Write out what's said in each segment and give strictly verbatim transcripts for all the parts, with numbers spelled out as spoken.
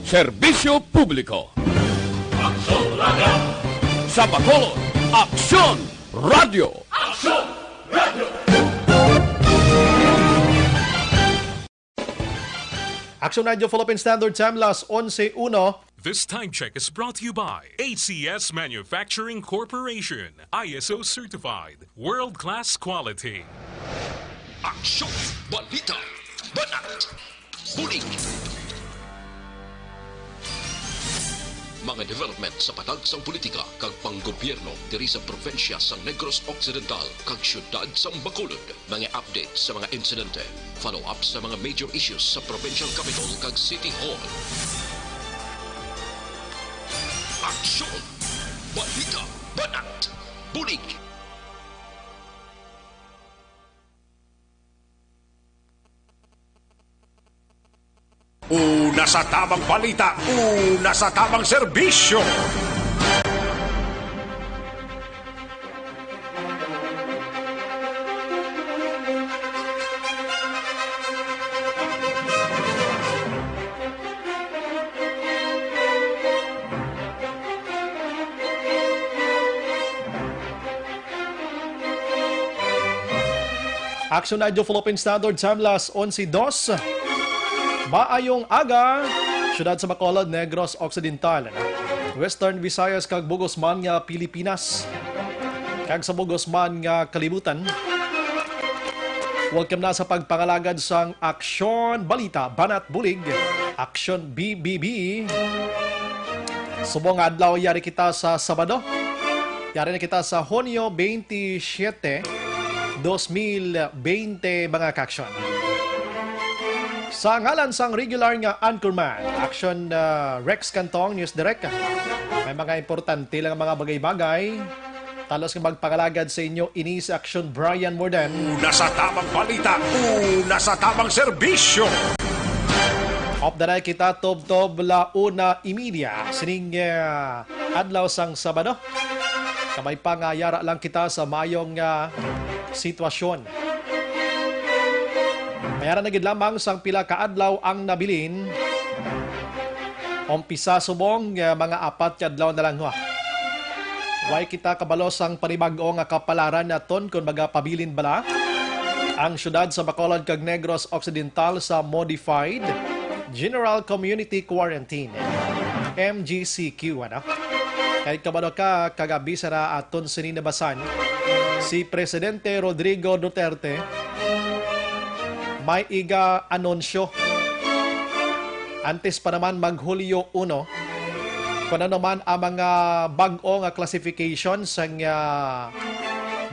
Serbisyo publiko. Aksyon Radio. Sa Bacolod, Aksyon Radio. Aksyon Radio. Aksyon Radio Philippine Standard Time, las onse uno. This time check is brought to you by A C S Manufacturing Corporation, I S O certified, world-class quality. Aksyon! Balita! Banat! Bulig! Mga development sa patagsang politika kag panggobyerno diri sa probinsya sang Negros Occidental kag siyudad sang Bacolod. Mga update sa mga insidente. Follow-up sa mga major issues sa provincial capital kag city hall. Aksyon! Balita! Banat! Bulig! Una sa tamang balita, una sa tamang serbisyo. Aksyon Radio Philippine Standard Time, las onse dos. Maayong aga, siyudad sa Bacolod, Negros Occidental, Western Visayas kag bug-os man nga Pilipinas, kag sa bug-os man nga kalibutan. Welcome na sa pagpangalagad sang Aksyon Balita, Banat Bulig, Aksyon B B B. Subong nga adlaw, yari kita sa Sabado. Yari na kita sa Hunyo twenty-seven, twenty twenty, mga kaaksyon. Sa ngalan sang regular nga anchorman, Aksyon, ah, Rex Cantong, News Direct. May mga importante lang mga bagay-bagay. Talos nga magpangalagad sa inyo ini si Aksyon Brian Morden. Una sa tamang balita, una sa tamang serbisyo. Updated kita tubtob la una y media sining, ah, adlaw sang Sabado. Kabay pa nga yara lang kita sa mayong, ah, sitwasyon. Mayara na gid lamang sang pila ka adlaw ang nabilin. Umpisa subong, ah, mga apat ka adlaw na lang, ha. Way kita kabalo sang panibag-o nga kapalaran naton kon magapabilin bala ang siyudad sa Bacolod kag Negros Occidental sa Modified General Community Quarantine, M G C Q, ano? Kay kabalo ka, kagabi sa na aton sini nabasan, si Presidente Rodrigo Duterte may iga anunsyo antes pa naman mag Hulyo uno, kung ano man ang mga bag-o nga classification sang, ah,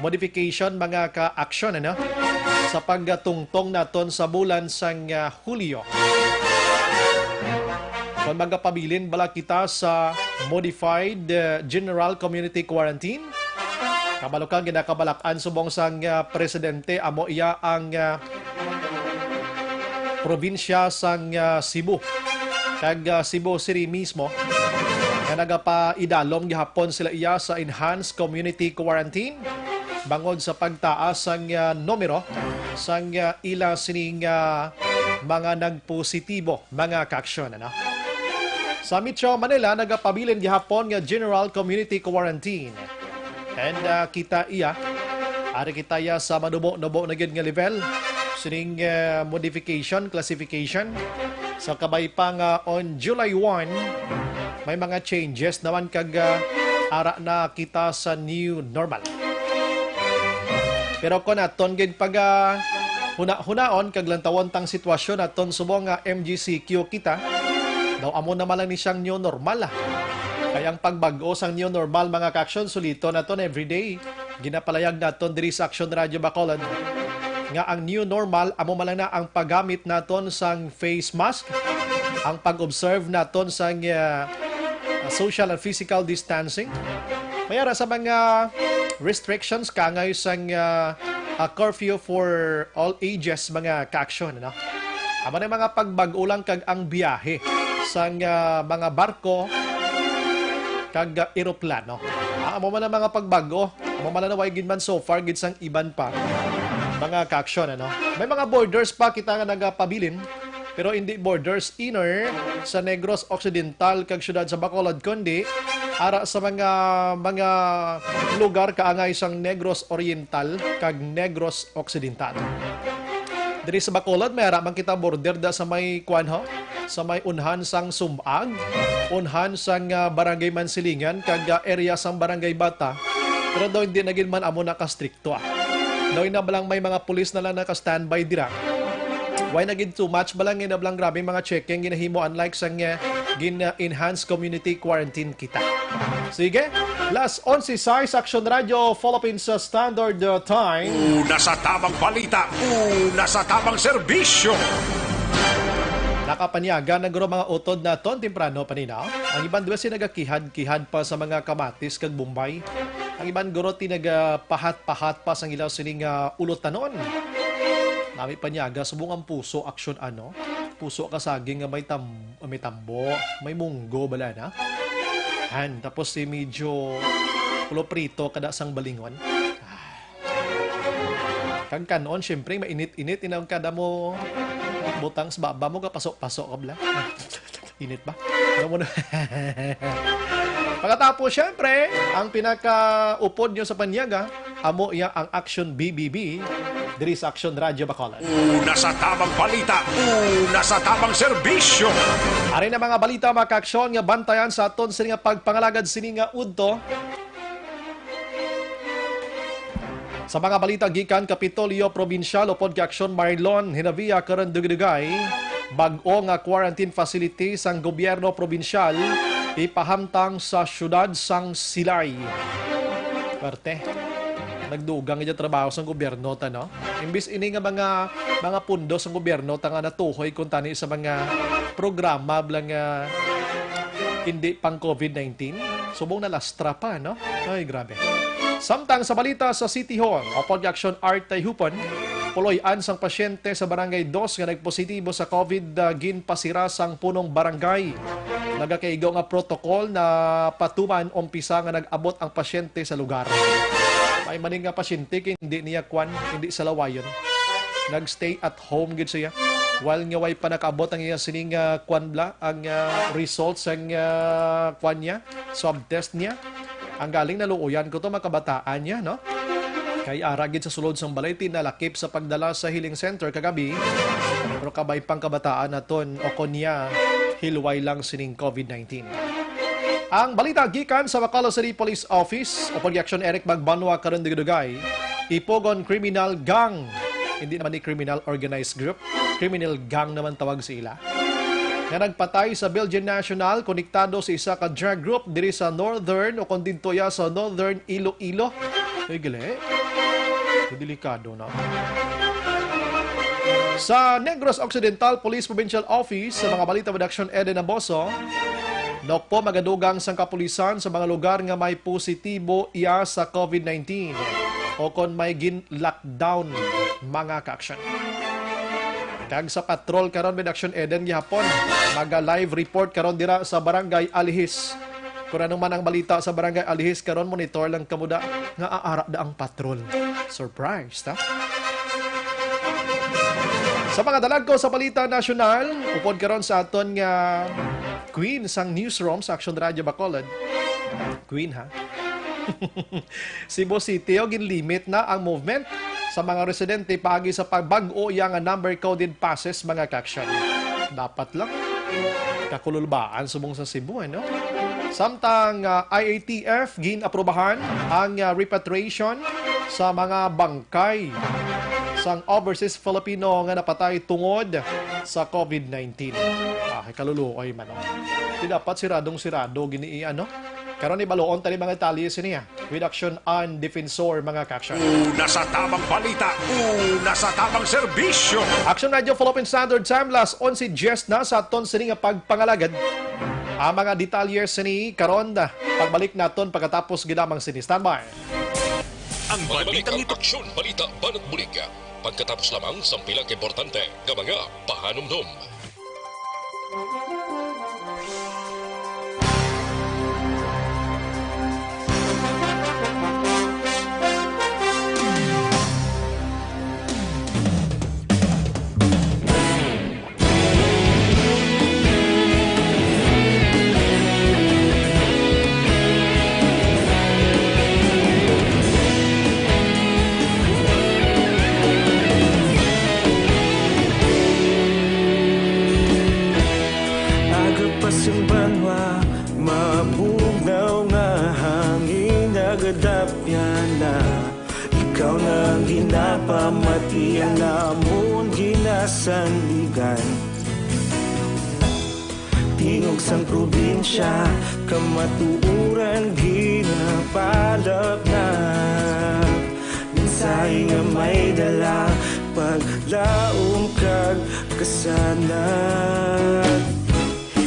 modification, mga ka-aksyon, ano, sa pagtungtong naton sa bulan sang, ah, Hulyo. Kung magapabilin bala kita sa modified, ah, general community quarantine, kabalo ka, ginakabalak-an subong sang, ah, presidente, amo iya ang, ah, probinsya sang, ah, Cebu kag, ah, Cebu City mismo, nga nagapaidalom gihapon sila iya sa enhanced community quarantine bangod sa pagtaas sang, ah, numero sang, ah, ila sining, ah, mga nagpositibo, mga kaaksyon, ano? Sa Metro Manila, nagapabilin gihapon nga general community quarantine. And, ah, kita iya, ari kita iya sa manubo-nubo na gid nga level sining, ah, modification, classification. Sa kabay pa nga on July one, may mga changes naman kag, ah, ara na kita sa new normal. Pero kung aton gid pag, ah, huna-hunaon kag lantawon tang sitwasyon naton subong nga M G C Q kita, daw amo naman lang ni siyang new normal, ah. Kay ang pagbag-o sang new normal, mga kaaksyon, suliton naton everyday. Ginapalayag naton diri sa Aksyon Radio Bacolod nga ang new normal amo man lang na ang paggamit naton sang face mask, ang pag-observe naton sang, ah, social and physical distancing. May ara sa mga restrictions kaangay sang, ah, ah, curfew for all ages, mga kaaksyon, ano? Amo na mga pagbag-o lang kag ang biyahe sang, ah, mga barko kag, ah, eroplano. Ah, amo man ang mga pagbag-o. Amo man lang na way gid man so far gid sang iban pa mga kaaksyon, ano? May mga borders pa kita nga nagapabilin. pero hindi borders inner sa Negros Occidental kag siyudad sa Bacolod, kundi ara sa mga, mga lugar kaangay sang Negros Oriental kag Negros Occidental. Diri sa Bacolod, may ara man kita border da sa may, kuwan ho, sa may unhan sang Sumag, unhan sang, ah, Barangay Mansilingan, kag, ah, area sang Barangay Bata. Pero daw hindi na gid man amo na ka-stricto, ah. Daw ina ba lang may mga pulis na lang naka-standby dira. Why na gid too much ba lang, ina ba lang grabe mga checking ginahimo, unlike sang, eh, gin-enhance community quarantine kita. Sige, las onse sais, Action Radio, Philippines sa Standard, uh, Time. Una sa tamang balita, una sa tamang serbisyo. Nakapanyaga na guro mga utod naton temprano paninaw. Ang iban duwes nagakihad-kihad pa sa mga kamatis kag bombay. Ang iban guro tinagapahat-pahat pa sang ilaw sining, ah, ulutanon. Nami panyaga subong ang puso, aksyon ano? Puso ka saging nga may tam-, may tambo, may munggo bala na. Han, tapos si medyo pulo prito kada sang balingon. Ah. Kang kanon, syempre, mainit-init, inang kada mo butang sa baba mo, kapaso-paso ka bala. Init ba? Ano mo na? Pagkatapos, syempre, ang pinakaupod nyo sa panyaga, amo iya ang Action B B B, diri sa Action Radio Bacolod. Una sa tamang balita, una sa tamang serbisyo. Ari na mga balita, mga kaaksyon, nga bantayan sa aton sini nga pagpangalagad sini nga udto. Sa mga balita gikan Kapitolyo Probinsyal upod kay Aksyon Marlon Hinavia karon dugay-dugay, bag-o nga quarantine facility sang gobyerno probinsyal ipahamtang sa siyudad sang Silay. Perte. Nagdugang ija trabaho sang gobyerno ta, no? Imbis ini nga mga, mga pundo sang gobyerno ta nga natuhoy kuntani sa mga programa bala nga hindi pang COVID nineteen, subong nalastra pa, no? Ay, grabe. Samtang sa balita sa City Hall, upod kay Aksyon Art Tayhupon, puloy-an sang pasyente sa Barangay Dos nga nagpositibo sa COVID, ah, ginpasira sang punong barangay. Nagakaigo nga protocol na patuman umpisa nga nag-abot ang pasyente sa lugar. May maning nga pasyente kay hindi niya kwan, hindi salawayon. Nag-stay at home gid siya. While nga way pa nakaabot ang iya sining, ah, kwan bala, ang, ah, results ang, ah, kwan niya, swab test niya. Ang galing naluoyan ko to, mga kabataan niya, no? Kay ara gid sa sulod sang balay, tinalakip sa pagdala sa healing center kagabi. Pero kabay pang kabataan naton, o kon niya, hilway lang sining COVID nineteen. Ang balita gikan sa Bacolod City Police Office, upod kay Aksyon Eric Magbanwa karon dugay-dugay, ipugon criminal gang. Hindi naman ni criminal organized group, criminal gang naman tawag sa ila. Nga nagpatay sa Belgian national konektado sa isa ka drug group diri sa Northern o kon didto ya sa Northern Iloilo. Ay, gali. Ay, delikado na. Sa Negros Occidental Police Provincial Office, sa mga balita, Production Eden Aboso, nokpo magadugang sang kapulisan sa mga lugar nga may positibo iya sa COVID nineteen o kon may gin-lockdown, mga ka-action. Kag sa patrol karon, Production Eden, gihapon, maga-live report karon dira sa Barangay Alihis. Kung ano man ang balita sa Barangay Alihis karon, monitor lang kamo da nga aara da ang patrol. Surprise, ha? Sa mga dalagko sa balita nasyonal, upod karon sa aton nga queen sang newsroom sa Action Radio Bacolod. Queen, ha? Cebu City, o, ginlimit na ang movement sa mga residente paagi sa pagbag-o iya nga number coded passes, mga ka-action. Dapat lang. Kakululbaan subong sa Cebu, eh, no? Samtang, ah, I A T F gin-aprubahan ang, ah, repatriation sa mga bangkay sang overseas Filipino nga napatay tungod sa COVID nineteen. Ah, kaluluoy man, oh. Di dapat siradong-sirado gini, ano? Karon, ibaluon tani mga detalye sini, ah. With Action and Defensor, mga ka-action. Una sa tamang balita, una sa tamang serbisyo. Action Radio Philippine Standard Time, las onse diez na sa aton sini nga pagpangalagad. Ang mga detalye sini karon, pagbalik naton pagkatapos gid lamang sini. Standby. Ang balitang ito. Aksyon, balita, banat bulig. Pagkatapos lamang sa pila ka importante nga mga pahanumdom. Napamati ang namon ginasandigan. Tingog sang probinsya, kamatuoran ginapalapnap. Mensahe nga may dala, paglaom kag kasanag.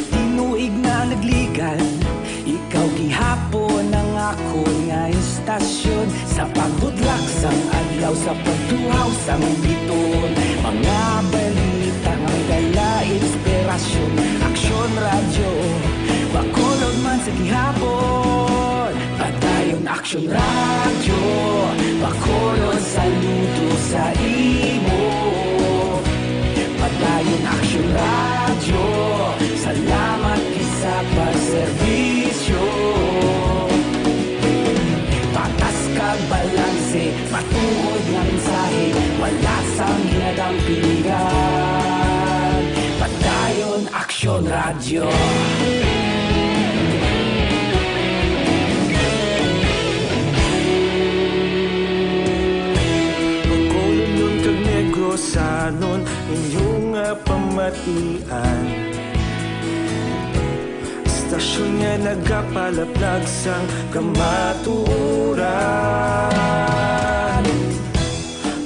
Tinuig na nagligan, ikaw gihapon ang akon nga istasyon. Sa pagbutlak sang adlaw, sa pagtuhaw sang bituon, mga balita nga may dala inspirasyon. Aksyon Radyo, Bacolod man sa gihapon. Padayon Aksyon Radyo, Bacolod, saludo sa imo. Padayon Aksyon Radyo, salamat gid sa pagserbisyo. Patas kag balanse, matuod nga mensahe, wala sang ginadampigan. Padayon Aksyon Radyo. Bacolodnon kag Negrosanon, inyo nga pamatian. Istasyon nga nagapalaplag sang kamatuoran.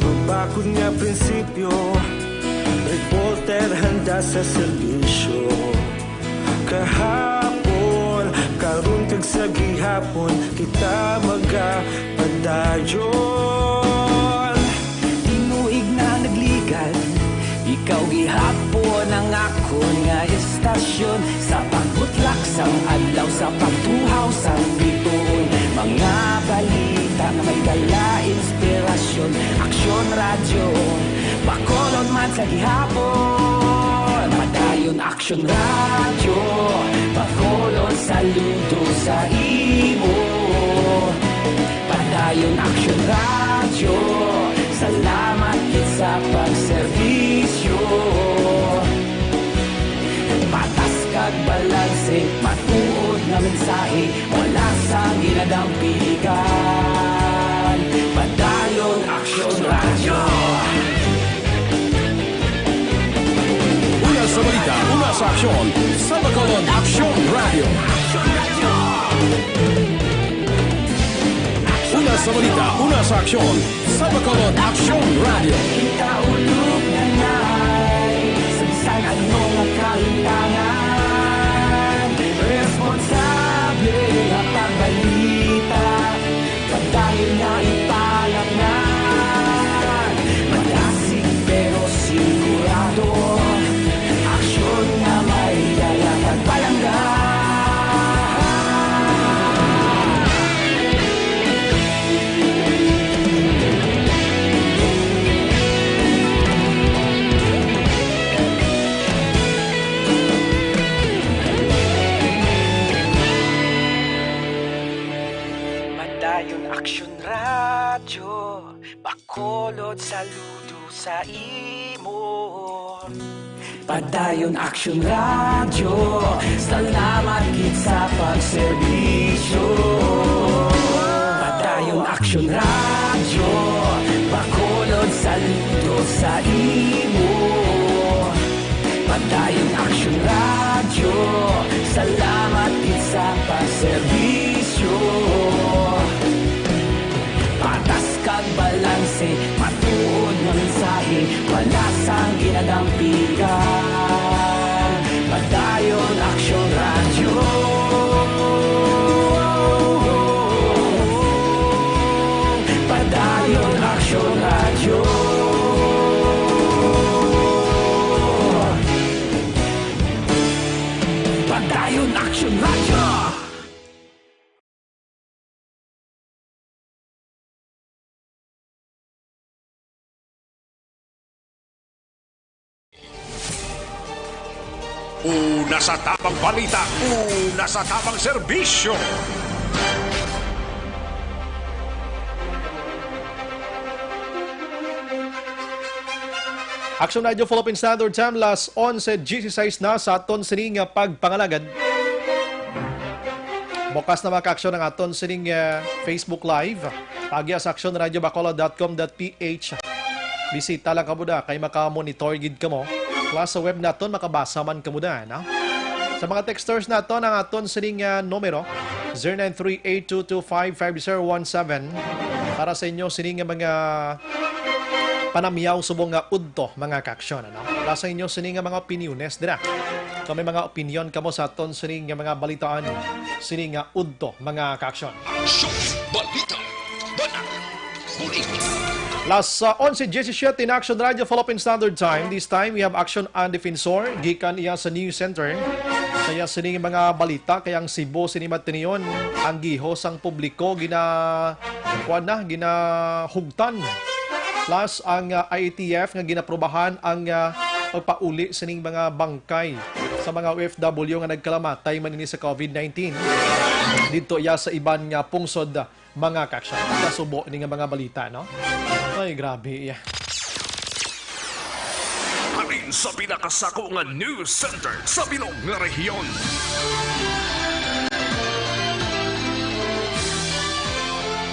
Mabakod nga prinsipyo, reporter handa sa serbisyo. Kahapon, karon kag sa gihapon, kita magapadayon. Tinuig na nagligan, ikaw gihapon ang akon nga istasyon. Sa pagbutlak sang adlaw, sa pagtuhaw sang bituon, mga balita nga may dala inspirasyon. Aksyon Radyo, Bacolod man sa gihapon. Padayon Aksyon Radyo, Bacolod, saludo sa imo. Padayon Aksyon Radyo, salamat gid sa pagserbisyo. Patas kag balanse, matuod nga mensahe, wala sang ginadampigan. Padayon Aksyon Radyo. Una sa balita, una sa aksyon, sa Bacolod Aksyon Radyo. Una sa balita, una sa aksyon, sa Bacolod Aksyon Radyo. Kita ulog na nay, sa bisan ano nga kalintangan, responsable nga pagbalita. Padayon nga ipalapnan, madasig pero sigurado, aksyon nga may dala kag palangga. Padayon Aksyon Radyo, Bacolod, saludo sa imo. Padayon Aksyon Radyo, salamat gid sa pagserbisyo. Padayon Aksyon Radyo, Bacolod, saludo sa imo. Padayon Aksyon Radyo, salamat gid sa pagserbisyo. Patas kag balanse, matuod nga mensahe, wala sang ginadampigan. Padayon Aksyon Radyo. Padayon Aksyon Radyo. Padayon Aksyon Radyo. Una sa tapang balita, una sa tapang serbisyo. Aksyon Radyo Philippine Standard Time, las onse dieciséis na sa aton sining, ah, pagpangalagad. Bukas na, mga kaaksyon, ang aton sining, ah, Facebook Live. Tagya sa action radio bacolod dot com dot p h. Bisita lang kamo da kay maka-monitor gid kamo. Plus sa web naton makabasa man kamo da, no? Sa mga texters naton ang aton sining, ah, numero, zero nine three eight two two five five zero one seven. Para sa inyo sining mga panamyaw subong nga udto, mga kaaksyon, ano? Para sa inyo sining mga opiniones dira. Kung may mga opinyon kamo sa aton sining mga balitaan, sining nga udto, mga kaaksyon. Aksyon! Balita! Banat! Huli! Las, ah, onse diecisiete in Action Radio Philippine Standard Time. This time, we have Action and Defensor, gikan iya sa News Center. Kaya sining mga balita, kaya ang Cebu, sini matinion, ang giho sang publiko, gina-, kuwan na, ginahugtan. Plus, ang, ah, I A T F nga ginaprubahan ang, ah, pagpauli sining mga bangkay sa mga O F W nga nagkalamatay man ini sa COVID nineteen. Didto iya sa iban nga pungsod, mga kaaksyon. Kasubo ini nga mga balita, no? Ay, grabe, iya. Halin sa pinakasako nga news center sa bilog nga rehiyon.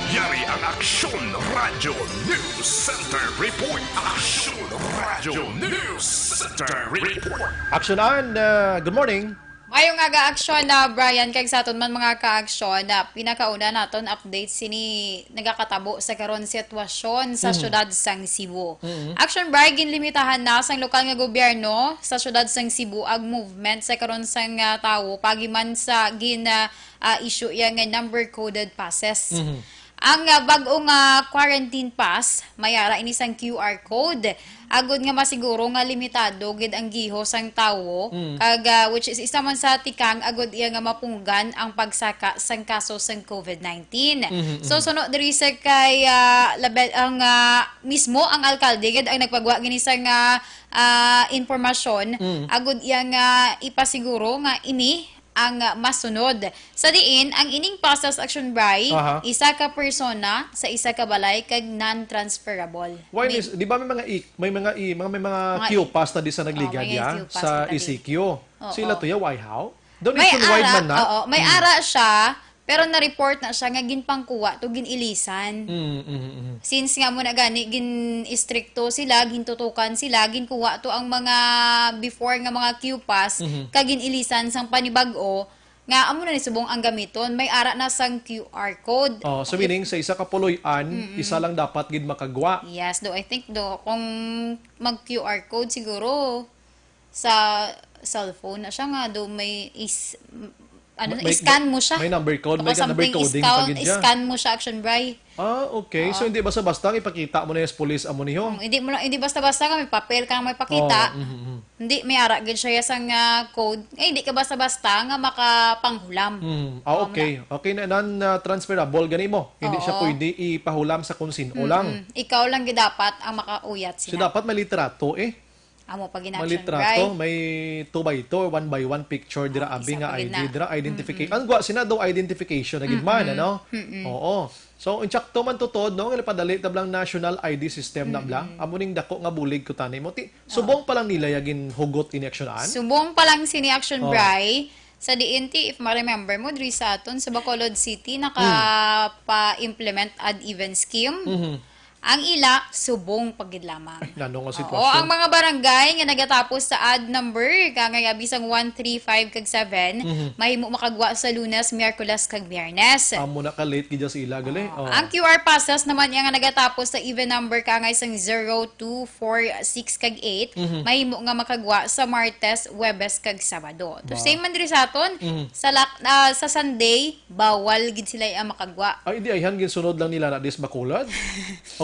Yari ang Aksyon Radyo News Center Report. Aksyon Radyo News Center Report. Aksyonan, uh, good morning. Maayong aga, Aksyon, na Brian, kag sa aton man mga kaaksyon, na pinakauna naton update sini nagakatabo sa karon sitwasyon sa Mhm. Syudad sang Cebu. Mhm. Aksyon, Brian, ginlimitahan na sang lokal nga gobyerno sa Syudad sang Cebu ang movement sa karon sang, ah, tawo paagi man sa gin, ah, ah, issue iya nga number coded passes. Mhm. Ang, ah, bag-o nga quarantine pass, may ara ini sang Q R code, agud nga masiguro nga limitado gid ang giho sang tawo, Mm. kag, ah, which is isa man sa tikang agud iya nga mapunggan ang pagsaka sang kaso sang COVID nineteen. Mhm, So, mhm. suno diri sa kay, ah, label, ang, ah, mismo ang alkalde gid ang nagpagwa gini sang, ah, ah, impormasyon, Mm. agud iya nga ipasiguro nga ini ang, ah, masunod. Sa diin, ang ining passes, Aksyon, Bri, Aha. isa ka persona sa isa ka balay kag non-transferable. Why May is, di ba may mga i-, may mga i-, mga, may mga Mga Q i-, pass na di sa nagligad, oh, may ya? Q pass Sa na di. E C Q. Oo. Sila to, ya, why, how? Daw May nationwide ara, man na. Oo, may Hmm. ara siya, pero na-report na siya nga ginpangkuha to, gin-ilisan. Mm, mm, mm. Since nga mo na gani, gin-istrikto sila, gintutukan sila, ginkuha to ang mga before nga mga Q pass, Mhm. kag gin-ilisan sang panibag-o, nga amo na ni subong ang gamiton, may ara na sang Q R code. Oh, so Okay. meaning sa isa ka puloy-an, Mm-mm. isa lang dapat gid makagwa. Yes, do I think do kung mag Q R code siguro sa cellphone na siya nga do may is ano Ma-, na, may, scan mo siya. May number code, Baka may number something coding scan, pa gid siya. Scan mo siya, Action Bri. Ah, okay. So, Oo. hindi basta-basta ang ipakita mo na yung police amo niyo? Mm, hindi mo lang, hindi basta-basta nga may papel ka nga may pakita. Oo, mhm, mhm. Hindi, may ara gid siya sang, ah, code. Eh, hindi ka basta-basta nga makapanghulam. Mhm. Ah, Oo, okay. muna. Okay na, non, ah, transferable gani mo. Hindi siya Oo. pwede ipahulam sa kung sino Mm, lang. mm. Ikaw lang gid dapat ang makauyat So, sina. dapat may litrato eh. Amo pa gid May action, litrato, Bri. may two by two, one by one picture dira, Ah, abi isa nga pa gid I D na. dira, identification. Mm-mm. Ang gwa sina daw identification na gid man, Mm-mm. ano? Mm-mm. Oo. So, insakto man to, Tod, no? Nga napadali ta blang national I D system na bla. Mm-mm. Amo ning dako nga bulig ko tani mo. Ti-, Oo. subong pa lang nila ya ginhugot ini aksyonan? Subong pa lang sini action, Oh. Bri. Sa diin ti, if ma-remember mo, diri sa aton, sa Bacolod City, Hmm. nakapa-implement ad even scheme. Mhm. Ang ila, subong pa gid lamang. Nano nga Oo, sitwasyon? ang mga barangay nga nagatapos sa ad number, kangay abisang one, three, five, kag seven, Mhm. mahimo makagwa sa Lunes, Miyerkules, kag Biyernes. Amo na ka late gid sa ila, gali. Oo. Oo. Ang Q R passes naman iya nga nagatapos sa even number, kangay sang zero, two, four, six, kag eight, Mhm. mahimo nga makagwa sa Martes, Huwebes, kag Sabado. To Ba. same man diri sa aton, Mhm. sa lak-, ah, sa Sunday, bawal gid sila iya makagwa. Ay, di, ayhan, ginsunod lang nila na dis Bacolod.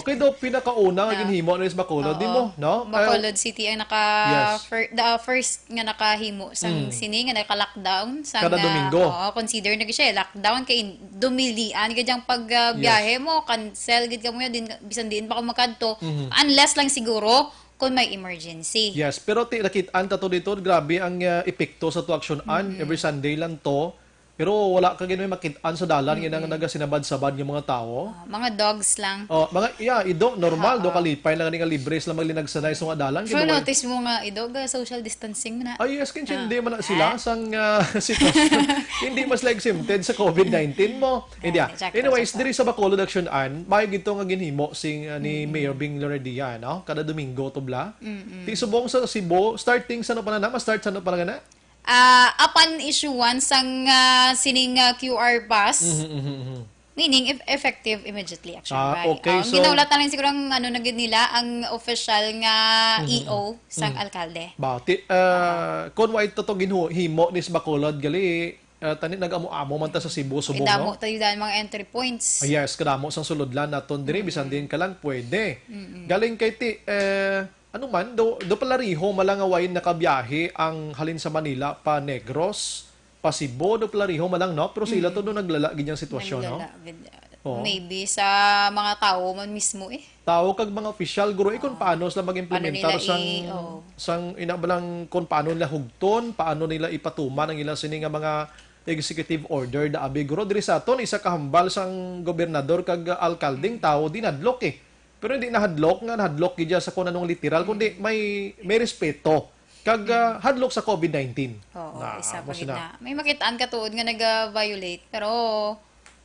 Okay daw, pinakauna nga No. ginhimo na dis Bacolod, di Oo. mo, no? Bacolod Ay, City ang naka Yes. fir-, the first nga nakahimo sang Mm. sini nga naka-lockdown, sang, Kada ah, Domingo. oo, consider na gid siya, eh, lockdown kay dumilian gid ang pag, ah, Yes. biyahe mo, cancel gid kamo yun, din, bisan diin pa ka magkadto, Mhm. unless lang siguro kung may emergency. Yes, pero ti-, nakit-an ta to dito, grabe ang, ah, epekto sa to aksyonan. Mm-mm. Every Sunday lang to, Pero wala ka gid may makit-an sa dalan, nga nang nagasinabad-sabad nga mga tawo. Ah, mga dogs lang. Oh, mga, yeah, ido, normal, do, kalipay lang nga libre sila maglinagsanay sa mga dalan. Pero gid, wala. Notice mo nga, ido, ga social distancing mo na. Ah, yes, kinsa hindi man na sila sang, ah, sitwasyon. Hindi mas, like, exempted sa covid nineteen mo. Hindi, ah. Exactly, exactly. Anyways, diri sa Bacolod, Action Ann, may gito nga ginhimo sing, ah, ni Mayor Bing Loredia, no? Kada Domingo, tubla. Mm-mm. Ti subong sa Cebu, starting sa ano pa na, na? Ma-start sa ano pa na? Ah, upon issuance sang, ah, sining, ah, Q R pass, mhm, mhm, mhm, meaning eff-, effective immediately, actually, ah, right? Okay, ah, so, ginaulat na lang siguro ang, ano, na gid nila, ang official nga, mhm, E O sang, mhm, alkalde. Ba, ti-, ah, kung wa ito to ginhu-, himo ni sa Bacolod, gali, ah, tani nag-amo-amo man ta sa Cebu, subong, no? Damo tayo dahil mga entry points. Ah, yes, kadamo sang sulodlan naton diri, mhm, bisan din ka lang pwede. Mhm. Galing kay ti-, eh, Ano man, do, do pala riho mala nga way nakabiyahe ang halin sa Manila pa Negros, pa Cebu, do pala riho man lang, no? Pero sila to, mm, do naglala gid ang sitwasyon, no? Naglala gid. Oo. Maybe sa mga tawo man mismo, eh. Tawo kag mga opisyal, guro, eh, kung, oo, paano sila mag-implementar, paano nila i-, sang, oo, sang ina ba lang kung paano nila hugton, paano nila ipatuman ang ilang sini nga mga executive order da abi. Guro, diri sa aton, isa ka hambal sang gobernador kag alkaldeng tawo, di nadlok, eh. Pero hindi nahadlok nga nahadlok gid siya sa kung anong literal, kundi may, may respeto. Kag, ah, hadlok sa covid nineteen. Oo, na, isa amo pa gid sina. Na. May makitaan ka tuod nga nag-violate, pero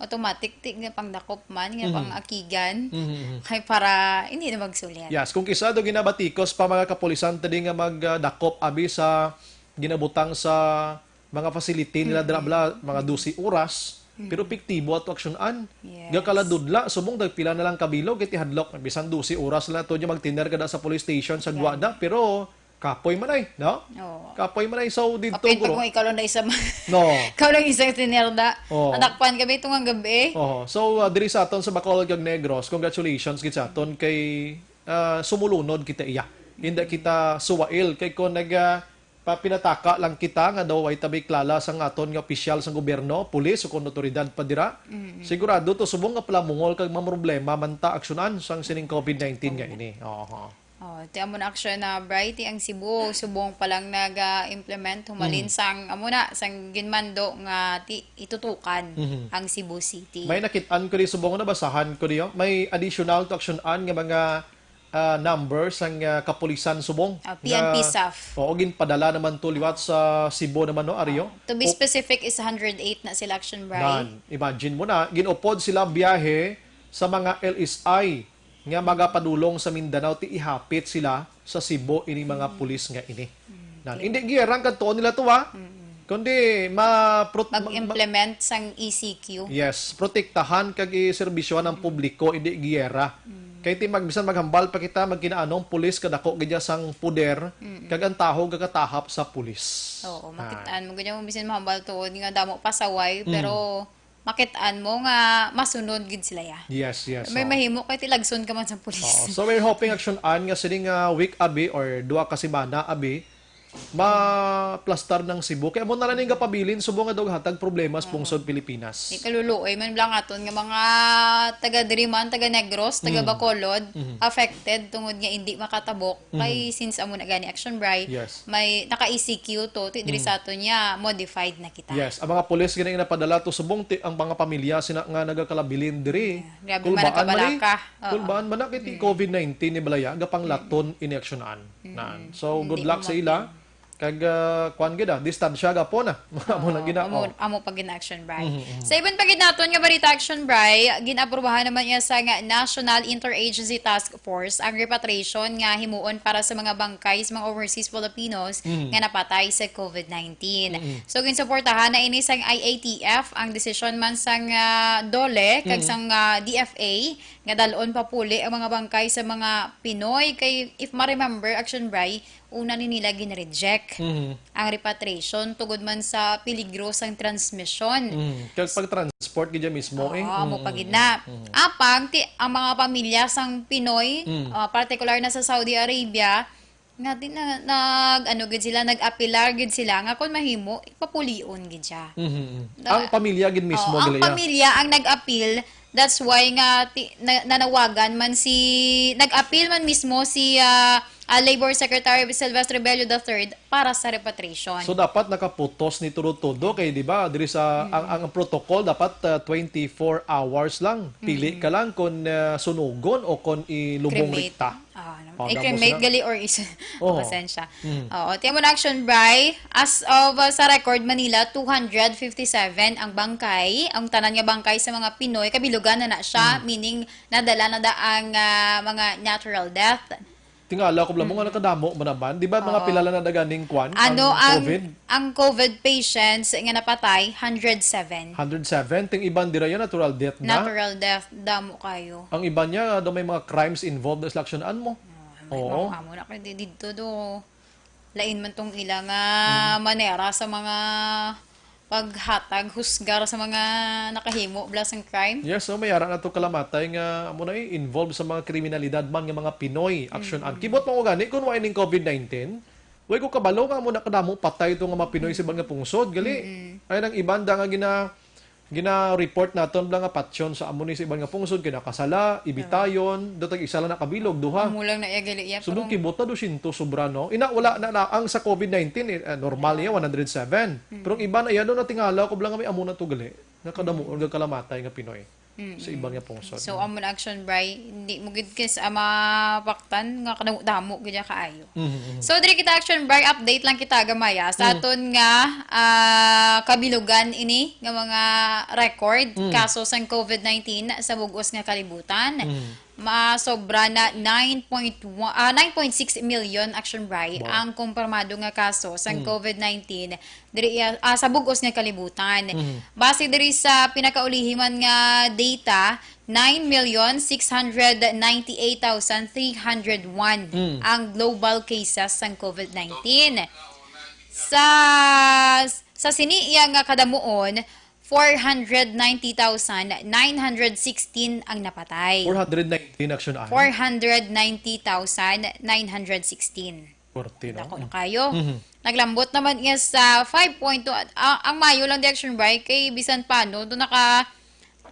automatic, ti nga pangdakop man, nga, mhm, pang-akigan, mhm, mhm, kay para hindi na magsulyat. Yes, kung kisa do ginabatikos pa mga kapulisan tadi nga magdakop abi sa ginabutang sa mga facility nila, mm, dira bala, mga dose oras, mm, pero epektibo ato aksyonan. Yes. Gakaladudla, subong tagpila na lang kabilog, kay ti hadlok, bisan dose oras lang to, magtiner ka da sa police station sa, gwa da, pero kapoy man ay, no? Oo. Kapoy man ay, so, dito, kapoy, guro. Pag mo ikaw lang na isa ma-, no, ikaw lang isa tinirda. Oo. Nadakpan kami itong gabi. Oo. So, ah, diri sa aton sa Bacolod kag Negros, congratulations gid sa aton kay, ah, sumulunod kita iya. Hindi kita suwail kay kung nag, ah, pa-, pinataka lang kita nga daw way tabi klala sang aton nga opisyal sang gobyerno, pulis, o kon awtoridad pa dira. Mm. Sigurado to, subong nga palamungol kag mamroblema man ta aksyonan sang sining covid nineteen nga ini. Oho. Oh, ti amo na aksyon na, Bri, ti ang Cebu, subong pa lang nag-implement, humalin, mm, sang, amo na, sang ginmando nga ti itutukan, mhm, ang Cebu City. May nakit-an ko di subong, nabasahan ko di, oh. May additional to aksyonan nga mga ah, number sang, ah, kapulisan subong. Ah, P N P nga, SAF. Oo, ginpadala naman to liwat sa Cebu naman, no, Ario? Ah, to be, o, specific is hundred eight na sila, Action Bri. Nan, imagine mo na, ginupod sila biyahe sa mga L S I nga magapadulong sa Mindanao, ti ihapit sila sa Cebu ining mga, mm, pulis nga ini. Mm, nan, okay. Hindi giyera ang kadtuon nila to, ha? Mm. Kundi ma-, prot-, ma-, ma-, mag-implement sang E C Q. Yes, protektahan kag iserbisyohan ang, mm, publiko, hindi giyera. Mm. Kay ti magbisan maghambal pa kita, magkinaanong pulis kadako gid sang poder, mm, kag ang tawo gakatahap sa pulis. Oo, ah, makitaan mo gid mo bisan mahambal tuod nga damo pasaway, mm, pero makitaan mo nga masunod gid sila ya. Yes, yes, may, oo, mahimo kay ti lagson ka man sa pulis. Oo. So we're hoping, Action Ann, nga sining, ah, week abi or duha ka semana abi, maplastar ng Cebu. Kaya mo na lang yung gapabilin, subong nga daw hatag problema sa, aha, pungsod Pilipinas. Ikaluluoy man lang aton nga mga taga diri man, taga Negros, taga, mm, Bacolod, mhm, affected tungod nga hindi makatabok. Mhm. Kay since amo na gani Action Bri, yes, may naka-E C Q to, ti diri, mhm, sa aton niya, modified na kita. Yes, ang mga pulis gani nga napadala to subong ti, ang mga pamilya sina nga nagakalabilin diri. Yeah. Grabe man ang kabalaka. Oo. Kulbaan man na kay ti, mm, covid nineteen ni balaya, gapanglaton, mm, ini aksyonan. Mm. Nan. So, good luck sa ila. Kag, ah, kuwan gid, ah, distansya gapon, ah. Amo lang gid, ah. Oo, amo, oh, amo pa gid na Action Bri. Mhm, mhm. Sa iban pa gid naton nga balita, Action Bri, gin-aprubahan naman niya sa nga National Interagency Task Force ang repatriation nga himuon para sa mga bangkay sa mga overseas Filipinos, mhm, nga napatay sa covid nineteen. Mhm. So, ginsuportahan na ini sang I A T F ang desisyon man sang, ah, DOLE kag, mhm, sang, ah, D F A nga dal-on papuli ang mga bangkay sa mga Pinoy. Kay, if ma-remember, Action Bri, una ni nila gin-reject, mhm, ang repatriation tungod man sa peligro sang transmisyon. Mhm. Kag pag-transport gid dyan mismo, eh. Oo, amo pa gid na. Mhm. Apang ti, ang mga pamilya sang Pinoy, mhm, ah, partikular na sa Saudi Arabia, nga di na, nag, ano gid sila, nag-apilar gid sila nga kung mahimo, papulion gid siya. Mhm, mhm. Na, ang pamilya gid mismo, oo, ang nila, ya, pamilya ang nag-apil That's why nga ti-, na-, nanawagan man si, nag-appeal man mismo si, ah, ah, Labor Secretary Sylvester Bello the third para sa repatriation. So, dapat nakaputos ni todo-todo kay, di ba, diri sa, ang, ang protocol dapat, ah, twenty-four hours lang. Pili ka lang kung, ah, sunugon o kung ilubong Cremate. Rikta. Ah, Oh, eh, gamo cremate sila. Gali or is-, Oh. Pasensya. Mm. Oo, tiyan mo na, Action Bri. As of, uh, sa record, Manila, two hundred fifty-seven ang bangkay. Ang tanan nga bangkay sa mga Pinoy, kabilugan na na siya, Mm. meaning nadala na da ang, ah, mga natural death. Tingala ko lang mo nga Mm. nakadamo mo naman. Di ba mga Oo. pila lang na da ganing kwan, Ano ang ang, COVID? ang COVID patients nga napatay, hundred seven. Hundred seven? Ting iban dira yan, natural death na? Natural death, damo kayo. Ang iban niya, daw may mga crimes involved na sila aksyonan mo. Ah, may Oo. mga amo na kay di didto do. Lain man tong ila nga Mm. manera sa mga paghatag, husgar sa mga nakahimo bala sang crime. Yes, so may ara na to kalamatay nga amo na, eh, involved sa mga kriminalidad man nga mga Pinoy. Action Mm. an. Kibot mo ko gani kung wa ining COVID nineteen. Way ko kabalo nga amo na kadamo patay to nga mga Pinoy sa iban nga pungsod. Gali, Mm. ay nang iban da nga gina-, gina-report naton bala nga patyon sa amo ni sa iban nga pungsod, kay nakasala, ibitayon, do tag isa lang nakabilog, duha. Amo lang na iya gali iya, Subong pero kibot na dosyentos sobra, no? Ina, wala na, na ang sa COVID nineteen, eh, eh, normal niya, one hundred seven. Mm. Pero ang iba na iya, do natingala ko bala nga may amo na to gali. Nga kadamo, Mm. nga kalamatay nga Pinoy Mm. sa iban nga pungsod. So, amo na, Action Bri, hindi mo gid kis-, ah, mapaktan nga kadamo-damo gid niya kaayo. Mhm, mhm. So, diri kita, Action Bri, update lang kita gamay, ah, sa Mm. aton nga, ah, kabilugan ini nga mga record, Mm. kaso sang COVID nineteen sa bug-os nga kalibutan. Mm. Masobra na nine point one, ah, nine point six million, Action Bri, Wow. ang kumpirmado nga kaso sang Mm. COVID nineteen diri, ah, sa bug-os nga kalibutan. Mm. Base diri sa pinakaulihi man nga data, nine million six hundred ninety-eight thousand three hundred one Mm. ang global cases sang COVID nineteen. Sa, sa sini iya nga kadamuon, four hundred ninety thousand nine hundred sixteen ang napatay. Four hundred nineteen, Action Ann. Four hundred ninety thousand nine hundred sixteen. Forte, no? Dako na kayo. Mhm. Naglambot naman niya sa five point two. Ah, ang mayo lang di, Action Bri, kay bisan pa, no, doon naka-,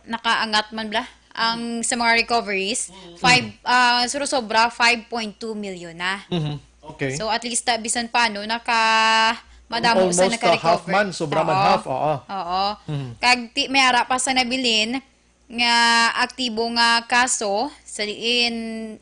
nakaangat man bala ang sa mga recoveries. Mhm. Five, ah, surosobra, five point two million na. Mhm. Okay. So, at least, ah, bisan pa, no, naka-, madamo sa Almost, ah, half naka-recover. Man, sobra man Oo. Half, oo. Oo. Mhm. Kag ti-, may ara pa sa nabilin, nga aktibo nga kaso, sa diin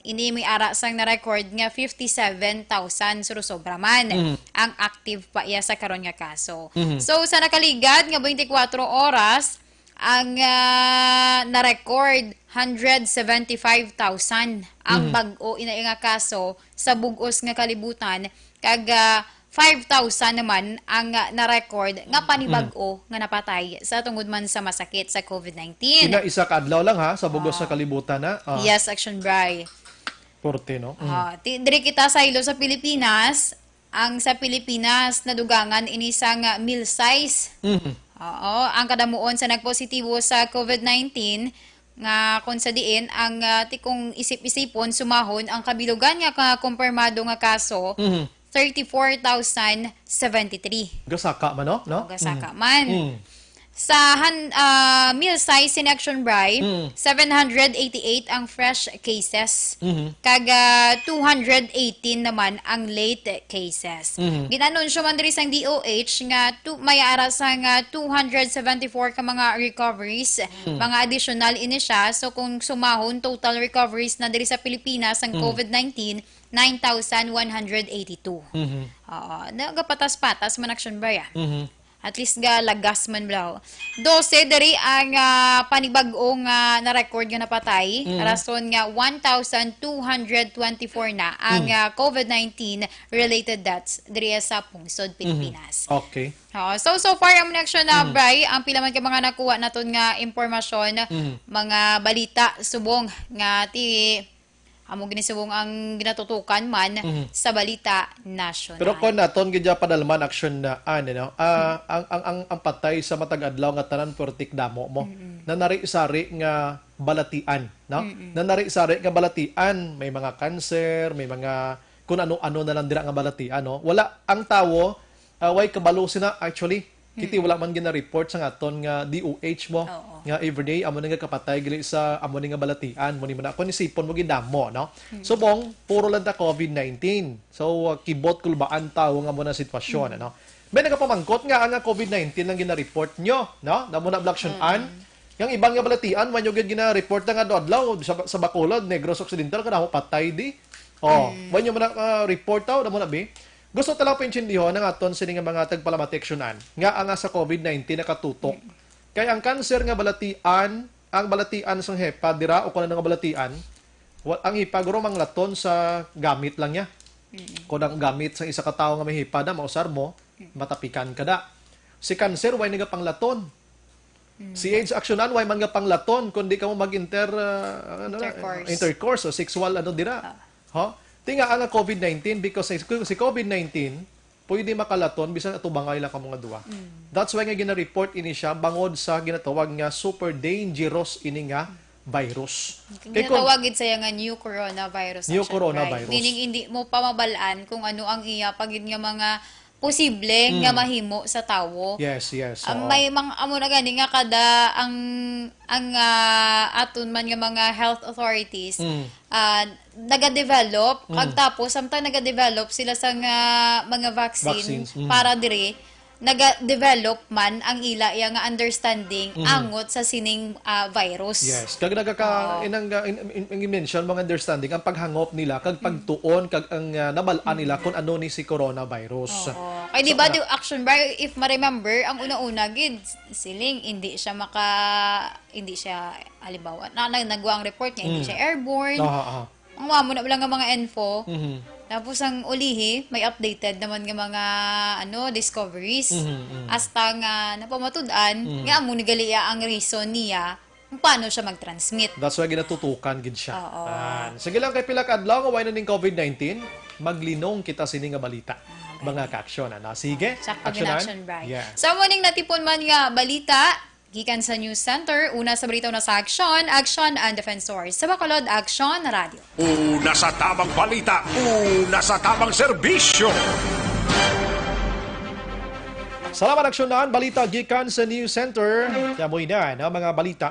ini may ara sang na-record nga fifty-seven thousand, surosobra man Mhm. ang active pa iya sa karon nga kaso. Mhm. So, sa nakaligad nga twenty-four oras, ang, ah, na-record, hundred seventy-five thousand ang Mhm. bag-o ina nga kaso sa bug-os nga kalibutan, kag, ah, five thousand naman ang, ah, na-record nga Mm. panibag-o nga napatay sa tungod man sa masakit sa COVID nineteen. Ina, isa ka adlaw lang, ha, sa bugos sa Ah. kalibutan, ha? Ah. Yes, Action Bri. Porte, no? Mm. Ah, ti-, diri kita sa hilo sa Pilipinas. Ang sa Pilipinas, nadugangan ini sang, ah, mil sais. Mm. Oo, ang kadamuon sa nagpositibo sa COVID nineteen nga kung sa diin ang, ah, ti-, kung isip-isipon, sumahon ang kabilugan nga ka-, kumpirmado nga kaso, Mm. thirty-four thousand seventy-three. Gasaka man, no? No? O, gasaka Mm. man. Mm. Sa han-, ah, mil sais in Action Bri, Mm. seven hundred eighty-eight ang fresh cases. Mhm. Kag, ah, two hundred eighteen naman ang late cases. Mhm. Gin-anunsyo man diri sang D O H nga tu-, may ara sang two hundred seventy-four ka mga recoveries, Mm. mga additional ini siya. So, kung sumahon, total recoveries na diri sa Pilipinas ang Mm. COVID nineteen, nine thousand one hundred eighty-two. Mhm. Oo, nagapatas-patas man, Action Bri, ah. Mhm. At least nga lagas man bala. Dose diri ang, ah, panibag-o nga na-record nga napatay. Mhm. Rason nga one thousand two hundred twenty-four na ang, Mm. ah, COVID nineteen related deaths diri sa pungsod Mhm. Pilipinas. Okay. Oo. So, so far, ang reaction na, Mhm. Bri, ang pila man ka mga nakuha naton nga impormasyon, Mhm. mga balita, subong nga ti-, amo gini subong ang ginatutukan man Mhm. sa balita nasyonal. Pero kung naton gid padalman, Action Ann, no? Ah, Mhm. ang, ang, ang, ang patay sa matag adlaw nga tanan, puwertik damo mo. Mhm. Nanari-sari nga balatian, no? Mhm. Nanari-sari nga balatian, may mga cancer, may mga kung ano-ano na lang dira nga balatian, no? Wala ang tawo, ah, way kabalo sina, actually, Kiti wala man gina-report sa aton nga D O H mo, Oo. nga everyday amo na nga kapatay gali sa amo ni nga balatian mo ni man ako ni sipon mo gidamo, no? Subong puro lang ta covid nineteen. So uh, kibot kulbaan tawo nga mo na sitwasyon, ano? May nagapamangkot nga ang COVID nineteen lang gina-report nyo, no? Namo na blaksyon-an. Ang iban nga balatian, man yung gina-report na nga adlaw sa, sa Bacolod, Negros Occidental, kada patay di. Oh, man yung mga uh, report tao, namo na bi. Gusto ta lang paintindihan ang aton sini nga mga tagpalamatay aksyonan nga ang sa COVID nineteen nakatutok. Kay ang cancer nga balatian, ang balatian sang hepa dira o kung ano nga balatian, wa- ang hepa guro manglaton sa gamit lang niya. Kung ang gamit sa isa ka tawo nga may hepa na mausar mo, matapikan ka da. Si cancer way nagapanglaton. Si AIDS aksyonan way man nga panglaton kundi kamo mag-inter uh, ano na, Intercourse. intercourse o sexual ano dira. Ho? Tinga ang COVID nineteen because si, si COVID nineteen pwede makalaton bisan atubangay lang kamo nga duha. That's why nga gina-report ini siya bangod sa ginatawag nga super dangerous ini nga virus. Kay kun- Ginatawag gid saya nga new coronavirus New action, coronavirus. Right? Meaning hindi mo pa mabalaan kung ano ang iya pagid nga mga posible nga Mm. mahimo sa tawo. Yes, yes. Ah, oo. May mga amo na gani nga kada ang ang ah, aton man nga mga health authorities Mm. ah, nagadevelop Mm. kag tapos samtang nagadevelop sila sa nga mga vaccine Vaccines, mm. para diri nagadevelop man ang ila iya nga understanding Mm. angot sa sining ah, virus. Yes, kag nagaka Oo. inang in, in, in, mention mga understanding ang paghangop nila kag pagtuon kag ang ah, nabal-an nila kung ano ni si coronavirus. Oo. Kay So, di ba, ah, di, action by, if ma-remember, ang una-una gid, siling, hindi siya maka, hindi siya, halimbawa, na, na, nagwa ang report niya, hindi Mm. siya airborne. Aha, aha. Ang wa mo na lang nga mga info. Mhm. Tapos ang ulihi, may updated naman nga mga, ano, discoveries. Mhm, mhm. Hasta nga napamatud-an, Mhm. nga amo ni gali iya ang reason niya kung paano siya mag-transmit. That's why ginatutukan gid siya. Oo. Ah, sige lang kay pila ka adlaw nga way na ning COVID nineteen, maglinong kita sini nga balita. Ah, okay. Mga ka-aksyon, ano? Sige, Sakto aksyonan. Gid action, Bri. Yeah. Sa muning natipon man nga balita, gikan sa News Center, una sa balita na sa aksyon, Action and Defensor. Sa Bacolod, Action Radio. Una sa tamang balita, una sa tamang serbisyo. Salamat, Aksyonan. Balita gikan sa News Center. Kaya mo ina, no, mga balita.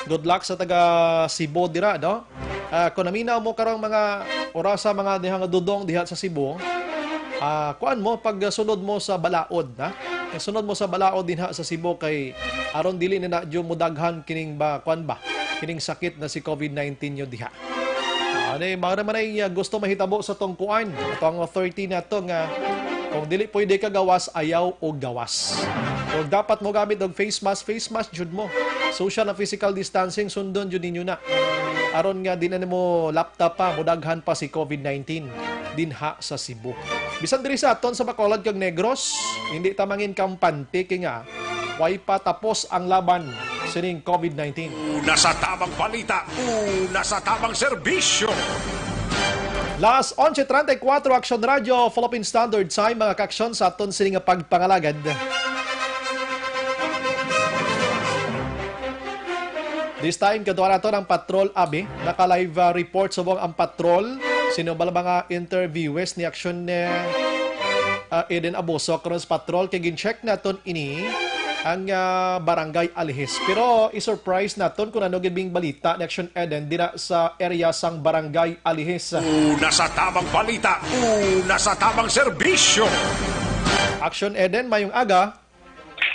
Good luck sa taga Cebu dira, no? Ah, kung naminaw mo karong mga orasa, mga diha nga dudong diha sa Cebu, ah, kuan mo, pag sunod mo sa balaod, ha? Pag sunod mo sa balaod dinha sa Cebu kay aron dili na na jud mudaghan kining ba, kuan ba? Kining sakit na si COVID nineteen nyo diha. Ano eh, mao naman ay uh, gusto mahitabo sa tong kuan. Atong thirty na to nga kung dili pwede ka gawas, ayaw o gawas. Kung dapat mo gamit og face mask, face mask jud mo. Social and physical distancing, sundon jud ninyo na. Aron nga di na nimo laptop pa, mudaghan pa si COVID nineteen dinha sa Cebu. Bisan diri sa aton sa Bacolod kag Negros, hindi ta mangin kampante kay nga way pa tapos ang laban sining COVID nineteen. Una sa tamang balita, una sa tamang serbisyo. Las onse treinta y cuatro, Action Radio, Philippine Standard Time, mga kaaksyon sa aton sini nga pagpangalagad. This time, kadto naton ang patrol, abi. Naka-live, uh, report subong ang patrol. Sino ba ang mga interviewees ni Action, eh, uh, Eden Abuso karon sa patrol? Kay gin-check naton ini ang, uh, Barangay Alihis. Pero i-surprise naton kung ano gid bing balita ni Action Eden dira sa area sang Barangay Alihis. Una sa tamang balita, una sa tamang serbisyo. Action Eden, mayong aga.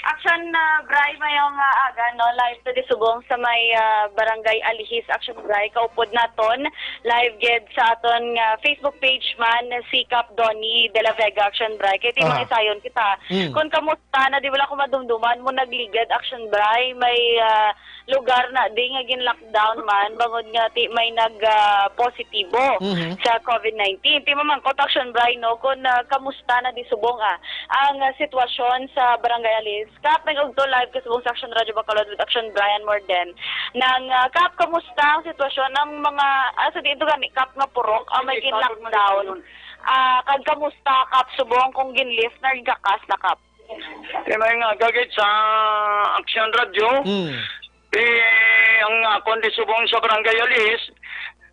Action, ah, Bri, mayong, ah, aga, no? Live to di subong sa may, ah, Barangay Alihis, Action Bri. Kaupod naton, live gid sa aton nga Facebook page man, si Cap Donny de la Vega, Action Bri. Kay timang Aha. isayon kita. Mm. Kung kamusta na, di wala ko madumduman mo nagligad, Action Bri. May, ah, lugar na di nga gin-lockdown man, bangod nga ti may nag, ah, positibo Mhm. sa COVID nineteen. Ti mamangkot, Action Bri, no, kung, ah, kamusta na di subong, ah, ang, ah, sitwasyon sa Barangay Alihis. Kap, nag-ugto live ka subong sa Action Radio Bacolod with Action Brian Morden. Nang, ah, Kap, kamusta ang sitwasyon ng mga, ah, sa diin to gani, Kap, nga purok, ang may gin-lockdown? Ah, kag kamusta, Kap, subong kung gin-lift na rin kakas na, Kap? Kay may nga gagit sa Action Radio. Mm. Eh, ang akon di subong sa Barangay Alihis,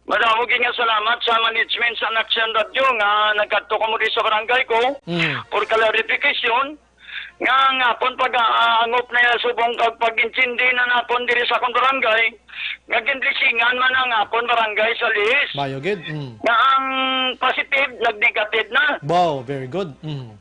madamo gid nga salamat sa management sa Action Radio nga nagkadto kamo di sa barangay ko Mm. for clarification. nga ang akon pag-aangop na iya subong kag pag-intindi na nakon diri sa akon barangay, nga ginblisingan man ang akon barangay sa lihis. Mayo gid. Mm. Nga ang positive, nag-negative na. Wow, very good. Mm.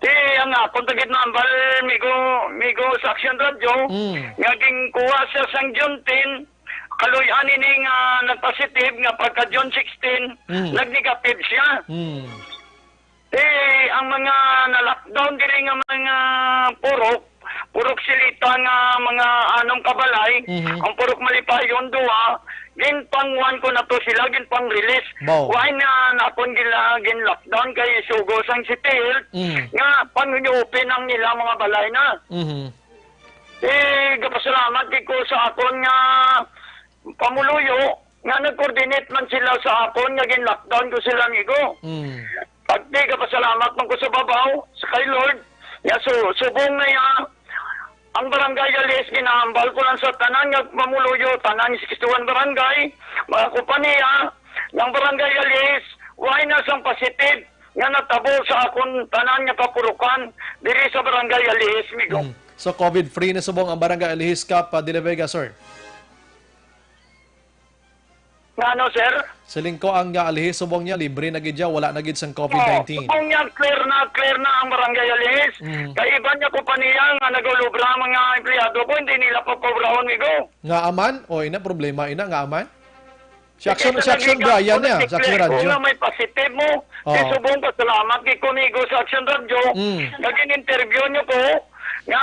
Ti ang akon tagid mambal, migo, migo sa Action Radio, Mm. nga ginkuha siya sang June ten, kaluy-an ini nga nagpositive nga pagka June sixteen, Mm. nag-negative siya. Mm. Eh, ang mga na-lockdown diri nga mga purok, purok silita nga mga anom ka balay, Mhm. ang purok Malipayon, duha, ginpangwan ko na to sila, ginpang-release. Wow. Why na nakon gila, gin-lockdown kay sugo sang city health Mm. nga pang-open ang nila mga balay na. Mhm. Eh, gapasalamat gid ko sa akon nga pamuluyo nga nag-coordinate man sila sa akon nga gin-lockdown ko sila, amigo. Mm. Pagti, gapasalamat man ko sa babaw, sa kay Lord, nga su-, subong na iya, ang barangay Alis, ginahambal ko lang sa tanan nga mamuluyo, tanan sixty-one barangay, mga kompanya, ng barangay Alis, why na sang positive nga natabo sa akon tanan nga kapurukan diri sa barangay Alis, amigo. Mm. So, covid-free na subong ang barangay Alihis, Kap, ah, De La Vega, sir? Nga ano, sir? Siling ko ang, ah, Alihis, subong niya, libre na gid siya, wala na gid sang Oo, covid nineteen. Subong niya, clear na, clear na ang barangay Alihis. Mm. Kay iban niya kompanya nga nag-ulobra ang mga empleyado ko, hindi nila papabrahon, amigo. Nga aman? O, ina, problema, ina, nga aman? Si Action, Kaya si Action talaga, Brian kung niya, si Action nag-declare ko Radyo. Nga may positive mo, Oo. si subong pasalamat gid ko, amigo, sa Action Radyo. Mm. Naging interview niyo ko, nga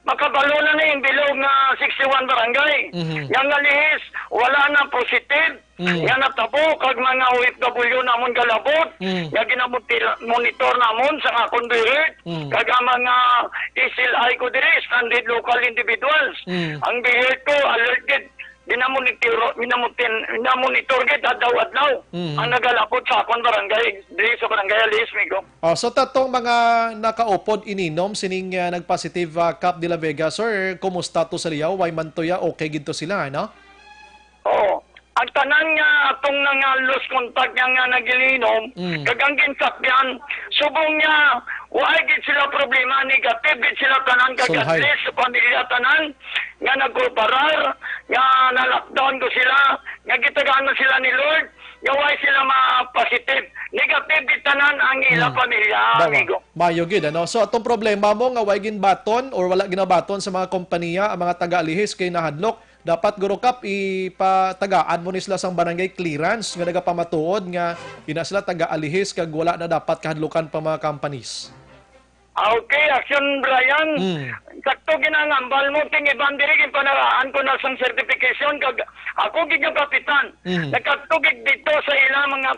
makabalo na na yung bilog nga sixty-one barangay. Mhm. Nga nga lihis, wala na positive. Mm. Nga natabo, kag mga O F W namon galabot, Mm. nga ginamontir-, monitor namon sa nga conduit, Mm. kag ang mga S L I ko diri, stranded local individuals. Mm. Ang BIRT ko, alert gid, ginamonitor, ginamonitor, ginamonitor gid adlaw-adlaw Mm. ang nagalabot sa akon barangay, diri sa barangay Alis, amigo. Oh, so tatong mga nakaupod ininom sining, ah, nagpositive, ah, Kap De La Vega, sir, kumusta to sa liyaw? Way man to ya? Okay gid to sila, no? Oo. Ang tanan nga atong nanga-lose contact niya nga nagilinom, Mm. kag ang ginsakyan, subong niya, wa gid sila problema, negative gid sila tanan, kag at Sulhay. least sa pamilya tanan, nga nagkuparar, nga na-lockdown ko sila, nga gitagaan man sila ni Lord, nga wa sila ma-positive. Negative gid tanan ang ila Mm. pamilya, Bawa. amigo. Mayo gid, ano? So, atong problema mo nga way ginbaton or wala ginabaton sa mga kompanya, ang mga taga-Alihis kay nahadlok, dapat, Guro Kap, ipatagaan mo ni sila sang barangay clearance nga nagapamatuod nga ina sila taga-Alihis kag wala na dapat kahadlukan pa mga companies. Ah, okay, Action Brian. Mm. Sakto ginangambal mo, ting iban diri ginpanaraan ko na sang certification kag ako gid yung kapitan. Mm. Nagkatugig dito sa ila mga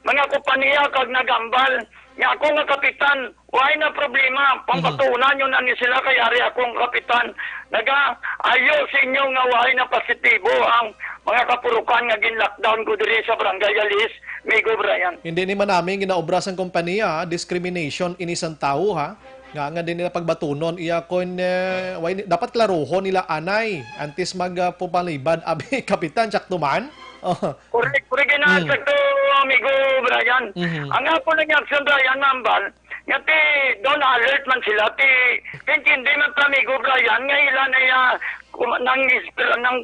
mga kompanya kag nagambal nga ako nga kapitan, why na problema? Mm. Pampatunan nyo na ni sila kay ari akong kapitan. Naga-ayo sa inyo nga why na positibo ang mga kapurukan nga gin-lockdown ko diri sa Barangay Alis, Migo Brian. Hindi ni man namin ginaobra sang kompanya, ha? Discrimination ini sang tawo, ha? Nga, nga din nila pagbatunon iya kon, eh, way ni-, dapat klaruhon nila anay antes mag, ah, pupalibad abi kapitan, sakto man? Oh. Correct, correct na Mm. sakto, amigo Brian. Mhm. Ang ako lang yung action, Brian, mambal, nga ti, doon alert man sila, ti, intindi man pa, amigo Brian, nga ila na iya, kum-, nang, nang,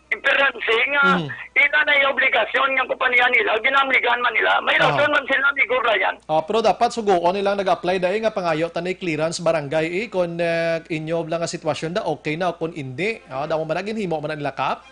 Ipiransi nga Mm. ila na yung obligasyon nga kompanya nila, ginamligan man nila. May Aha. rason man sila, amigo Brian. Ah, pero dapat sugoon nilang nag-apply dahil nga pangayo ta ni clearance barangay, eh, kung, eh, inyo lang nga sitwasyon da, okay na, o kung hindi. Ah, damo man na ginhimo man na nila, Kap?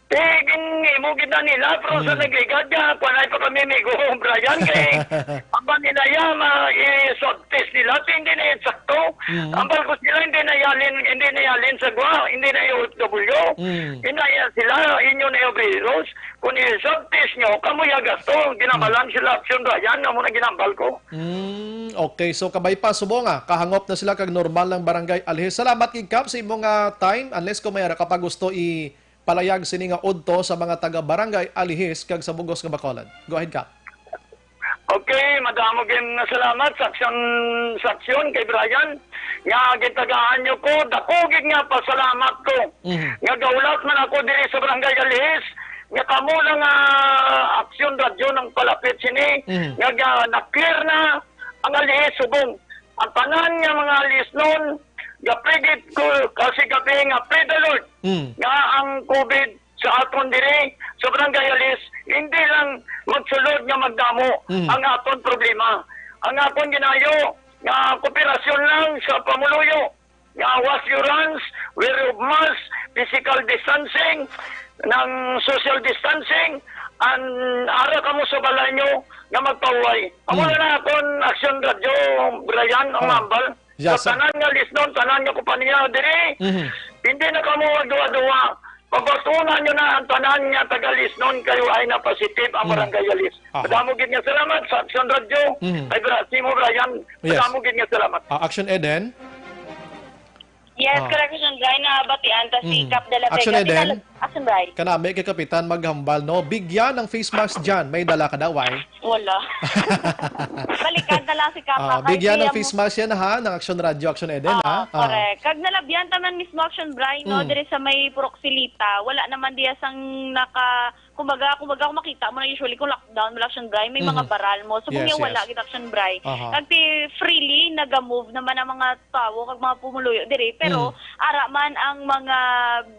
Eh, ginhimo gid na nila, pero sa Mm. nagligad nga, panay pa kami, amigo Brian, kay ang ba nila yan, ma-, i-swab test nila, ti hindi na yan sakto. Mm. Ang balkos nila, hindi na yalin, hindi na yalin sa gwa, hindi na yung O F W. Mm. Inaya sila, inyo na yung virus. Kung i-swab test nyo, kamo ya gasto. Ginabalan Mm. sila, action ba yan? Amo na ginambal ko. Mm, okay. So, kabay pa, subong, ah, kahangop na sila kag normal ng barangay Alhis. Salamat, Kig Kap, sa imong, ah, time. Unless kung may ara ka pa gusto i-, palayag sini nga udto sa mga taga Barangay Alihis kag sa Bugos nga Bacolod. Go ahead, Kap. Okay, madamo gyud nga salamat sa aksyon, sa aksyon kay Brian nga gitagaan niyo ko. Dako gid nga pasalamat ko Mhm. nga gahulat man ako diri sa Barangay Alihis nga kamo lang nga aksyon radyo nang palapit sini Mhm. nga, nga na-clear na ang Alihis subong Ang tanan nga mga listener, gapigit ko kasi gabi nga, pray the Lord, Mm. nga ang COVID sa aton diri sa Barangay Alis, hindi lang magsulod nga magdamo Mm. ang aton problema. Ang aton ginayo nga kooperasyon lang sa pamuluyo, nga wash your hands, wear of mask, physical distancing, ng social distancing, and ara kamo sa balay nyo nga magpahuway. Amo Mm. na lang akon Action Radio, Brian, ang Oh. hambal. Yes, Sa sir. tanan nga listener, tanan nga kompanya diri, Mhm. hindi na kamo magduwa-duwa. Pabatunan nyo na ang tanan nga taga-listener kayo ay na positive ang Mm. Barangay Alis. Aha. Madamo gid nga salamat sa Action Radio. Mhm. Ay, Bra-, Simo Brian, Yes. madamo gid nga salamat. Ah, Action Eden? Yes, Ah. correct, Action Bri, nabatian ta si Mm. Cap de la Action Vega. Eden? Tinala-, Action Bri. Kanami kay Kapitan maghambal, no? Bigyan ng face mask dyan. May dala ka daw, ay? Wala. Balikan na lang si Cap, Ah, ha? Kay bigyan di ng amo face mask yan, ha? Ng Action Radio, Action Eden, Oo, ha? Ah. correct. Kag nalabyan ta man mismo, Action Bri, no? Mm. Diri sa may Purok Silita, wala naman diya sang naka-, kumbaga, kumbaga, kung makita mo na usually kung lockdown mo, Action Bri, may mga Mm. baral mo. So, kung Yes, yung wala, yes. kita, Action Bri. Aha. Kag ti freely, naga-move naman ang mga tawo kag mga pumuluyo diri, pero Mm. ara man ang mga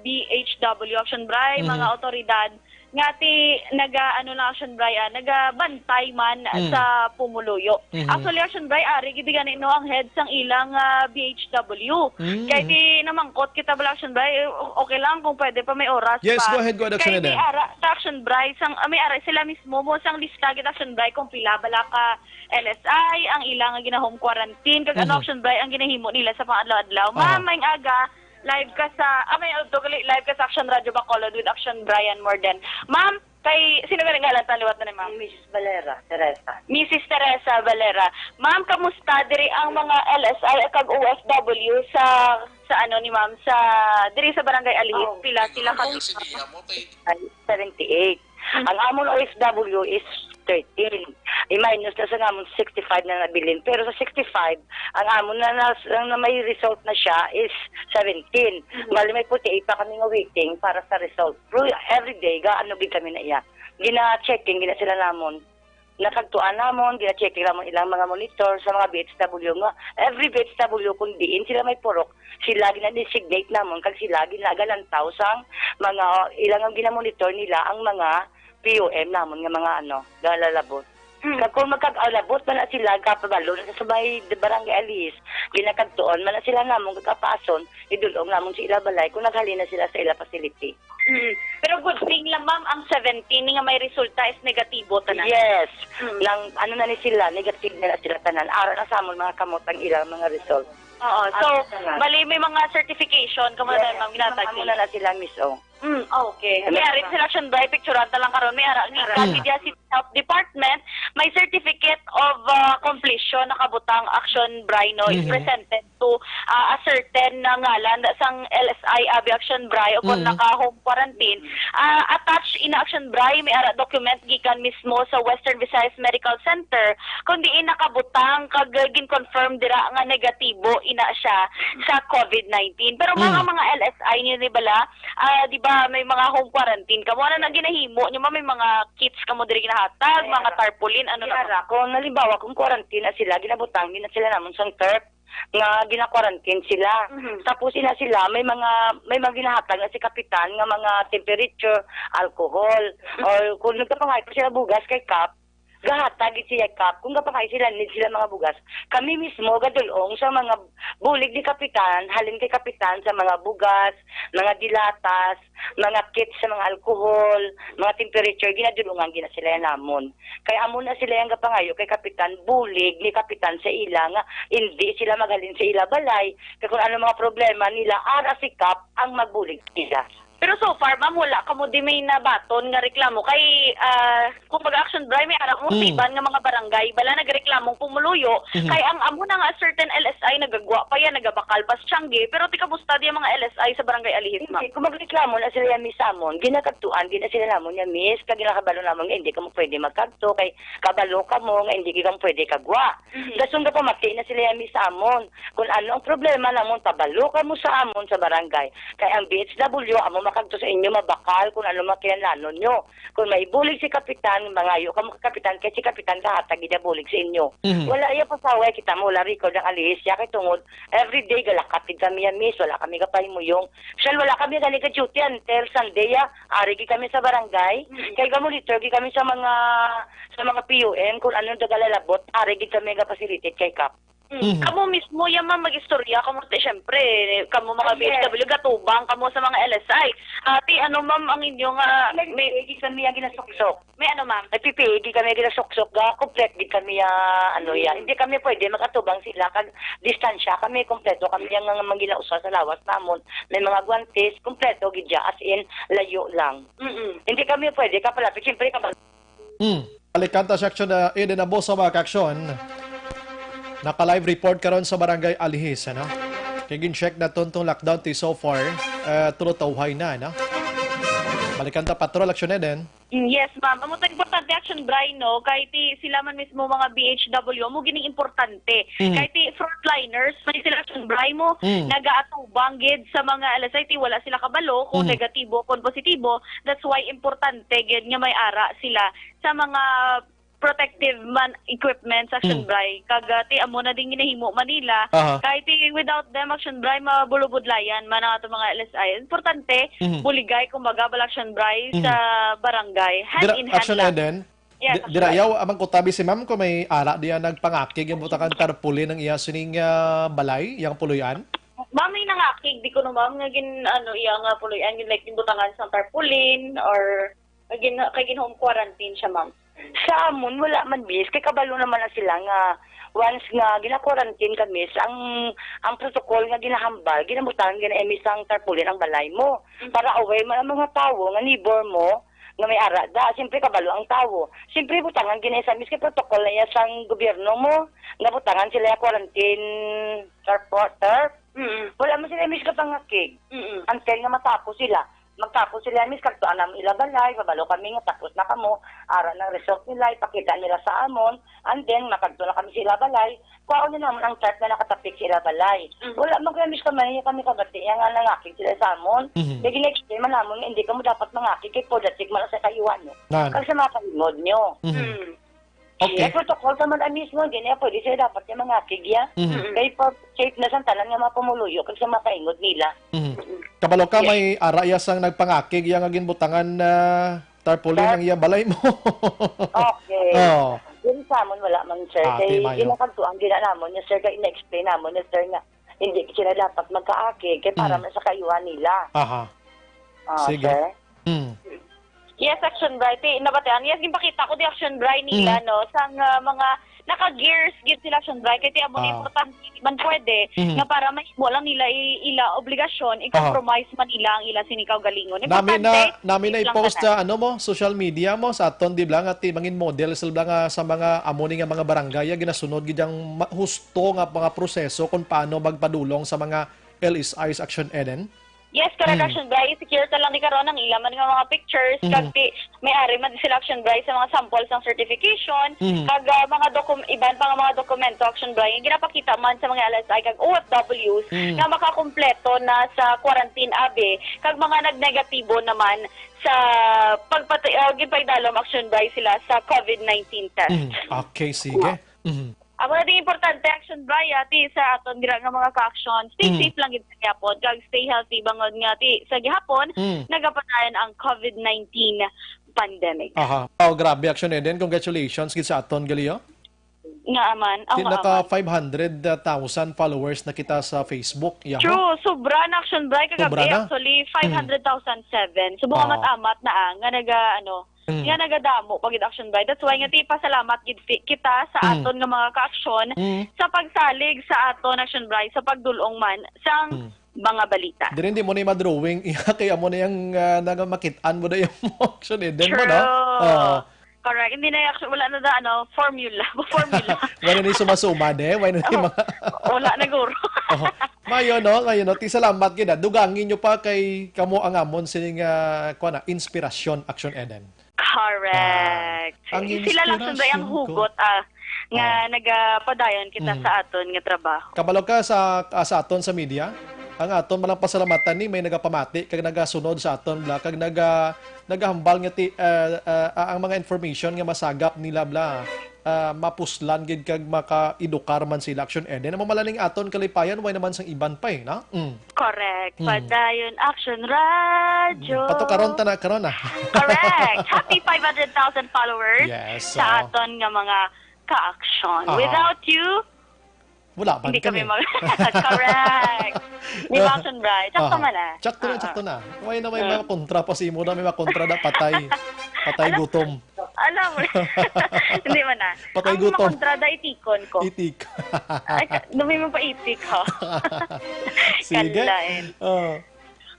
B H W, Action Bri, mga Mhm. otoridad, nga ti naga, ano lang, Action Bri, ah, nagabantay man Mm. sa pumuluyo. Mhm. Actually, Action Bri, ari gid gani, no, ang head sang ilang, ah, B H W. Mm. Kay ti namangkot kita bala, Action Bri, eh, o-, okay lang kung pwede pa, may oras Yes, pa. go ahead, go ahead, Action Kay may Eden. ara, ta, Action Bri, sang, ah, may ara sila mismo mo sang lista gid, Action Bri, kung pila bala ka L S I ang ilang nga gina-home quarantine, kag ano, Mhm. Action Bri, ang ginahimo nila sa pang-adlaw-adlaw. Aha. Ma'am, may aga, live ka sa, ah, may adto gali, live ka sa Action Radio Bacolod with Action Brian Morden. Ma'am, kay sino gali ngalan ta liwat na ni ma'am? Missus Valera, Teresa. Missus Teresa Valera. Ma'am, kamusta diri ang mga L S I kag O F W sa, sa ano ni ma'am, sa diri sa Barangay Alihis? Oh. Pila sila ka? Ay, seventy-eight. Mhm. Ang amon O F W is thirteen. I-minus na sa amon sixty-five na nabilin. Pero sa sixty-five, ang amon na, na, na may result na siya is seventeen. Mhm. Bali, may forty-eight pa kami nga waiting para sa result. Pero every day, ga-, ano gid kami na iya. Gina-checking, gina sila namon. Nakagtuan namon, gina-checking namon ilang mga monitor sa mga B H W nga. Every B H W, kung diin sila may purok, sila gina-designate namon, kag sila ginagalantaw sang mga, ilang ang ginamonitor nila ang mga P U M namon nga mga, ano, galalabot. Mm. Kag kung magkag-alabot man na sila, kapabalo na sa may barangay Alis, ginakadtuon man na sila namon, kagapason, idulong namon sa ila balay kung naghalin na sila sa ila facility. Mm. Pero good thing lang, ma'am, ang seventeen nga may resulta is negatibo tanan. Yes. Mm. Nang, ano na ni sila, negative na, na sila tanan. Ara na sa amon mga kamot ang ilang mga result. Oo. Ara So, na tanan. bali may mga certification, kamo na Yes. tayo, ma'am, ginatag Amo nila. na na sila, miss, oh. Mm, okay. Ano May pa? ari sa Action Bri, picturean ta lang karon. May ara, Ara. gikan Mm. media City Health Department, may certificate of, ah, completion nakabutang Action Bri, no, is Mhm. presented to, ah, a certain na ngalan sang L S I Abi Action Bri o kung Mm. naka-home quarantine. Ah, attached ina Action Bri, may ara document gikan mismo sa Western Visayas Medical Center, kung diin nakabutang kag, ah, gin-confirm dira nga negatibo ina siya sa COVID nineteen. Pero mga, Mm. mga L S I niyo ni bala, ah, di ba may mga home quarantine kamo? Ano nang ginahimo niyo? Ma, may mga kits kamo diri ginahatag, Ay, mga ara. tarpaulin, ano Di na? ara, kung halimbawa, kung quarantine na sila, ginabutang, gina sila namon sang turf nga gina-quarantine sila. Mhm. Tapos ina sila, may mga, may mga ginahatag na si kapitan nga mga temperature, alcohol, Mhm. or kung nagkapangayo pa sila bugas kay Kap, gahatag gid siya Kap. Kung kapangayo sila, need sila mga bugas. Kami mismo, gadulong sa mga bulig ni kapitan, halin kay kapitan sa mga bugas, mga dilatas, mga kits sa mga alcohol, mga temperature, ginadulungan gina sila namon. Kay amo na sila yang gapangayo kay kapitan, bulig ni kapitan sa ila nga hindi sila maghalin sa ila balay. Kay kung ano mga problema nila, ara si Kap ang magbulig nila. Pero so far, ma'am, wala kamo di may nabaton nga reklamo. Kay, ah, kung pag-action, Bri, may ara mo Mm. sa iban nga mga barangay, bala nagreklamong pumuluyo, Mhm. kay ang amo na nga certain L S I nagagwa pa yan, nagabakal pa sa tiyanggi, pero ti kamusta di ang mga L S I sa barangay Alihis, ma'am? Hindi, kung magreklamo na sila yan, miss, amon, ginakadtuan, gina sila namon yan, miss, kag ginakabalo namon nga hindi kamo pwede magkadto, kay kabalo kamo nga hindi kamo pwede kagwa. Mhm. Dason gapamati na sila yan, miss, amon. Kung ano ang problema namon, pabalo kamo sa amon sa barangay. Kay ang B H W, amo Pagto sa inyo, mabakal kung ano man kinahanglanon nyo. Kung may bulig si Kapitan, mangayo kamo kay Kapitan, kay si Kapitan kahatag gid niya bulig sa inyo. Mhm. Wala iya pasaway, kita mo, wala record ang alihis niya, kay tungod, everyday galakat gid kami ya, miss, wala kami kapahimuyong. Siya, wala kami gani ka-duty until Sunday ya, ari gid kami sa barangay. Mhm. Kay ga-monitor gid kami sa mga, sa mga P U M, kung ano nagalalabot, ari gid kami ga-facilitate kay Kap. Mm. Mhm. Kamo mismo, ya, ma'am, mag-istorya kamo, te, syempre, kamo mga Ah, yes. B H W, gatubang kamo sa mga L S I. Ate, ano, ma'am, ang inyo nga, may, may P P E gid kami ang ginasuksok. May ano, ma'am? May P P E gid kami ang ginasuksok, ga, complete gid kami, ah, ano, ya. Mm. Hindi kami pwede mag-atubang sila, kag distansya kami, kompleto kami ang mga ginausa sa lawas namon. May mga guantes, kompleto gid ya, as in, layo lang. Mm-mm. Hindi kami pwede kapalapit, syempre, kapag Hmm. Balikan ta si Action, uh, Eden Abo sa mga ka-aksyon. Naka-live report karon sa Barangay Alihis, ano? Kay gin-check na tong lockdown ti so far, uh, tulo tawhay na, no? Balikan ta, Patrol, Action Eden. Mm, yes, ma'am. Amo to importante, Action Bri, no? Kay ti sila man mismo mga B H W, amo gini importante. Mm. Kay ti frontliners, may sila, Action Bri, mo, Mm. nagaatubang gid sa mga L S I, ti wala sila kabalo kung Mm. negatibo, kung positibo. That's why importante gid nga may ara sila sa mga protective man equipments, Action Mm. Bri. Kag, ah, ti amo na din ginahimo man nila. Aha. Kay ti without them, Action Bri, mabulubudlayan man ang ato mga L S I. Importante, Mhm. buligay, kumbaga, bala, Action Bri, Mhm. sa barangay. Hand Dira, in hand Action lang. Eden, Yes, di-, Action dira, Bri. Yaw, amang kutabi si ma'am kung may ara diya nagpangakig yung butakan tarpaulin ang iya sining, ah, balay, yang puloy-an? Ma'am, may nangakig, di ko no, ma'am, nga gin-, ano, iya nga puloy-an, gin-, like, ginbutangan sang tarpaulin or Kay gin-, kay gin-home quarantine siya, ma'am. Sa amon, wala man, miss. Kay kabalo naman na sila nga once nga gina-quarantine ka, miss, ang, ang protocol nga ginahambal, ginabutangan gina-, eh, miss, ang tarpaulin ang balay mo. Mm. Para aware man ang mga tawo nga neighbor mo nga may ara da. Siyempre, kabalo ang tawo. Siyempre, butangan gina sa, miss, kay protocol na iya sang gobyerno mo. Nabutangan sila ya quarantine tarpo-, tarp. Mm. Wala man sila, miss, kapangakig. Mm. Until nga matapos sila. Magtapos sila, miss, kadtuan namon ila balay, mabalo kami nga tapos na kamo, ara nang result nila, ipakita nila sa amon, and then makadto na kami sa ila balay, kuhaon na namon ang chart nga nakatapik sa ila balay. Mhm. Wala man kami, miss, kamay kami kabati nga nangakig sila sa amon. Mhm. Kay gina-explain man namon nga hindi kamo dapat mangakig kay politik man sa kayuhan nyo. Nan. Kag sa mga kalimod nyo. Mhm. Mm. Okay. May protocol ka man, ah, mismo, hindi niya pwede sila dapat niya mangakig ya. Mhm. Mm. Kay pa, safe na sa tanan nga mga pumuluyo kag sa mga kaingod nila. Mhm. Mm. Kabalo ka, Yes. may ara iya sang nagpangakig iya nga ginbutangan na tarpaulin Tar- ang iya balay mo. Okay. Oh. Yun sa amon, wala man, sir. Ah, Kay di mayo. ginakadtuan gina namon niya, sir, kay ina-explain namon niya, sir, nga hindi sila dapat magkaakig kay para Mm. man sa kayuhan nila. Aha. Ah, Sige. sir. Mm. Yes, Action Bri. Ti, nabatian. Yes, ginpakita ko di Action Bri nila, Mm. no? Sang, ah, mga naka-gears gid sila, Action Bri. Kay ti amo na Ah. importante, di man pwede, Mm. nga para mahimo lang nila i-, ila obligasyon, Aha. i-compromise man nila ang ila sini kaugalingon. Nami na, Importante, nami na safe lang i-post tanan. sa, ano mo, social media mo, sa aton, di ba, nga ti mangin model sila nga sa mga amo ni nga mga barangay, nga ginasunod gid ang ma-, husto nga mga proseso kung paano magpadulong sa mga L S Is, Action Eden? Yes, correct, Mm. Action Bri. I-secure ta lang ni karon ang ila man nga mga pictures, Mm. kag ti, may ari man sila, Action Bri, sa mga samples sang certification, Mm. kag, ah, mga dokum-, iban pa nga mga dokumento, Action Bri, nga ginapakita man sa mga L S I kag O F Ws Mm. nga makakumpleto na sa quarantine abi, kag mga nagnegatibo naman sa pagpati-, ah, ginpaidalom, Action Bri, sila sa COVID nineteen test. Mm. Okay, sige. Mm. Amo na ding importante, Action Bri, ah, ti sa aton dira nga mga ka-action. Stay Mm. safe lang gid sa gihapon, kag stay healthy, bangod nga ti sa gihapon, Mm. nagapadayon ang COVID nineteen pandemic. Aha. Oh, grabe, Action Eden. Congratulations gid sa aton gali, oh. Nga man, oh, Ti nga naka man. five hundred thousand followers na kita sa Facebook. Yahoo. True, sobra na, Action Bri, kagabi, Sobra na? actually, Mm. five hundred thousand seven. Subong Ah. amat-amat na, ah, nga naga, ano, Mm. nga nagadamo pa gid, Action Bri. That's why nga ti pasalamat gid ti-, kita sa Mm. aton nga mga ka-action Mm. sa pagsalig sa aton, Action Bri, sa pagdul-ong man sang Mm. mga balita. Diri, hindi mo na madrawing. Iya, kay amo na yang, ah, nagamakit-an mo na yung Action Eden mo, no? True. Oo. Correct. Hindi na, actually, wala na da, ano, formula. Formula. Wala na yung sumasuma, de. Wala na yung Oh, mga wala na, guro. Oh. Mayo, no? Mayo, no? Ti salamat gid, ah. Dugangi nyo pa kay kamo ang amon sining, ah, kuwan na, inspirasyon, Action Eden. Correct. Ah, ang Sila lang inspirasyon sunday ang ko. hugot, ah, nga Ah. nagapadayon kita Mm. sa aton nga trabaho. Kabalo ka sa, ah, sa aton sa media? Ang aton malang pasalamatan ni may nagapamati kag nagasunod sa aton bla kag naga nagahambal nga ti, ah, ah, ah, ang mga information nga masagap nila bla, ah, mapuslan gid kag makaedukar man sila, Action Eden. Amo malaning aton kalipayan, way naman sang iban pa eh, na? Mm. Correct. Mm. Padayon, Action Radio. Pato karon ta na, karon na. Correct. Happy five hundred thousand followers Yes, sa so. aton nga mga ka-action. Aha. Without you, Wala man Hindi kami kami. mag- Correct. Di ba, Action Bright? Sakto Aha. man ah. Sakto na, Oo. sakto na. May na may Ah. mga kontra pa si imo na may mga kontra na patay. Patay Alam- gutom. Alam mo, hindi man na. Patay Ang gutom. makontrada, itikon ko. Itik. Ay, ka- dumi mo pa itik, ha? Sige. Kalain. Oh.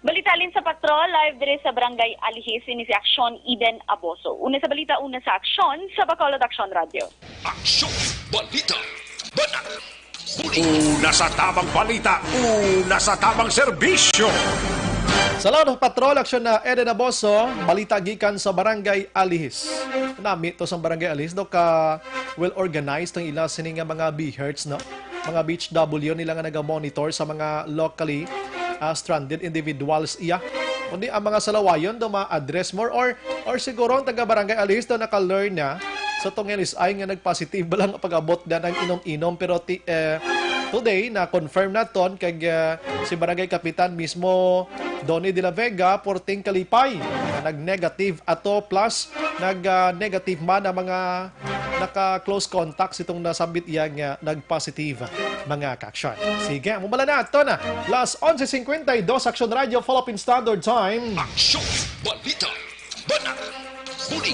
Balita halin sa patrol, live diri sa Barangay Alihis, ini si Aksyon Eden Aboso. Una sa balita, una sa aksyon, sa Bacolod Aksyon Radio. Aksyon, balita, banat, bulig. Una sa tabang balita, una sa tabang serbisyo. Salamat, Patrol Aksyon na Eden Aboso, balita gikan sa Barangay Alihis. Nami to sa Barangay Alihis, do ka well organized ang ila sini nga mga B H E R Ts, no? Mga B H W nila nga naga-monitor sa mga locally, ah, stranded individuals iya. Kundi ang mga salawayon do ma-address more or, or siguro ang taga Barangay Alihis do naka-learn na sa tong L S I nga nag-positive lang ang pag-abot na ng inom-inom. Pero ti, eh, today, na-confirm naton kag, ah, si Barangay Kapitan mismo, Donny de la Vega, Porting Kalipay, na nag-negative ato plus nag, ah, negative man ang mga naka-close contact sitong nasambit iya nga nag-positive, mga ka-action. Sige, mumala na ato na. Las onse cincuenta y dos, Action Radio, Philippine Standard Time. Aksyon, balita, banat, bulig.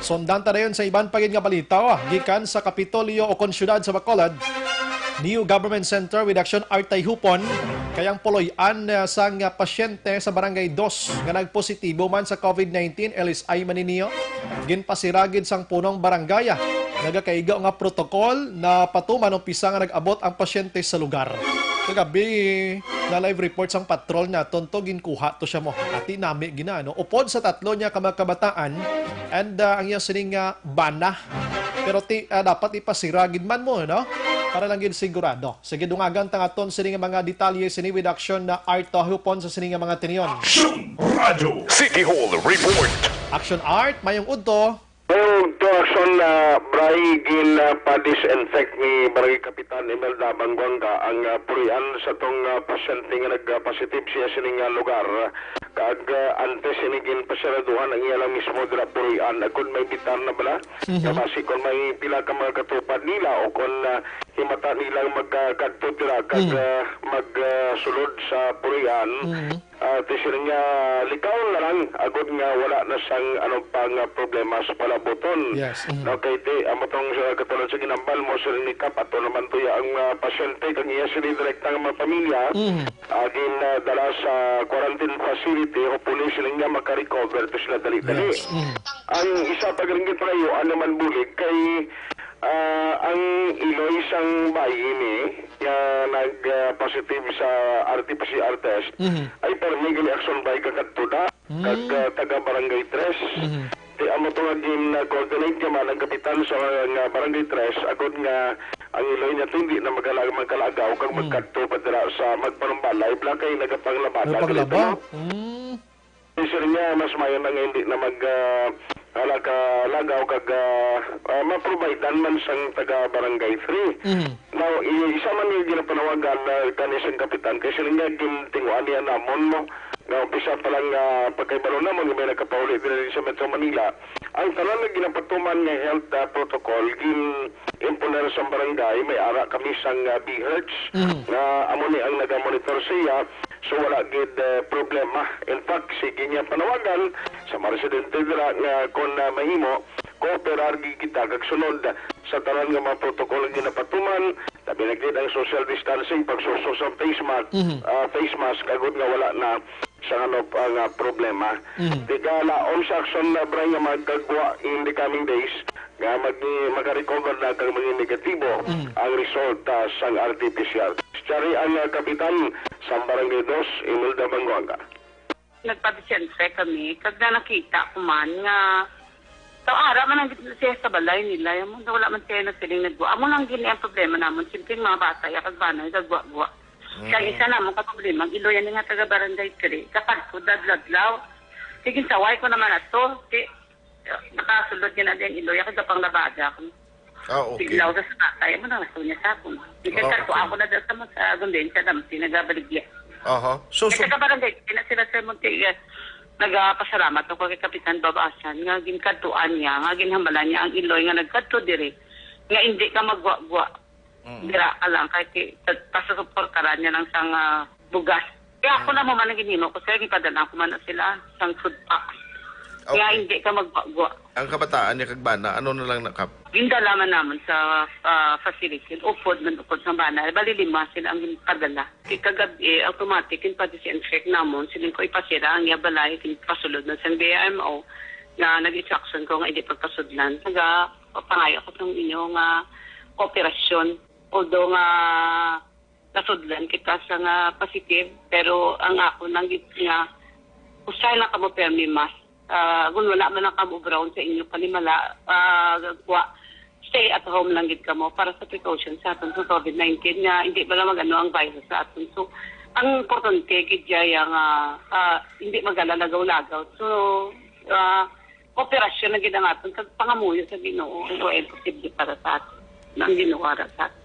Sundan ta dayon sa iban pa gid nga balita, ah, gikan sa Kapitolyo o kon siyudad sa Bacolod. New Government Center with Action Art Tayhupon, kay ang puloy-an, ah, sang, ah, pasyente sa Barangay Dos nga nagpositibo man sa COVID nineteen, L S I man niyo. Ginpasira gid sang punong barangay, ah, nagakaigo nga protokol na patuman umpisa nga nag-abot ang pasyente sa lugar. Kagabi, na live report sang patrol naton to, ginkuha to siya mo. Ati nami gina, no? Upod sa tatlo niya ka mga kabataan, and, ah, ang iya sining, ah, bana. Pero ti, ah, dapat ipasira gid man mo, no? Para lang gid sigurado. Sige, dungagan ta nga aton sini nga mga detalye sini with Action na Art Tahupon sa sini nga mga tinion. Action Radio City Hall Report. Action Art, mayong udto. Mayong udto, Action na Bray, gin, ah, pa-disinfect ni Barangay Kapitan Imelda Bangguanga ang, ah, puloy-an sa tong, ah, pasyente nga nag-positive siya sining, ah, lugar. Kag, ah, antes ini ginpasiraduhan ang iya lang mismo dira puloy-an agud may bitar na bala. Mhm. Nga basi kon may pila ka mga katupad nila o kon, ah, himata nilang magkakadto dira kag, Mm. ah, mag, ah, sulod sa puloy-an, Mm. ah, ti sila nga likaw na lang agud nga wala na sang ano pa nga problema sa palabuton. Yes, mm. Okay, ti, amo tong sa katulad sa ginambal mo, sila ni Kap, ato naman to ya ang, ah, pasyente, kag iya sila direkta nga mga pamilya, Mm. ah, gin, ah, dala sa quarantine facility, hopefully sila nga makarecover to sila dali-dali. Yes, mm. Ang isa pa gid nga pangayuan naman bulig kay, ah, ang iloy sang bayi ni nga nag, ah, positive sa R T P C R test Mhm. ay permi gali action by kakadto na Mm. kag, ah, taga Barangay Tres. Mhm. Ti amo to nga gin, ah, coordinate niya man ang kapitan sa nga Barangay Tres agud nga ang iloy niya hindi na magala-, magkalagaw kag Mm. magkadto pa dira sa magpanumbalay, bla kay nagapanglaba na Nagapanglaba? dito, no? Mm. Sir niya, mas mayo na nga hindi na mag, ah, ala ka lagaw kag, ah, ah, ma-providean man sang taga Barangay Three. Mhm. Now, i-, isa man yung ginapanawagan na kani sang kapitan, kay sila nga gintinguan niya namon, no? Nga umpisa pa lang, ah, pagkahibalo namon nga may nakapauli diri sa Metro Manila, ang tanan nga ginapatuman nga health, ah, protocol, gin-imponer sa barangay, may ara kami sang, ah, B H E R Ts, Mhm. nga amo ni ang nagamonitor siya, So, wala gid, eh, problema. In fact, sige niya panawagan sa mga residente dira nga kon, ah, mahimo, kooperar gid kita kag sunod sa tanan nga mga protokolo nga ginapatuman, labi na gid ang social distancing, pagsusok sa face mask, Mhm. ah, face mask, agud nga wala na sa ano pa nga problema. Mhm. Di ka laom sa aksyon na, Bray, nga magkagwa in the coming days, nga mag-, makarecover na kag maging negatibo Mm. ang result, ah, sang R T P C R. Siya rin ang, ah, kapitan sa Barangay Dos, Imelda Banguanga. Nagpa-disinfect kami, kag na nakita ko man nga, so, ara man ang siya sa balay nila, yung mga wala man siya nagsiling nagwa. Amo lang gini ang problema namon, simpleng mga bata, ya kag bana, nagwa-gwa. Kag isa namon ka problema, ang iloy ani nga taga Barangay three, kapag ko dadladlaw. Sige, saway ko naman ato. Di, nakasulod nga na din iloy, ako gapang labada ako. Ah, okay. Biglaw sa sakay, mo na, gusto niya sa akon. Di kay Ah, kato okay. ako na dyan sa mga gundin, sa dam, pinagabaligya. Aha. So, Kaya so, sa barangay, di na sila sa Monte, eh, nagapasalamat ako kay Kapitan Babasan, nga ginkadtuan niya, nga ginhambalan niya ang iloy nga nagkadto diri, nga hindi ka magwa-gwa. Mm. Dira ka lang, kay ti-, pasusuportaran niya lang sang, ah, bugas. Kaya ako Mm. na mo man ang ginhimo ko, sir, gipadala ko man na sila sang food packs. Nga Okay. hindi ka magwa-gwa. Ang kabataan niya kag bana, ano na lang nakap? Gindala man namon sa, ah, facility. Upod man, upod sa bana. Bali, lima sila ang ginpadala. Di kagab-i, automatic, ginpa-disinfect namon. Siling ko, ipasira ang iya balay, ginpasulod na sa B M O na nag-instruction ko nga hindi pagpasudlan. Naga, pangayo ko sa inyo nga kooperasyon. Although nga nasudlan kita sa nga positive, pero ang ako lang gid nga, usahay lang kamo permi mask. Ah, kung wala man lang kamo brown sa inyo panimala, ah, wa, stay at home lang gid kamo para sa precaution sa aton sa COVID nineteen nga hindi bala mag-ano ang virus sa aton. So, ang importante gid dya nga, ah, hindi magalagaw-lagaw. So, ah, kooperasyon na gid ang aton kag pangamuyo sa Ginoo. Ito ay imposible para sa aton. Ang Ginoo ara sa aton.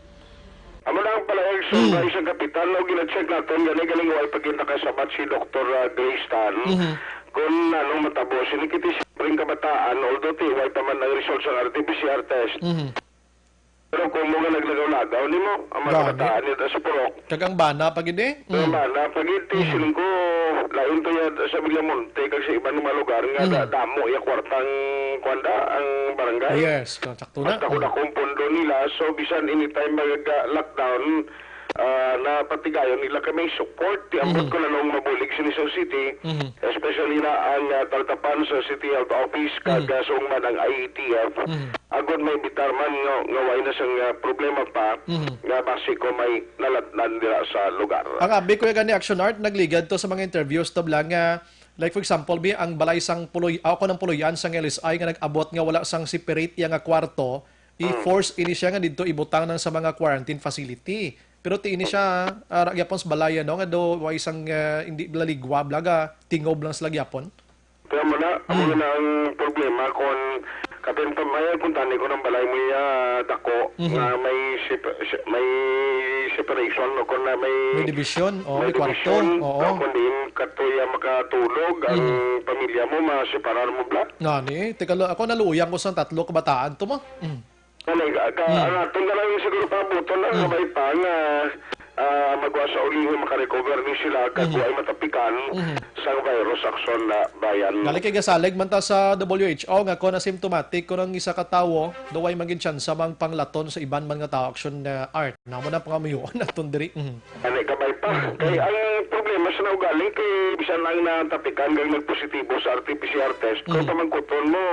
Amo na ang palaag sa Mm. isang kapitan, no, gina-check naton, gani galing way pa gid nakasabat si Doktor, ah, Grace Tan. Mhm. Kung anong matabo, sinikiti siya ring kabataan, although ti, way pa man ang result sa R T P C R test. Mhm. Pero kung mo nga naglagaw-lagaw, ni mo, ang mga Gani. kabataan nito sa Purok. Kag ang bana pa gid eh. Ang Mm. bana pa gid, ti, Mm. siling ko, lain to yan sa Villamonte, kag sa iban nga mga lugar nga Mm. da-, damo iya kwartang, kuwan da, ang barangay. Yes, sakto na. Basta kung Mm. akong pondo nila, so bisan anytime mag-lockdown, ah, napatigayon nila kay may support. Ti ambot Mhm. ko na nung mabulig sini sa city, Mhm. especially na ang, ah, talatapan sa City Health Office, kag, Mhm. ah, suong man ang I E T F. Mhm. Agod may bitar man nga, nga way na sang, ah, problema pa, Mhm. nga basi ko may nalatnan dira sa lugar. Ang abi ko gani, Action Art, nagligad to sa mga interviews to bala nga, like, for example, bi, ang balay sang puloy, ako ng puloyan sang L S I nga nag-abot nga wala sang separate iya nga kwarto, Mm. i-force ini siya nga didto ibutang nang sa mga quarantine facility. Pero ti ini siya, ah, ra gyapon sa balay, ano, nga do, way sang, ah, hindi laligwa, blaga, tingob lang sila gyapon. Kaya mo na, amo Mm. na ang problema kung kapin pa may kung tani ko ng balay mo iya dako Mhm. nga may sep-, se-, may separation o kung na may May division, oo, may may kwarto, division, oo. o kung diin katuya makatulog ang Mhm. pamilya mo, maseparar mo bla. Ngani, teka lo, ako naluoyan ko sang tatlo kabataan to mo. Mm. Kani, ka, ka, Mm. ang aton na lang siguro pabuton na Mm. kabay pa nga, ah, magwa sa ulihi makarecover ni sila kag Mhm. way matapikan Mhm. sang virus, Action Bayan. Gali kay gasalig man ta sa W H O nga kon asymptomatic kon ang isa ka tawo, do way man gid tsansa mang panglaton sa iban man nga tawo, Action, ah, Art. Namo na pangamuyoon naton diri. Mhm. Ani kabay pa. Mm, Kay mm. ang problema sa naugali kay bisan ang natapikan kag nagpositibo sa R T P C R test, kung Mm. pamangkuton mo,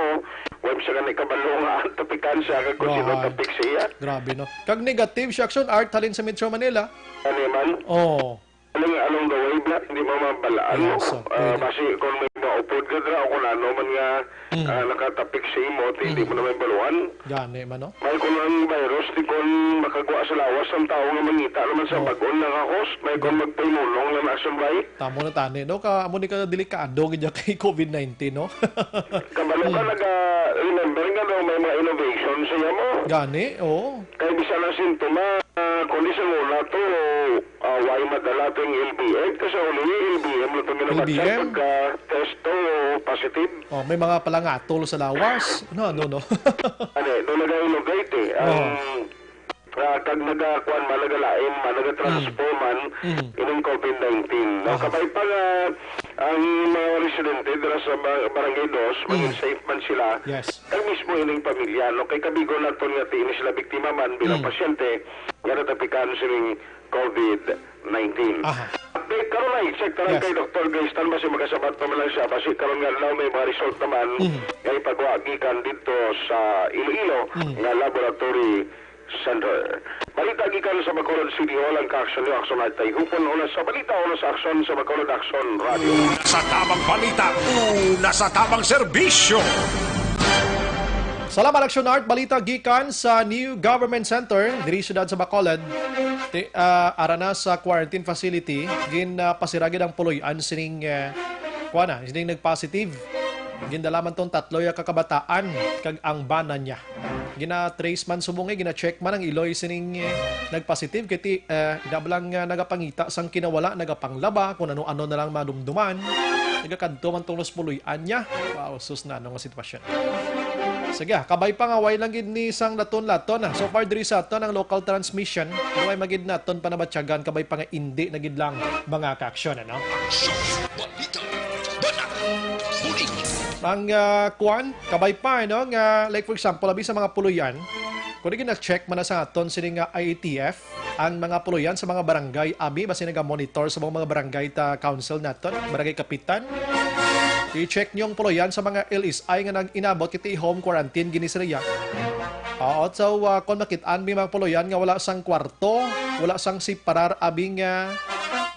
wa sa gani kabalo nga tapikan siya kag kung sino Wow. tapik siya. Grabe, no? Kag negative siya, Action Art, halin sa Metro Manila. Ani man? Oo. Aling along the way, bla, hindi mo mabalaan mo. Yes, sir. Ah, Pwede. basi kung may maupod ka dra o kung ano man nga Mm. ah, nakatapik sa imo, ti hindi Mm. mo na may baluan. Gani man, no? May kung ang virus, ti kon makagwa sa lawas ang tao nga mangita naman sa Oo. bag-on nga host, may kung Ga- magpainulong na nasunbay. Tamo na tani, no? Ka, amo ni ka delikado gid kay COVID nineteen, no? Kabalo ka, Mm. naga-remember nga daw may mga innovation sa iya mo. Gani, oo. Kay bisan ang sintoma, ah, kundi sa una to, ah, way madala to yung L B M, kasi uli yung L B M lang itong ginamatyan L B M? pagka test to positive. Oh, may mga palangatol sa lawas. No, no, no. Ano, no, nag-innovate eh. Ang, Oo. ah, kag nagakuan man, nagalain man, nagatransform Mm. man, Mm. ining COVID nineteen. No? Aha. Kabay pa nga, ang mga residente dira sa ba-, Barangay Dos, maging Mm. safe man sila. Yes. Kag mismo ining pamilya, no? Kay kabigo naton nga ti ini sila biktima man bilang Mm. pasyente nga natapikan sining COVID nineteen. Aha. Update karon ay check tanan Yes. kay Doktor Graystan, basi makasabat pa man lang siya. Basi karon nga adlaw may mga result naman Mm. nga ipagwa gikan didto sa Iloilo Mm. nga laboratory center. Balita gikan sa Bacolod City Hall, ang kaaksyon niyo, Action Art Tayhupon. Una sa balita, una sa aksyon sa Bacolod Action Radio. Una sa tabang balita, una sa tabang serbisyo. Salamat, Action Art. Balita gikan sa New Government Center, diri siyudad sa Bacolod. Ti-, ah, ara na sa quarantine facility, ginpasira gid ang puloy-an sining, eh, kuwan na, sining nag-positive. Gindala man tong tatlo ya ka kabataan kag ang bana niya. Gina-trace man subong, eh, gina-check man ang iloy sining, eh, nag-positive kay ti-, eh, ina bala nga nagapangita sang kinawala, nagapanglaba, kung ano-ano na lang madumduman. Nagakadto man tong los puloy-an niya. Wow, sus, na ano nga sitwasyon. Sige, ah, kabay pa nga way lang gid ni sang laton-laton, ah. So far diri sa aton ang local transmission, way magid naton pa nabatyagan, kabay pa nga indi na gid lang mga kaaksyon, ano? Aksyon! Balita! Banat! Bulig! Ang, ah, kuwan, kabay pa, no, nga, like, for example, abi sa mga puloy-an, kung di na-check man na sa aton sini nga I A T F, ang mga puloy-an sa mga barangay, abi, basi naga-monitor sa mga barangay ta council naton, barangay kapitan. I-check niyo ang puloy-an sa mga L S I nga nag-inabot kiti home quarantine gini sila. Oo, so, ah, kung makit-an may mga puloy-an nga wala sang kwarto, wala sang separar abi nga,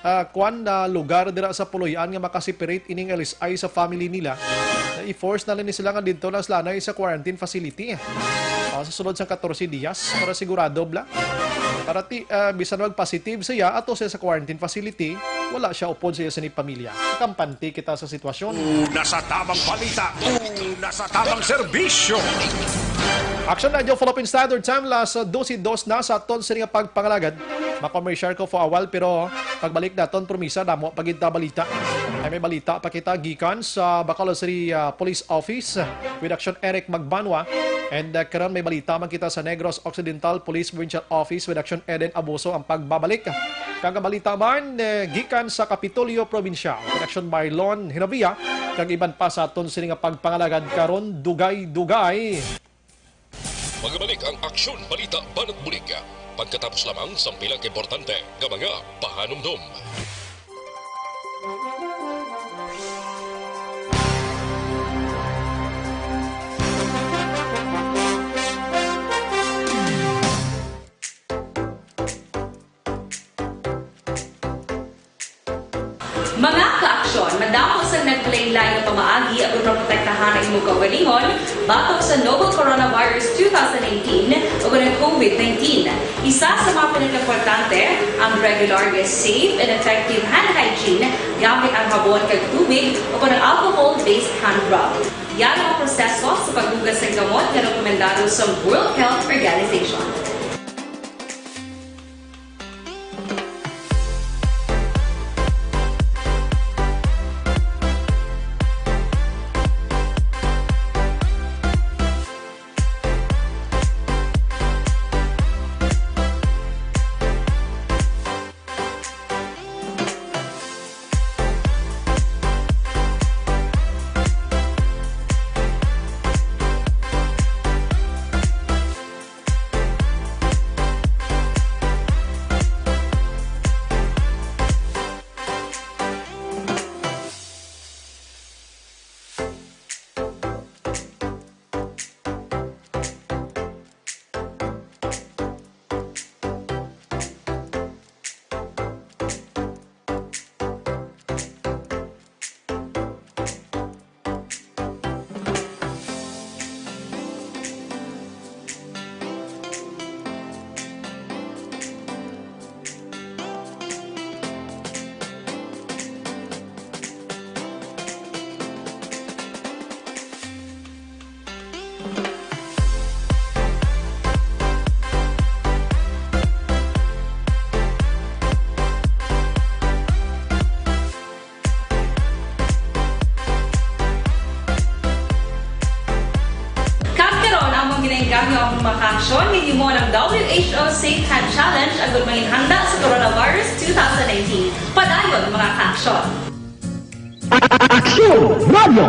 ah, kwan na lugar dira sa puloy-an nga makaseparate ining L S I sa family nila, na i-force na lang ni sila nga didto lang sila anay sa quarantine facility. Ah, sa sulod sang katorse dias para sigurado bala. Para ti, ah, bisan mag-positive siya, ato siya sa quarantine facility, wala siya upod sa iya sini pamilya. Kampante kita sa sitwasyon. Una sa tamang balita, una sa tamang serbisyo. Action Radio Philippine Standard Time, las dose dos na sa aton sini nga pagpangalagad. Makomersyal ko for a while, pero pagbalik naton, promisa, damo pa gid ta balita. Ay may balita pa kita gikan sa Bacolod City, ah, Police Office with Action Eric Magbanwa. And, ah, karon may balita man kita sa Negros Occidental Police Provincial Office with Action Eden Abuso ang pagbabalik. Kag ang balita man, eh, gikan sa Kapitolyo Provincial, Action Marlon Hinovia, kag iban pa sa aton sini nga pagpangalagad karon, dugay-dugay. Magabalik ang Aksyon Balita Banat Bulig pagkatapos lamang sang pila ka importante nga mga pahanumdom. Mga kaaksyon, madamo sang naglain-lain nga pamaagi aron maprotektahan ang imong kaugalingon batok sa novel coronavirus two thousand nineteen ug ang COVID nineteen. Isa sa mga pinakaimportante, ang regular nga safe and effective hand hygiene gamit ang habon kag tubig o kon ang alcohol-based hand rub. Yara ang proseso sa paghugas sang gamot nga rekomendado sa World Health Organization. Kag karon, among ginaengganyo ang mga kaaksyon nga gihimo ng W H O Safe Hand Challenge agud manginhanda sa coronavirus two thousand nineteen. Padayon, mga kaaksyon. Aksyon Radio!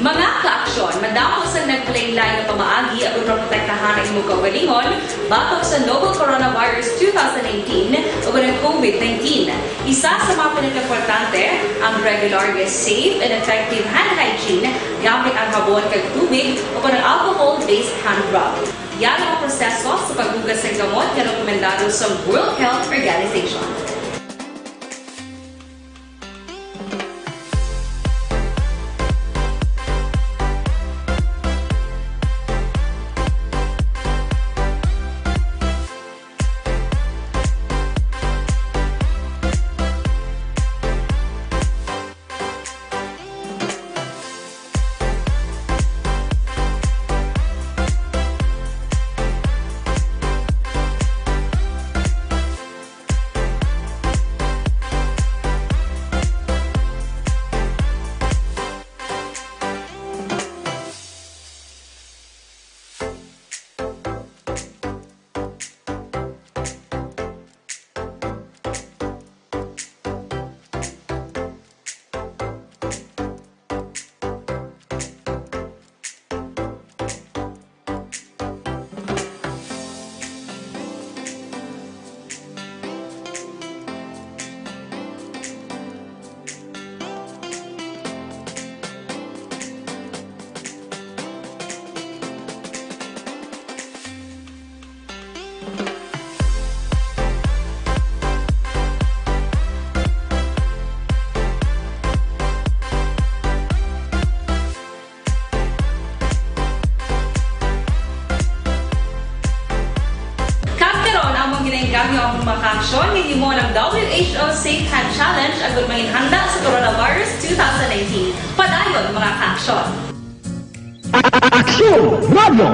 Mga kaaksyon, madamo sang naglain-lain nga pamaagi aron maprotektahan ang imong kaugalingon batok sa novel coronavirus two thousand nineteen ug ang COVID nineteen. Isa sa mga pinakaimportante, ang regular nga safe and effective hand hygiene gamit ang habon kag tubig o kon ang alcohol-based hand rub. Yan ang proseso sa paghugas ng gamot nga rekomendado sa World Health Organization. Kag karon, among ginaengganyo ang mga kaaksyon nga gihimo ng W H O Safe Hand Challenge agud manginhanda sa coronavirus two thousand nineteen. Padayon, mga kaaksyon. Aksyon Radio!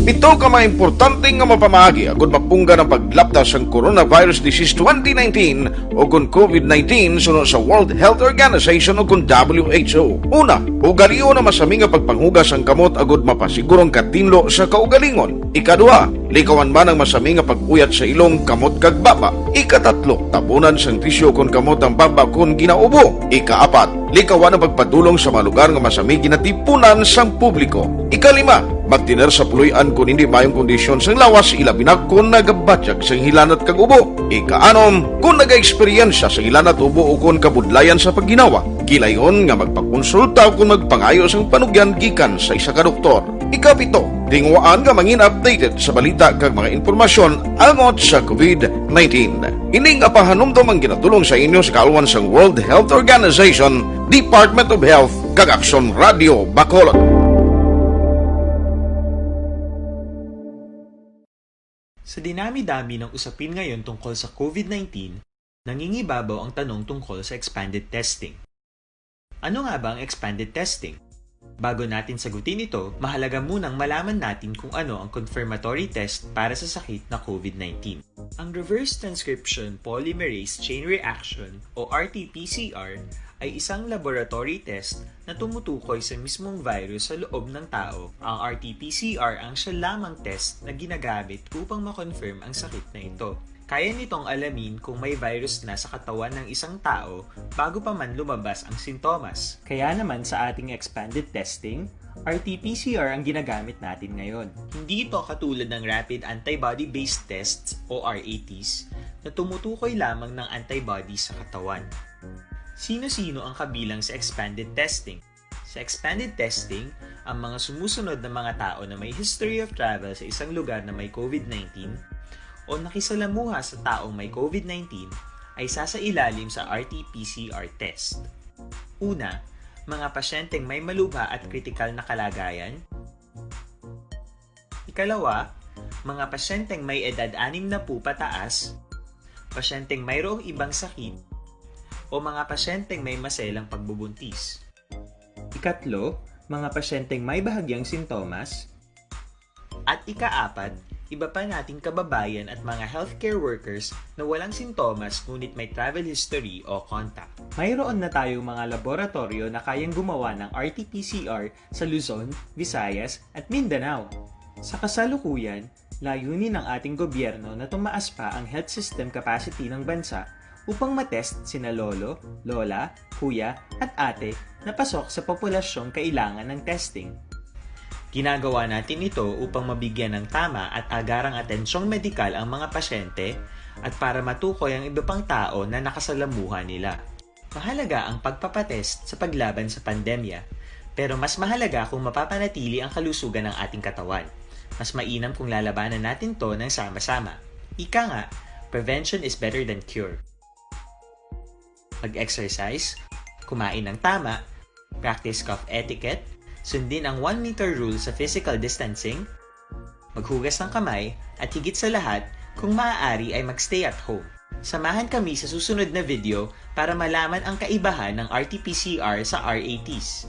Pito ka mga importante nga mapamaagi agud mapunggan ang paglapda sang coronavirus disease twenty nineteen o kon COVID nineteen suno sa World Health Organization o kon W H O. Una, ugalion ang masami nga pagpanghugas sang kamot agud mapasiguro ang katinlo sa kaugalingon. Ikaduha, likawan man ang masami nga pag-uyat sa ilong, kamot kag baba. Ikatatlo, tabunan sang tisyu kon kamot ang baba kon ginaubo. Ikaapat, likawan ang pagpadulong sa mga lugar nga masami ginatipunan sang publiko. Ikalima, magtener sa puloy-an kon hindi maayong kondisyon sang lawas, ilabi na kon nagabatyag sang hilanat kag ubo. Ikaanom, kon nagaeksperyensya sang hilanat, ubo, o kon kabudlayan sa pagginawa, gilayon nga magpakonsulta o kon magpangayo sang panugyan gikan sa isa ka doktor. Ikapito, tinguhaan nga mangin updated sa balita kag mga impormasyon angot sa COVID nineteen. Ini nga pahanumdom ang ginatulong sa inyo sa kaalwan sang World Health Organization, Department of Health, kag Aksyon Radio Bacolod. Sa dinami-dami ng usapin ngayon tungkol sa COVID nineteen, nangingibabaw ang tanong tungkol sa expanded testing. Ano nga ba ang expanded testing? Bago natin sagutin ito, mahalaga munang malaman natin kung ano ang confirmatory test para sa sakit na COVID nineteen. Ang reverse transcription polymerase chain reaction o R T P C R ay isang laboratory test na tumutukoy sa mismong virus sa loob ng tao. Ang R T P C R ang siya lamang test na ginagamit upang ma-confirm ang sakit na ito. Kaya nitong alamin kung may virus na sa katawan ng isang tao bago pa man lumabas ang sintomas. Kaya naman sa ating expanded testing, R T P C R ang ginagamit natin ngayon. Hindi ito katulad ng rapid antibody-based tests o R A Ts na tumutukoy lamang ng antibody sa katawan. Sino-sino ang kabilang sa expanded testing? Sa expanded testing, ang mga sumusunod na mga tao na may history of travel sa isang lugar na may COVID nineteen o nakisalamuha sa taong may COVID nineteen ay sasailalim sa R T P C R test. Una, mga pasyenteng may malubha at kritikal na kalagayan. Ikalawa, mga pasyenteng may edad anim na po pataas, pasyenteng mayroong ibang sakit, o mga pasyenteng may maselang pagbubuntis. Ikatlo, mga pasyenteng may bahagyang sintomas. At ikaapat, iba pa nating kababayan at mga healthcare workers na walang sintomas ngunit may travel history o contact. Mayroon na tayong mga laboratoryo na kayang gumawa ng R T P C R sa Luzon, Visayas, at Mindanao. Sa kasalukuyan, layunin ng ating gobyerno na tumaas pa ang health system capacity ng bansa upang matest sina lolo, lola, kuya, at ate na pasok sa populasyong kailangan ng testing. Ginagawa natin ito upang mabigyan ng tama at agarang atensyong medikal ang mga pasyente at para matukoy ang iba pang tao na nakasalamuha nila. Mahalaga ang pagpapatest sa paglaban sa pandemya, pero mas mahalaga kung mapapanatili ang kalusugan ng ating katawan. Mas mainam kung lalabanan natin to ng sama-sama. Ika nga, prevention is better than cure. Mag-exercise, kumain ng tama, practice cough etiquette, sundin ang one meter rule sa physical distancing, maghugas ng kamay, at higit sa lahat, kung maaari ay mag-stay at home. Samahan kami sa susunod na video para malaman ang kaibahan ng R T P C R sa R A Ts.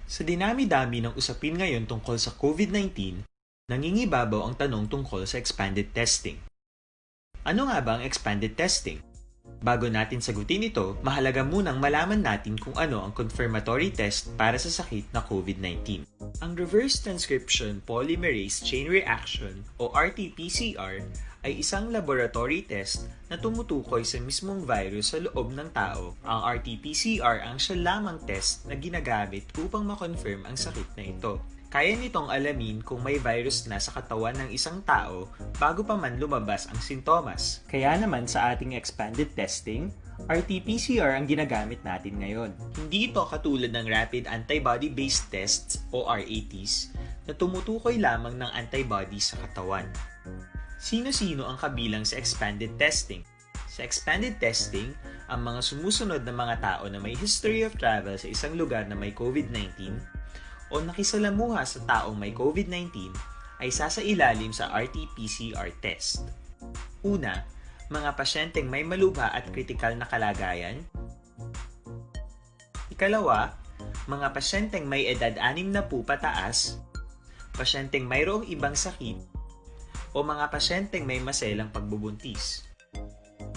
Sa dinami-dami ng usapin ngayon tungkol sa COVID nineteen, nangingibabaw ang tanong tungkol sa expanded testing. Ano nga ba ang expanded testing? Bago natin sagutin ito, mahalaga munang malaman natin kung ano ang confirmatory test para sa sakit na COVID nineteen. Ang reverse transcription polymerase chain reaction o R T P C R ay isang laboratory test na tumutukoy sa mismong virus sa loob ng tao. Ang R T P C R ang siya lamang test na ginagamit upang ma-confirm ang sakit na ito. Kaya nitong alamin kung may virus na sa katawan ng isang tao bago pa man lumabas ang sintomas. Kaya naman sa ating expanded testing, R T P C R ang ginagamit natin ngayon. Hindi ito katulad ng rapid antibody-based tests o R A Ts na tumutukoy lamang ng antibody sa katawan. Sino-sino ang kabilang sa expanded testing? Sa expanded testing, ang mga sumusunod na mga tao na may history of travel sa isang lugar na may COVID nineteen o nakisalamuha sa taong may COVID nineteen ay sasailalim sa R T P C R test. Una, mga pasyenteng may malubha at kritikal na kalagayan. Ikalawa, mga pasyenteng may edad anim na po pataas, pasyenteng mayroong ibang sakit, o mga pasyenteng may maselang pagbubuntis.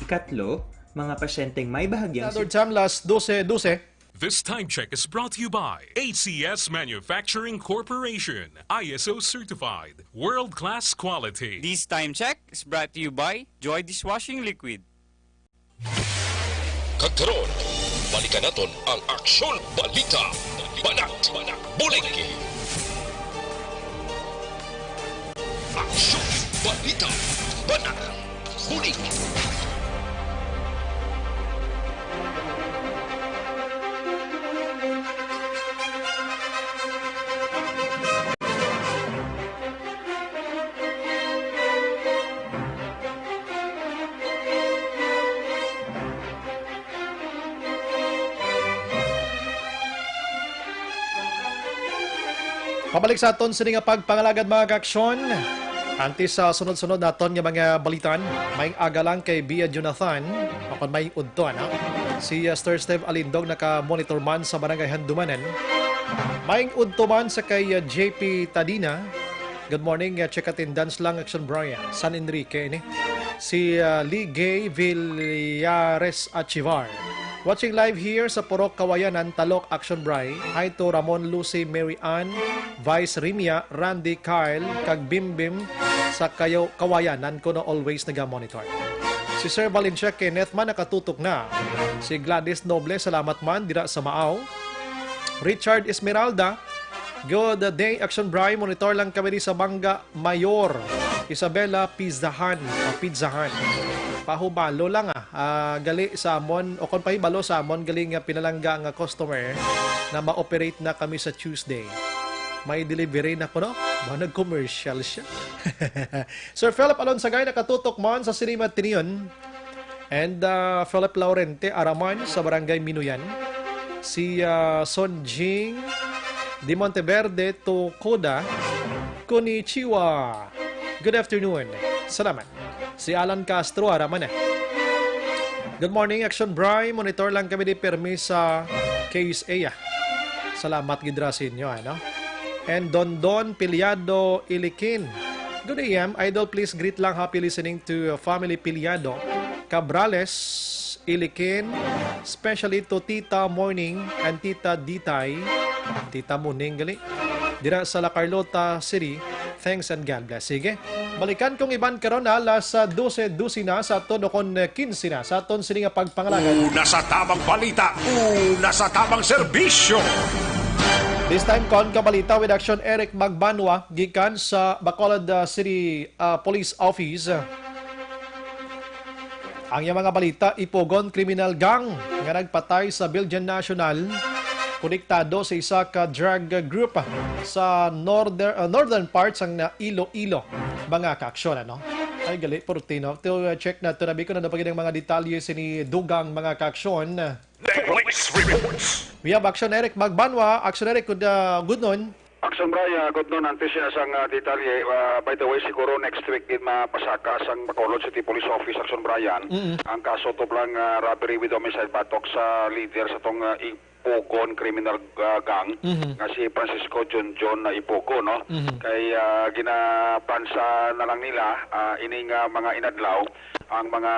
Ikatlo, mga pasyenteng may bahagyang Standard Time, las dose dose. This time check is brought to you by A C S Manufacturing Corporation, I S O certified, world-class quality. This time check is brought to you by Joy Dishwashing Liquid. Kag karon, balikan naton ang Aksyon Balita, Banat, Bulig. Aksyon Balita, Banat, Bulig. Pabalik sa aton sini nga pagpangalagad, mga kaaksyon. Antes sa sunod-sunod naton nga mga balitan, may aga lang kay Bia Jonathan, o kon may udto, ano? Si, uh, Sir Steve Alindog naka-monitor man sa Barangay Handumanan. May udto man sa kay, uh, J P Tadina. Good morning, uh, check attendance lang, Action Brian. San Enrique ini. Si, uh, Lee Gay Villares Achivar. Watching live here sa Purok Kawayanan, Talok, Action Bray. Hi to Ramon, Lucy, Mary Ann, Vice Rimia, Randy, Kyle, kag Bim Bim sa kayo Kawayanan, kuno always naga-monitor. Si Sir Valencia Kenneth man nakatutok na. Si Gladys Noble, salamat man dira sa Maaw. Richard Esmeralda, good day, Action Bray. Monitor lang kami di sa Mangga Mayor. Isabela Pizzahan, o Pizzahan. Pahubalo lang, ah. Ah, gali sa amon, o kon pahibalo sa amon, gali nga pinalangga nga customer na ma-operate na kami sa Tuesday. May delivery na kuno. Ba, nag-commercial siya. Sir Philip Alonsagay nakatutok man sa Cinema Tinion. And, uh, Philip Laurente Araman sa Barangay Minuyan. Si, uh, Sonjing de Monteverde to Koda, Konnichiwa. Good afternoon. Salamat. Si Alan Castro, Araman, eh. Good morning, Action Bray. Monitor lang kami di permi sa K S A, ah. Salamat gid ra sa inyo, ano? And Don Don Piliado Ilikin. Good A M, Idol, please greet lang, happy listening to, uh, family Piliado Cabrales Ilikin, especially to Tita Morning and Tita Ditay. Tita Morning gali. Dira sa La Carlota City, Thanks and God bless. Sige. Balikan kong iban karon, alas dose dose na sa aton, o kon kinse na sa aton sini nga pagpangalagan. Una sa tamang balita, una sa tamang serbisyo. This time, kon kabalita with Action Eric Magbanwa, gikan sa Bacolod, uh, City, uh, Police Office. Ang iyang mga balita, Ipugon criminal gang nga nagpatay sa Biljan National, konektado sa isa ka drug group sa northern, uh, northern parts sang na Iloilo, mga kaaksyon, ano? Ay, gali, purti, no? To, uh, check nato, nabi ko na daw pag mga detalye sini dugang, mga kaaksyon. Netflix Reports. We have Action Eric Magbanwa. Action Eric, good, uh, good noon. Action Brian, good noon. Antes siya sang, ah, detalye, ah, by the way, siguro next week din mapasaka sang Bacolod City Police Office, Action Brian, Mm-mm. ang kaso to lang, ah, robbery with homicide batok sa leader sa tong, ah, Ipugon criminal, ah, gang Mhm. nga si Francisco Junjun na Ipugon, no? Mhm. Kay, ah, ginapansa na lang nila, ah, ining, ah, mga inadlaw ang mga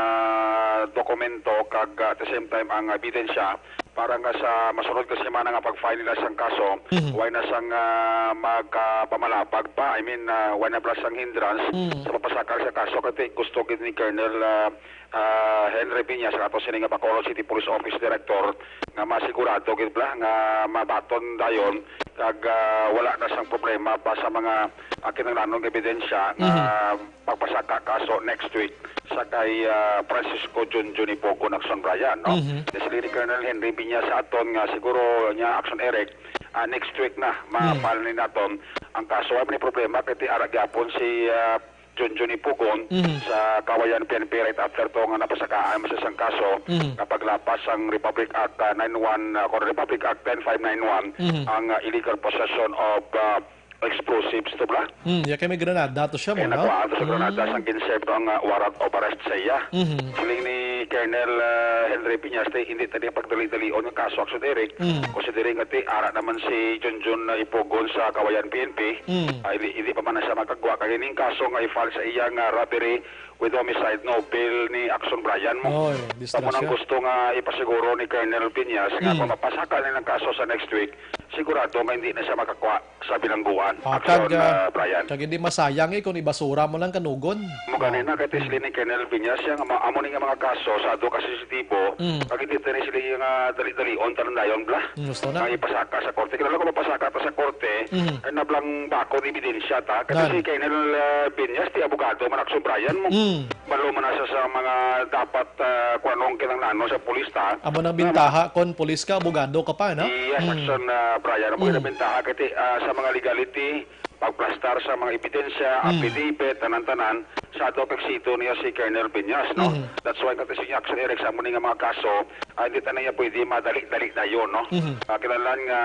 dokumento kag, ah, at the same time ang ebidensya para nga sa masunod nga semana nga pag-file nila sang kaso, Mhm. way na sang, ah, magkapamalabag pa. I mean, ah, way na pala sang hindrance Mhm. sa pagpasaka sa kaso. Kasi gusto gid ni Colonel, ah, ah, Henry Piña sa ato sini nga Bacolod City Police Office Director nga masigurado gid bala nga mabaton dayon kag, ah, wala na sang problema pa sa mga, ah, kinahanglanon nga ebidensya nga Mhm. pagpasaka kaso next week sa kay, ah, Francisco Junjun Ipogo Nagson Brian, no? Mhm. Di sila ni Colonel Henry Binya sa aton nga siguro niya Action Eric, ah, next week na Mm. ma-file ni naton ang kaso. Wala may problema kay ti ara gyapon si, ah, Junjun Ipogon Mhm. sa Kawayan P N P right after to nga napasakaan sa isang kaso Mhm. nga paglapas sang Republic Act, ah, nine one, ah, or Republic Act ten five nine one, Mhm. ang, ah, illegal possession of, ah, explosives to bala. Hmm, ya kay may granada to siya mo, Kaya no? nakuhaan to sa granada Hmm. sang ginserve ang, ah, warrant of arrest sa iya. Mhm. Siling ni Colonel, ah, Henry Piñas, "Tay, hindi tani pagdali-dalion nga kaso, Action Eric. Hmm. Considering nga ti, ara naman si Junjun na Ipogon sa Kawayan P N P, Hmm. ah, hindi, hindi pa man na siya makagwa. Kaya ning kaso nga i-file sa iya nga robbery with homicide, no bail ni Action Brian mo." Oy, Amo nang disgrasya. gusto nga ipasiguro ni Colonel Piñas nga Hmm. kung mapasaka na ang kaso sa next week, sigurado nga hindi na siya makagwa sa bilangguan. Ah, Action, kag, ah, ah, Brian. Kag hindi masayang, eh, kung ibasura mo lang kanugon. Mo gani na, kay Mm. Tisley ni Colonel Piñas, yang ama-, amo ni nga mga kaso sa advokasya sensitibo, Mm. kag hindi tani sila nga dali-dalion, tanan dayon, bla. Mm, gusto na. Nga ipasaka sa korte. Kilala ko mapasaka ta sa korte, Mm. ay nablang bako ni ebidensya ta. Kasi Nan. si Colonel, ah, Piñas, ti abogado man, Action Brian mo. Mm. Balo man na siya sa mga dapat, ah, kung anong kinanglanon sa pulis ta. Amo nang Nga bintaha kon pulis ka, abogado ka pa, no? Yes, Mm. Action, ah, Brian. Amo Mm. nang bintaha kay ti, ah, sa mga legality, pagplastar sa mga ebidensya, Mm. affidavit, tanan-tanan, sa ato eksito niya si Colonel Piñas, no? Mm. That's why kati si Action Eric sa amo ni nga mga kaso, ah, hindi ta niya pwede madali-dali dayon, no? Mm. Ah, kinahanglan nga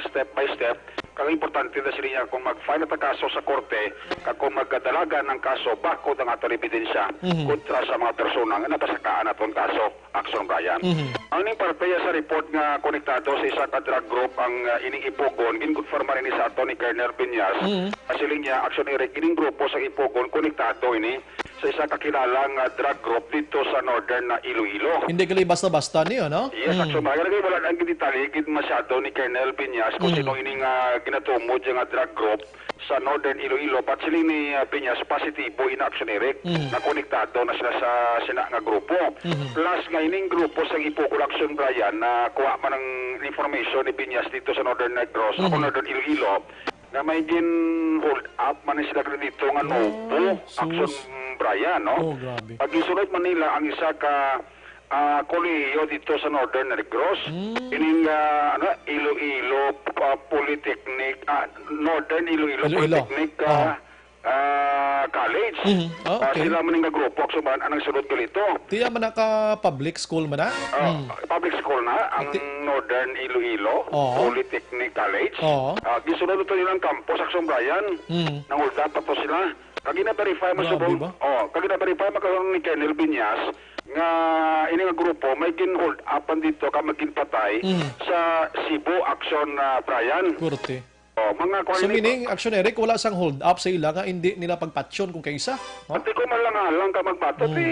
step by step, kag importante na sila niya kung mag-file ta kaso sa korte, kag kung magkadalagan ang kaso, bakod ang ato ebidensya Mhm. kontra sa mga persona nga napasakaan naton kaso, Action Brian. Mhm. Ang ining parte sa report nga konektado sa isa ka drug group ang, ah, ining Ipogon, ginkonfirma rin sa ato ni Colonel Piñas. Mhm. Ang siling niya, Action Eric, ining grupo sa Ipogon konektado ini sa isa ka kilala nga drug group dito sa northern na Iloilo. Hindi gali basta-basta niyo, no? Yes, Mm. Action Brian. Lagi wala ang detalye gid masyado ni Colonel Piñas kung Mm. sino ini nga ginatumod nga drug group sa Northern Iloilo, but siling ni, ah, Piñas, positibo in Action Eric Mm. na konektado na sila sa sina nga grupo. Mhm. Plus nga ining grupo sa Ipogo Action Brian na kuha man ang information ni Piñas dito sa Northern Negros, Mhm. o Northern Iloilo, na may gin-hold up man sila dito nga Oh, Novo sus. Action Brian, no? Oh, grabe. Pag gisunod man nila ang isa ka ah, kolehiyo dito sa Northern Negros. Mm. Ining, ah, ano, Iloilo, ah, Polytechnic, ah, Northern Iloilo Iloilo. Polytechnic, ah, Oo. ah, College. Mhm. Ah, Ah, okay. sila man nga grupo, Action Brian, ang nagsulod kalito. Tiya man naka public school man na? Ah, Mm. public school na, ang Ati- Northern Iloilo Oo. Polytechnic College. Oo. Ah, gisunod ito nilang campus, Action Brian. Mm. Nangulda pa to sila. Kag gina-verify mo Grabe subong, ba? oh, kag gina-verify mo karon ni Colonel Binyas nga ini nga grupo may gin-hold upan dito ka magginpatay Mm. sa Cebu Action, ah, Brian. Kurte. Oh, mga So, kuwan ni meaning, Action Eric, wala sang hold up sa ila nga hindi nila pagpatyon kung kaisa, no? Pati ko malang-alang ka magbato, Mm. ti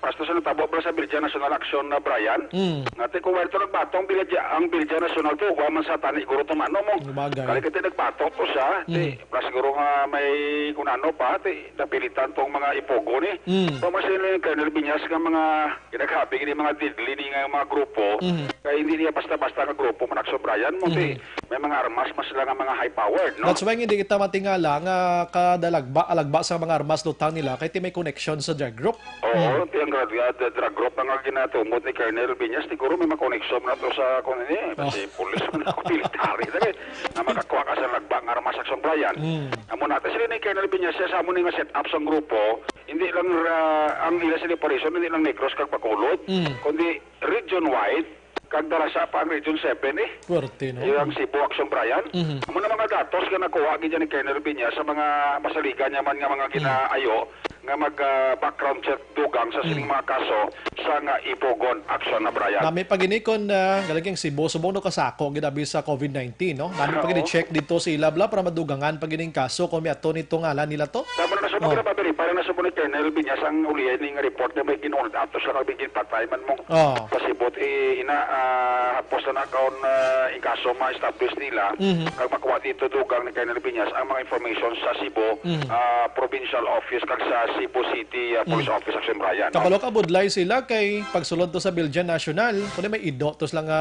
Basta sa natabo pala sa Biljan National Action na Brian, Mm. nga ti kung wala to nagbato ang Biljan, ang Biljan National to, wa man sa tani guro to mano mo. Bagay. Kali ka ti nagbato to siya, ti, Mm. plus siguro nga may kung ano pa, ti, napilitan tong mga ipugo ni. Mm. So, mas yun yung Colonel Binyas nga mga ginaghabi, gini mga deadly ni nga mga grupo, Mm. kaya hindi niya basta-basta nga grupo man Action Brian mo, ti, Mm. may mga armas mas sila nga mga high-powered, no? That's why hindi kita matingala nga kada lagba, alagba sa mga armas lutang nila, kay ti may connection sa drug group. Oo, Mm. ti ang drug, ah, the drug group nga ginatumod ni Colonel Binyas, siguro may makoneksyon na to sa, kung ano eh, Oh. si pulis man ako, military na eh, na makakuha ka sa lagba nga armas Action Brian. Mm. Amo natin sila ni Colonel Binyas, siya sa amo ni nga set up sang grupo, hindi lang, ah, ang ila sila operation, hindi lang Negros kag Bacolod, Mm. kundi region-wide, kag dara sa pa ang Region seven eh. Puwerte, no? Yung Cebu Action Brian. Mhm. Amo na mga datos nga nakuha gid ni Colonel Binyas sa mga masaligan niya man nga mga Mm. ginaayo nga mag, ah, background check dugang sa sining Mm. mga kaso sa nga Ipugon Action na Brian. Nami pa gini kon, ah, galing ang Cebu, subong no kasako gid abi sa covid nineteen, no? Nami pa gini Oo. check dito sa ila bla para madugangan pa gining kaso kung may ato nito ngalan nila to. Tama na sa Oh. mga nababali, para na sa mga Colonel Binyas ang ulihin ning report nga may ginhold up to sa kabigin patay man mo. Oh. Pasibot, eh, ina, ah, hapos na kaon, ah, ing kaso ma-establish nila, Mhm. kag makuha dito dugang ni Colonel Binyas ang mga information sa Cebu, Mhm. ah, Provincial Office kag sa Cebu City, ah, Police Mhm. Office sa Simrayan, no? Kabalo ka, budlay sila kay pagsulod to sa Biljan National, kundi may ido to sila nga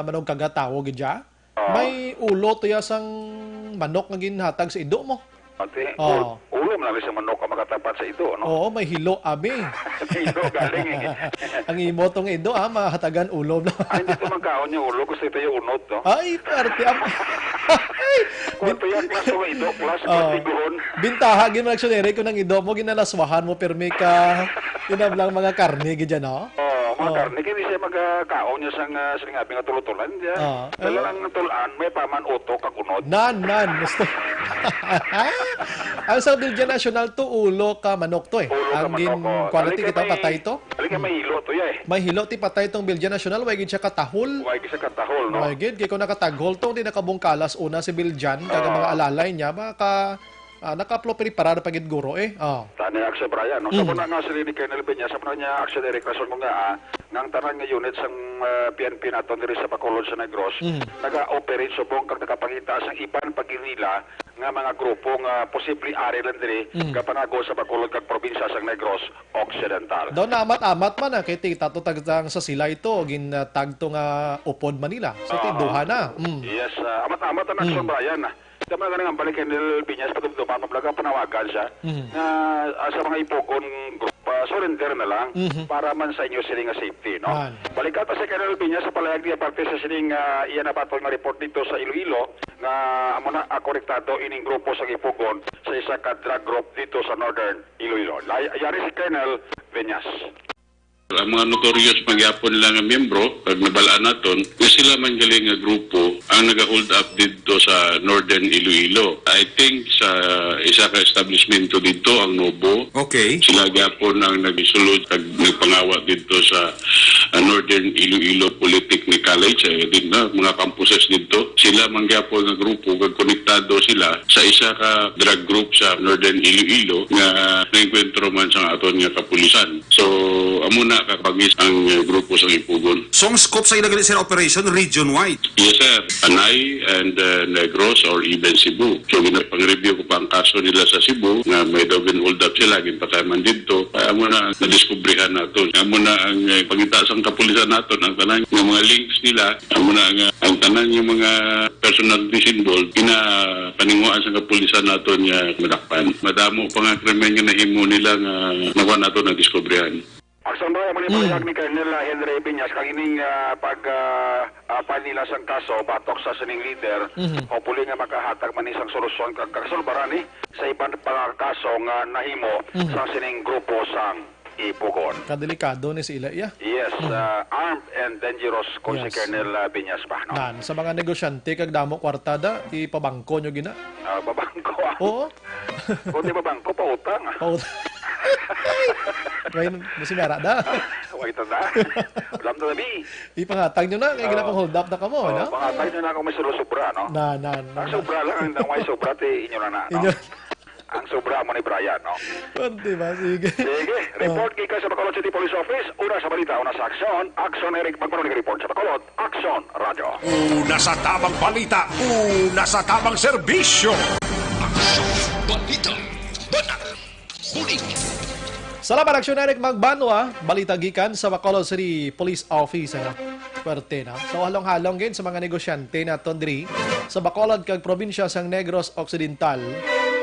manugkagatawo gid dya. Oo. May ulo to ya sang manok nga ginhatag sa ido mo. Ate, Oo. ul-, ulo man lang sa manok ang makatapat sa ido, no? Oo, may hilo, abi. May hilo galing, eh. Ang imo tong ido, ah, mahatagan ulo, no? Ay, hindi to magkaon yung ulo, gusto ito yung unod, no? Ay, arte, am-, Kung ito yung plus o ido, plus Oo. Kung tiguhon. Bintaha, gid mo, Action Eric, kung ang ido mo, ginalaswahan mo, pirmi ka, inablang mga karne, gid yan, no? Oo, mga Oo. karne, kaya di siya magkaon niya sa, ah, sa nga, nga tulo-tulan, diya. Oo. Dala lang ng tulan, may paman utok kag unod. Nan, nan, gusto. Ang sa Biljan National to, ulo ka manok to eh. Ulo ka Ang manok, gin-, oh. kuwan Dali ti kay kita may, patay to. dali kay may Hmm. hilo to, ya, eh. May hilo ti patay tong Biljan National, way gid siya katahol. Way gid siya katahol, no? Way gid, kay kung nakataghol to, di nakabungkalas una si Biljan, kag ang Oo. mga alalay niya, baka, ah, nakaplo preparar pa gid guro eh. Oh. Tani, Action Brian, no? Sa Mm. muna nga sila ni Colonel Peña, sa muna niya, Action Eric, rason mo nga, ah, nga ang tanan nga unit sang, ah, P N P naton diri sa Bacolod sa Negros, Mm. naga-operate subong kag nakapangita sang iban pa gid nila nga mga grupo nga posible ari lang diri Mm. nga panago sa Bacolod kag probinsya sang Negros Occidental. Daw naamat-amat man, ah, kay ti-, tato tagtang sa sila ito, gin, ah, tagto nga upod Manila. So, ti Ah, duha na. Mm. yes, ah, amat-amat ang Action Mm. Brian, ah. Tama nga nga balik kay Nel Piñas, padumduman, mablaga panawagan siya Mhm. na, ah, sa mga Ipugon group, ah, surrender na lang Mhm. para man sa inyo siling nga safety, no? Man. Balikan pa si Colonel Piñas sa palayag niya parte sa siling, ah, iya nabaton nga report dito sa Iloilo nga amo na, ah, konektado ining grupo sa Ipugon sa isa ka drug group dito sa Northern Iloilo. Lay-, yari si Colonel Peñas. Ang mga notorious man gyapon nila nga miyembro, kag nabalaan naton, nga sila man gali nga grupo ang naga-hold up didto sa Northern Iloilo. I think sa isa ka establishmento didto, ang Nobo. Okay. Sila gyapon ang nagsulod kag nagpangawa didto sa, ah, Northern Iloilo Polytechnic College, eh, din na, mga campuses didto. Sila man gyapon nga grupo, kag konektado sila sa isa ka drug group sa Northern Iloilo nga naengkwentro man sa aton nga kapulisan. So, amo na kabangis ang, eh, grupo sa Ipugon. So, ang scope sa ila gali, sir, operation region-wide? Yes, sir. Panay and, uh, Negros or even Cebu. So, ginapang-review ko pa ang kaso nila sa Cebu nga may daw gin-hold up sila, ginpatay man didto. Ay, amo na ang nadiskubrihan naton. Amo na ang, eh, pangita sang kapulisan naton, ang tanan nga mga links nila. Amo na nga ang tanan nga mga personalities involved, ginapaninguhaan sa kapulisan naton nga madakpan. Madamo pa nga krimen nga nahimo nila nga nakuha naton, nadiskubrihan. Aksyon ba, amo ni Mm. pahayag ni Colonel, ah, Henry Piñas, kag ining, ah, pag, ah, ah, file nila sang kaso batok sa sining leader, Mhm. hopefully nga makahatag man ni sang solusyon kag kasulbaran ni sa iban pa nga kaso nga nahimo Mhm. sa sining grupo sang Ipugon. Kadelikado ni si ila iya. Yes, Mhm. ah, armed and dangerous kung si Yes. Colonel, ah, Piñas ba, no? Nan, sa mga negosyante kag damo kwarta da, ipabangko nyo gina. Ah, pabangko, ah. Oo. Kung di ba bangko, pautang, ah. Pautang. May, may sinara na. Wait na. Alam na, Bi. Ipanghatag nyo na, kaya Oo. ginapang-hold up na kamo, Oo, no? Panghatag nyo na kung may sobra-sobra, no? Na, na, na, Ang na. sobra lang, ang may sobra, ti inyo na na, no? Inyo. Ang sobra mo ni Brian, no? Pwede ba? Sige. Sige, report gikan sa Bacolod City Police Office. Una sa balita, una sa aksyon. Aksyon, Eric Magmano, report sa Bacolod. Aksyon, Radyo. Una sa tamang balita, una sa tamang serbisyo. Aksyon, balita, banar, huling. Salamat, Aksyon Eric Magbanwa. Balita gikan sa Bacolod City Police Office. Ano? Swerte na. So, halong-halong gid sa mga negosyante naton diri sa Bacolod kag probinsya sang Negros Occidental.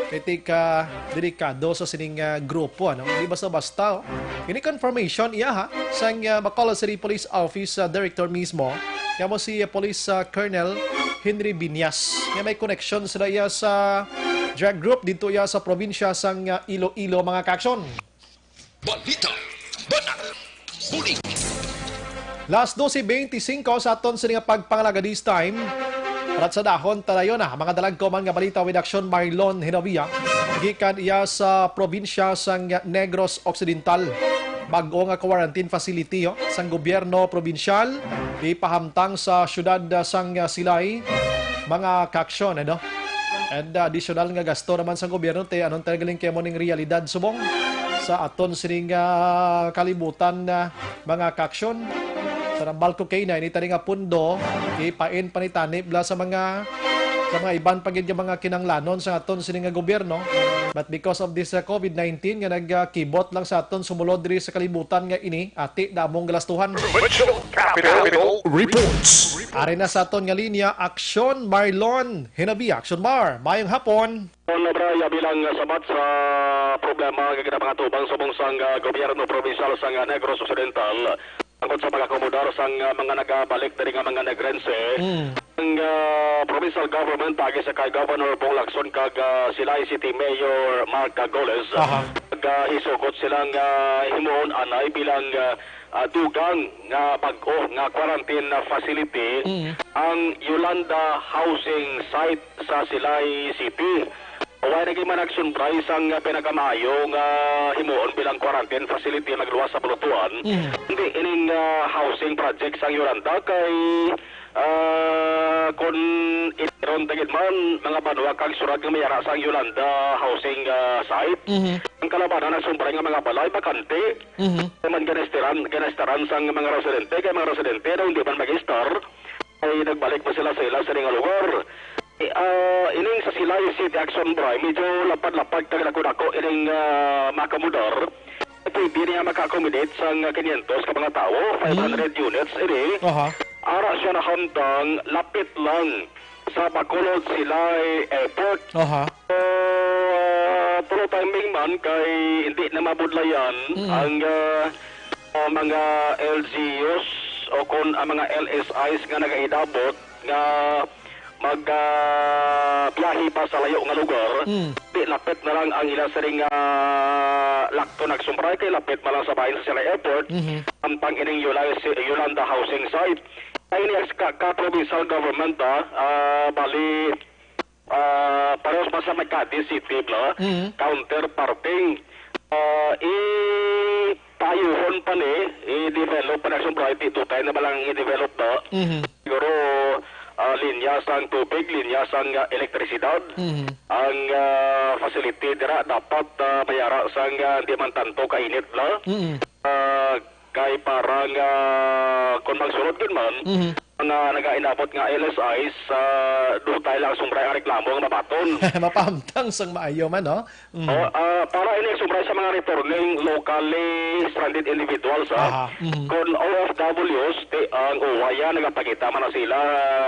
Kay tika delikado sa sining ah, grupo, ano? Hindi basta-basta, oh. Ini confirmation iya ha sang ah, Bacolod City Police Office ah, Director mismo. Kamo si ah, Police ah, Colonel Henry Binyas. Nga may connection sila iya sa drug group dito iya sa probinsya sang ah, Iloilo, mga kaaksyon. Balita, banar, huling. Las doce veinticinco sa aton sini nga pagpangalaga this time. Para sa dahon, tadayon na mga dalagkoman nga balita with Aksyon Marlon Hinovia. Gikan iya sa probinsya sang Negros Occidental. Bag-o nga quarantine facility, oh, sang gobyerno probinsyal ipahamtang sa syudad ah, sang ah, Silay, mga kaaksyon, ano? And ah, additional nga gasto naman sang gobyerno, te, anong tayo galing kemo ning realidad subong sa aton sining ah, kalibutan, ah, mga kaaksyon. Sa nambal ko kay na ini tani nga pundo, ipain pa ni tani bla sa mga sa mga iban pa gid nga mga kinanglanon sa aton sining nga gobyerno. But because of this uh, COVID nineteen nga nagkibot lang sa aton sumulod diri sa kalibutan nga ini, ati na among galastuhan. Provincial Capital Reports. Ari na sa aton nga linya, Aksyon Marlon Hinabi. Aksyon Mar, mayong hapon. Ano, Bray, bilang sabat sa problema nga ginapangatubang subong sang ah, gobyerno probinsyal sang ah, Negros Occidental, tungkol sa pag-akomodar sang ah, mga nagabalik diri nga mga Negrense, Mm. ang ah, provincial government agi sa kay Governor Bong Lacson kag ah, Silay City Mayor Mark Cagoles, Aha. nagahisugot sila nga himuon anay bilang ah, ah, dugang nga bag-o nga quarantine facility Mm. ang Yolanda Housing Site sa Silay City. Way na gid man nagsumbray sang pinakamaayo nga himuon bilang quarantine facility nagluwas sa Bulutuan. Mm. Hindi ining ah, housing project sang Yolanda kay ah, kun itiron ta gid man mga banwa kag syudad nga may ara sang Yolanda housing ah, site. Mhm. Ang kalabanan nagsumbray nga mga balay bakante. Mhm. Naman ganastaran, ganastaran sang mga residente kay mga residente daw hindi man mag-estar. Ay nagbalik pa sila sa ila sa nga lugar. Eh, ah, ining sa Silay City Action Bray, medyo lapad-lapad kag dako-dako ining ah, makamudar. Pwede niya maka-accommodate sang quinientos ka mga tawo, five hundred units ini. Aha. Ara siya nahamtang lapit lang sa Bacolod Silay Airport. Aha. Ah, pero timing man kay hindi na mabudlayan Mm. ang ah, ah, mga L G Us o kon ang mga L S Is nga nagaidabot nga mag ah, biyahe pa sa layo nga lugar. Mm. Di lapit na lang ang ila siring nga lakton nagsumbray kay lapit man lang sa bahin sa Silay Airport. Mhm. Ang pang ining Yolanda, Yolanda housing site. Ay ni ka, ka provincial government ah, ah, bali ah, parehas pa sa Makati City bla, Mhm. counterparting ah, i payuhon pa ni i-develop pa na sa Bright dito tayo na balang i-develop na Mhm. siguro ah, linya sang tubig, linya sang ah, elektrisidad. Mhm. Ang ah, facility dira dapat ah, mayara sang ah, di man tanto kainit na. Mhm. Ah, kay para nga kung magsulod gid man, Mhm. mga nagainabot nga L S Is sa dutay lang sumbray ang reklamo nga mabaton. Mapahamtang sang maayo man, no? Mhm. Oh, ah, para ini sumbray sa mga returning locally stranded individuals, Aha, ah. mhm. Kung O F Ws, ti ang uwaya nagapakita man na sila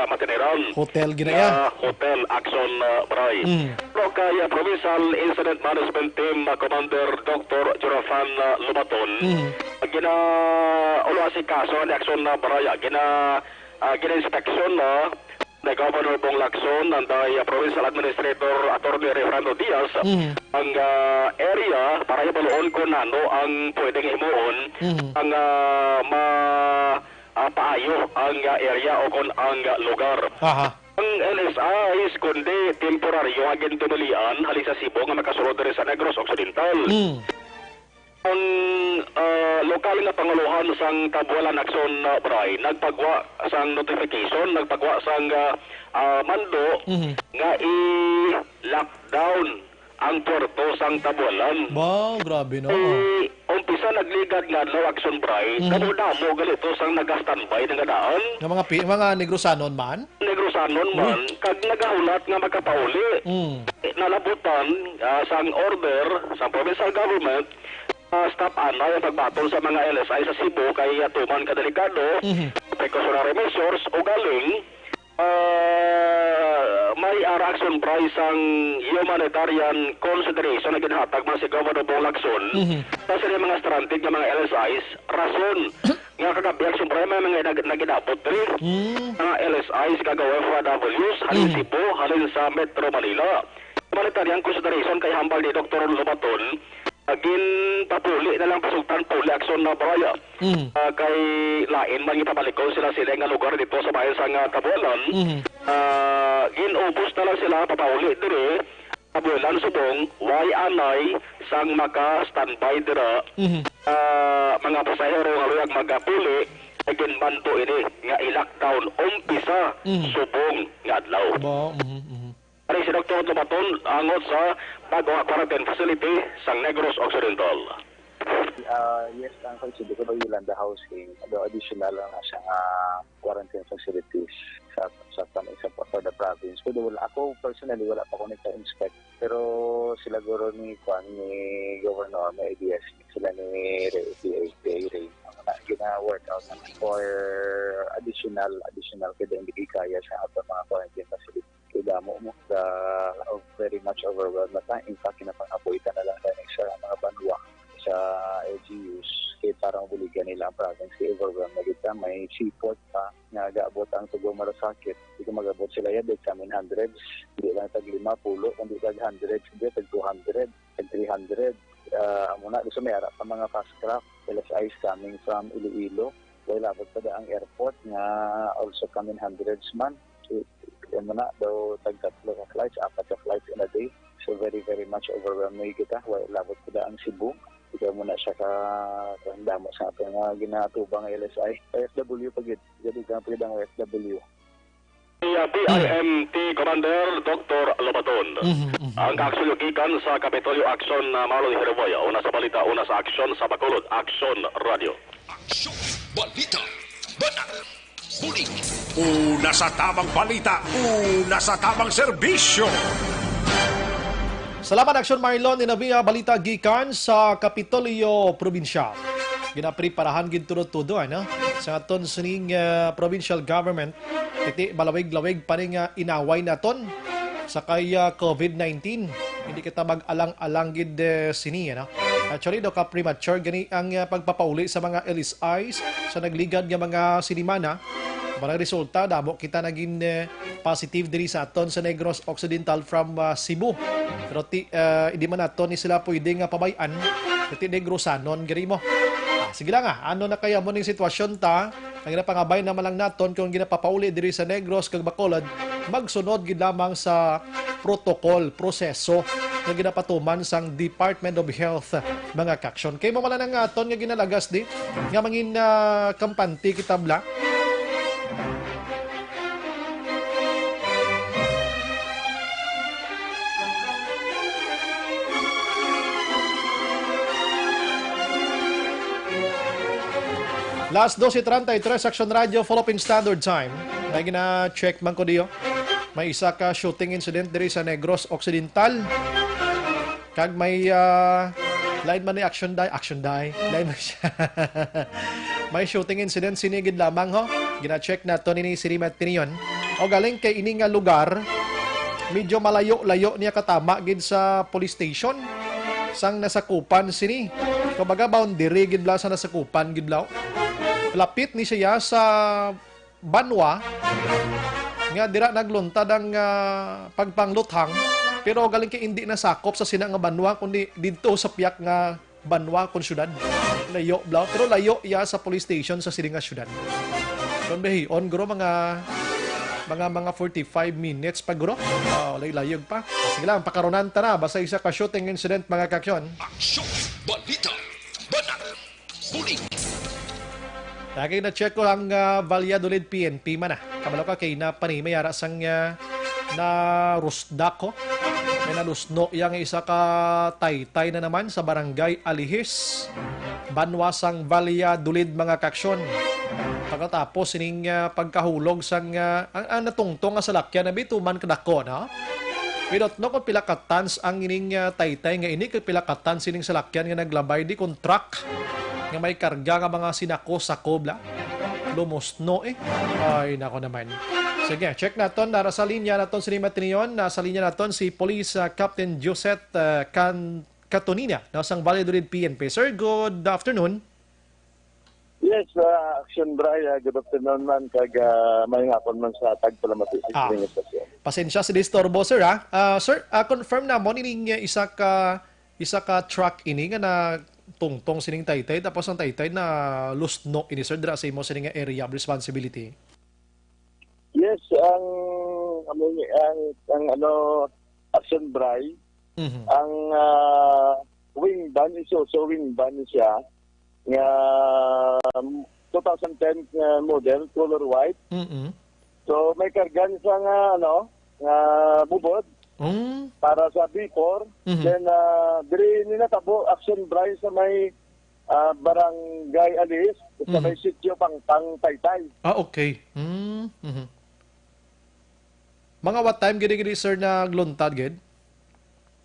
matiniran. Hotel ginaya. Hotel Action ah, Bray. Mhm. Pero kay ah, Provincial Incident Management Team ah, Commander Doctor Jonathan ah, Lubaton, Mhm. gina ulo si kaso ni Action na Bray, ah, gina ah, gina-inspeksyon na ni Governor Bong Lacson and the ah, Provincial Administrator Attorney Refrando Diaz Mhm. ang ah, area para hibaluon kung ano ang pwedeng himuon Mhm. ang ah, ma ah, paayo ang ah, area o kung ang ah, lugar. Aha. Ang L S Is kundi temporaryo nga gintumilian halin sa Cebu nga makasulod diri sa Negros Occidental. Mm. Ang ah, lokal nga panguluhan sang Kabualan Aksyon ah, Bray nagpagwa sang notification, nagpagwa sang ah, ah, mando Mhm. nga i-lockdown ang puerto sang Tabualan. Wow, grabe, no? Eh, umpisa nagligad nga adlaw, Action Bri, Mhm. damo-damo gali to sang naga-standby na nga daan. Nga mga pi-, mga Negrosanon man? Negrosanon Uy. man, kag nagahulat nga makapauli. Mm. Eh, nalabutan, ah, sang order sa provincial government, ah, stop anay ang pagbaton sa mga L S I sa Cebu kay, ah, tuman ka delikado, Mhm. precautionary measures, ugaling, ah, may ara, Action Bri, sang humanitarian consideration na ginhatag man si Governor Bong Lacson Mhm. sa sila mga stranded nga mga L S Is. Rason nga kagabi, Action Bri, may mga nag-, nag-inabot diri. Mm. Mga L S Is kag O F Ws halin Mm. Cebu, halin sa Metro Manila. Humanitarian consideration kay hambal ni Doktor Lobaton, ah, ginpapuli na lang, pasugtan puli, Action Bri. Mm. Ah, kay lain man, gipabalikon sila sila nga lugar dito sa bayan sang, ah, Tabualan. Mhm. Ah, ginubos na lang sila papauli diri, Tabualan, subong way anay sang maka-standby dira. Mhm. Ah, mga pasahero nga luyag magapuli, ay ginmando ini nga i-lockdown umpisa Mhm. subong nga adlaw. Ba, mhm, mhm. Ari si Doktor Tumaton angot sa bag-o nga quarantine facility sang Negros Occidental. Ah, yes, Uncle, hindi ko daw Yolanda Housing. Daw additional lang na siya nga quarantine facilities sa, sa, sa, sa, for the province. Pero wala, ako personally, wala pa ko nagka-inspect. Pero sila guro ni, kwan, ni Governor, may idea sila ni Ray, D A, D A Ray. Ang na, gina-work out na for additional, additional kaya hindi kaya sa ato mga quarantine facilities. Kay damo mo, the, very much overwhelmed na ta. In fact, kinapang-apoy ta na lang tayo sa mga banwa, sa L G Us, kay para mabuligan nila ang province, kay overwhelmed na kita. May seaport pa nga gaabot ang Tugo Marasakit. Di ko magabot sila yan, di kami in hundreds. Hindi lang tag lima, pulo, kundi tag hundreds, hindi, tag two hundred, tag three hundred. Ah, amo na, gusto may ara pa mga fast craft, L S Is coming from Iloilo. Way labot pa da ang airport nga also coming hundreds man. Kaya mo na daw tag tatlo ka flights, apat ka flights in a day. So very, very much overwhelmed na kita. Way labot pa da ang Cebu. Ikaw mo na siya ka, ka damo sa ato nga ginatubang nga L S I. O F W pa gid. Gadi ka pa gid ang O F W. Iya, P I M T Commander Doktor Lobaton. Mhm, mhm. Ang kaaksuyo gikan sa Kapitolyo Action na Marlon Hiriboy. Una sa balita, una sa aksyon sa Bacolod. Action Radio. Aksyon, balita, bana, bulig. Una sa tabang balita, una sa tabang serbisyo. Salamat, Action Marlon. Inabi nga balita gikan sa Kapitolyo Probinsyal. Ginapreparahan gid tudo-tudo, ano? Sa aton sining, ah, provincial government, iti malawig-lawig pa ni nga inaway naton sa kay, ah, covid nineteen. Hindi kita mag-alang-alang gid, eh, sini, ano? Actually, daw ka premature gani ang, ah, pagpapauli sa mga L S Is sa nagligad nga mga sinimana. Para resulta, damo kita naging, eh, positive diri sa aton sa Negros Occidental from, ah, Cebu. Pero ti, ah, hindi man nato ni sila pwede nga pabay-an, ti Negrosanon gani mo. Ah, sige lang, ah, ano na kaya mo ning sitwasyon ta? Ang ginapangabay naman lang naton kung ginapapauli diri sa Negros kag Bacolod, magsunod gid lamang sa protocol, proseso nga ginapatuman sang Department of Health, mga kaksyon. Kay mo man lang aton nga ginalagas di, nga mangin, ah, kampante kita bla. Las doce treinta y tres, Action Radio, Philippine Standard Time. May gina-check man ko diyo. May isa ka shooting incident diri sa Negros Occidental. Kag may, ah, line man ni Action Day, Action Day. Line man siya. May shooting incident, sinigid lamang, ho. Gina-check nato nini si Rimat Tinion. O galing kay ini nga lugar, medyo malayo-layo niya katama gid sa police station sang nasakupan sini. Kumbaga, boundary gid bla sa nasakupan gid bla. Lapit ni siya sa banwa nga dira nagluntad ang, ah, pagpangluthang, pero galing kay hindi nasakop sa sina nga banwa, kundi didto sa piyak nga banwa kon syudad. Layo bla, pero layo iya sa police station sa sini nga syudad. Kon behion, guro, mga, mga, mga forty-five minutes pa, guro. Ah, layo-layo pa. Sige lang, pakarunan ta na. Basta isa ka shooting incident, mga kaksyon. Aksyon! Balita! Bana! Bulig! Lagi na-check ko ang, ah, Valladolid P N P man, ah. Kabalo ka kay na pani may ara sang, ah, na rusdak ko. Nalusno iya nga isa ka taytay na naman sa Barangay Alihis, banwa sang Valladolid, mga kaaksyon. Pagkatapos sining, ah, pagkahulog sang, ah, ang, ang natungtong nga salakyan na bituman kadako, no? We don't know kung pila ka tons ang ining, ah, taytay nga ini, kag pila ka tons sining salakyan nga naglabay di kung truck nga may karga nga mga sinako-sako bla. Lumusno eh. Ay, nako naman. Sige, check naton. Nara sa linya naton si Matinion. Nasa linya naton si Police, ah, Captain Josette, ah, Can-, Catonina, no, sang Valladolid P N P. Sir, good afternoon. Yes, uh, Action Bry, uh, good afternoon man, kag uh, may hapon man sa tagpalamati sa Ah. Spring Station. Pasensya sa disturbo, sir, ha? Ah, sir, ah, confirm namon ining, uh, isa ka isa ka truck ini nga natungtong sining taytay, tapos ang taytay nalusno ini, sir, dira sa imo sining nga area of responsibility. Yes, ang, ang, ang, ang ano, Action Bry, Mhm. ang, ah, wing van, Isuzu wing van siya, nga two thousand ten nga model, color white. Mm-mm. So, may karga ni siya nga, ano, nga bubod Mm. para sa B four. Mhm. Then, ah, diri ni natabo, Action Bry, sa may, ah, Barangay Alis, sa Mhm. may Sitio Pangpang, Taytay. Ah, okay. Mm, mhm. Mga what time gid, gid, sir, nagluntad gid?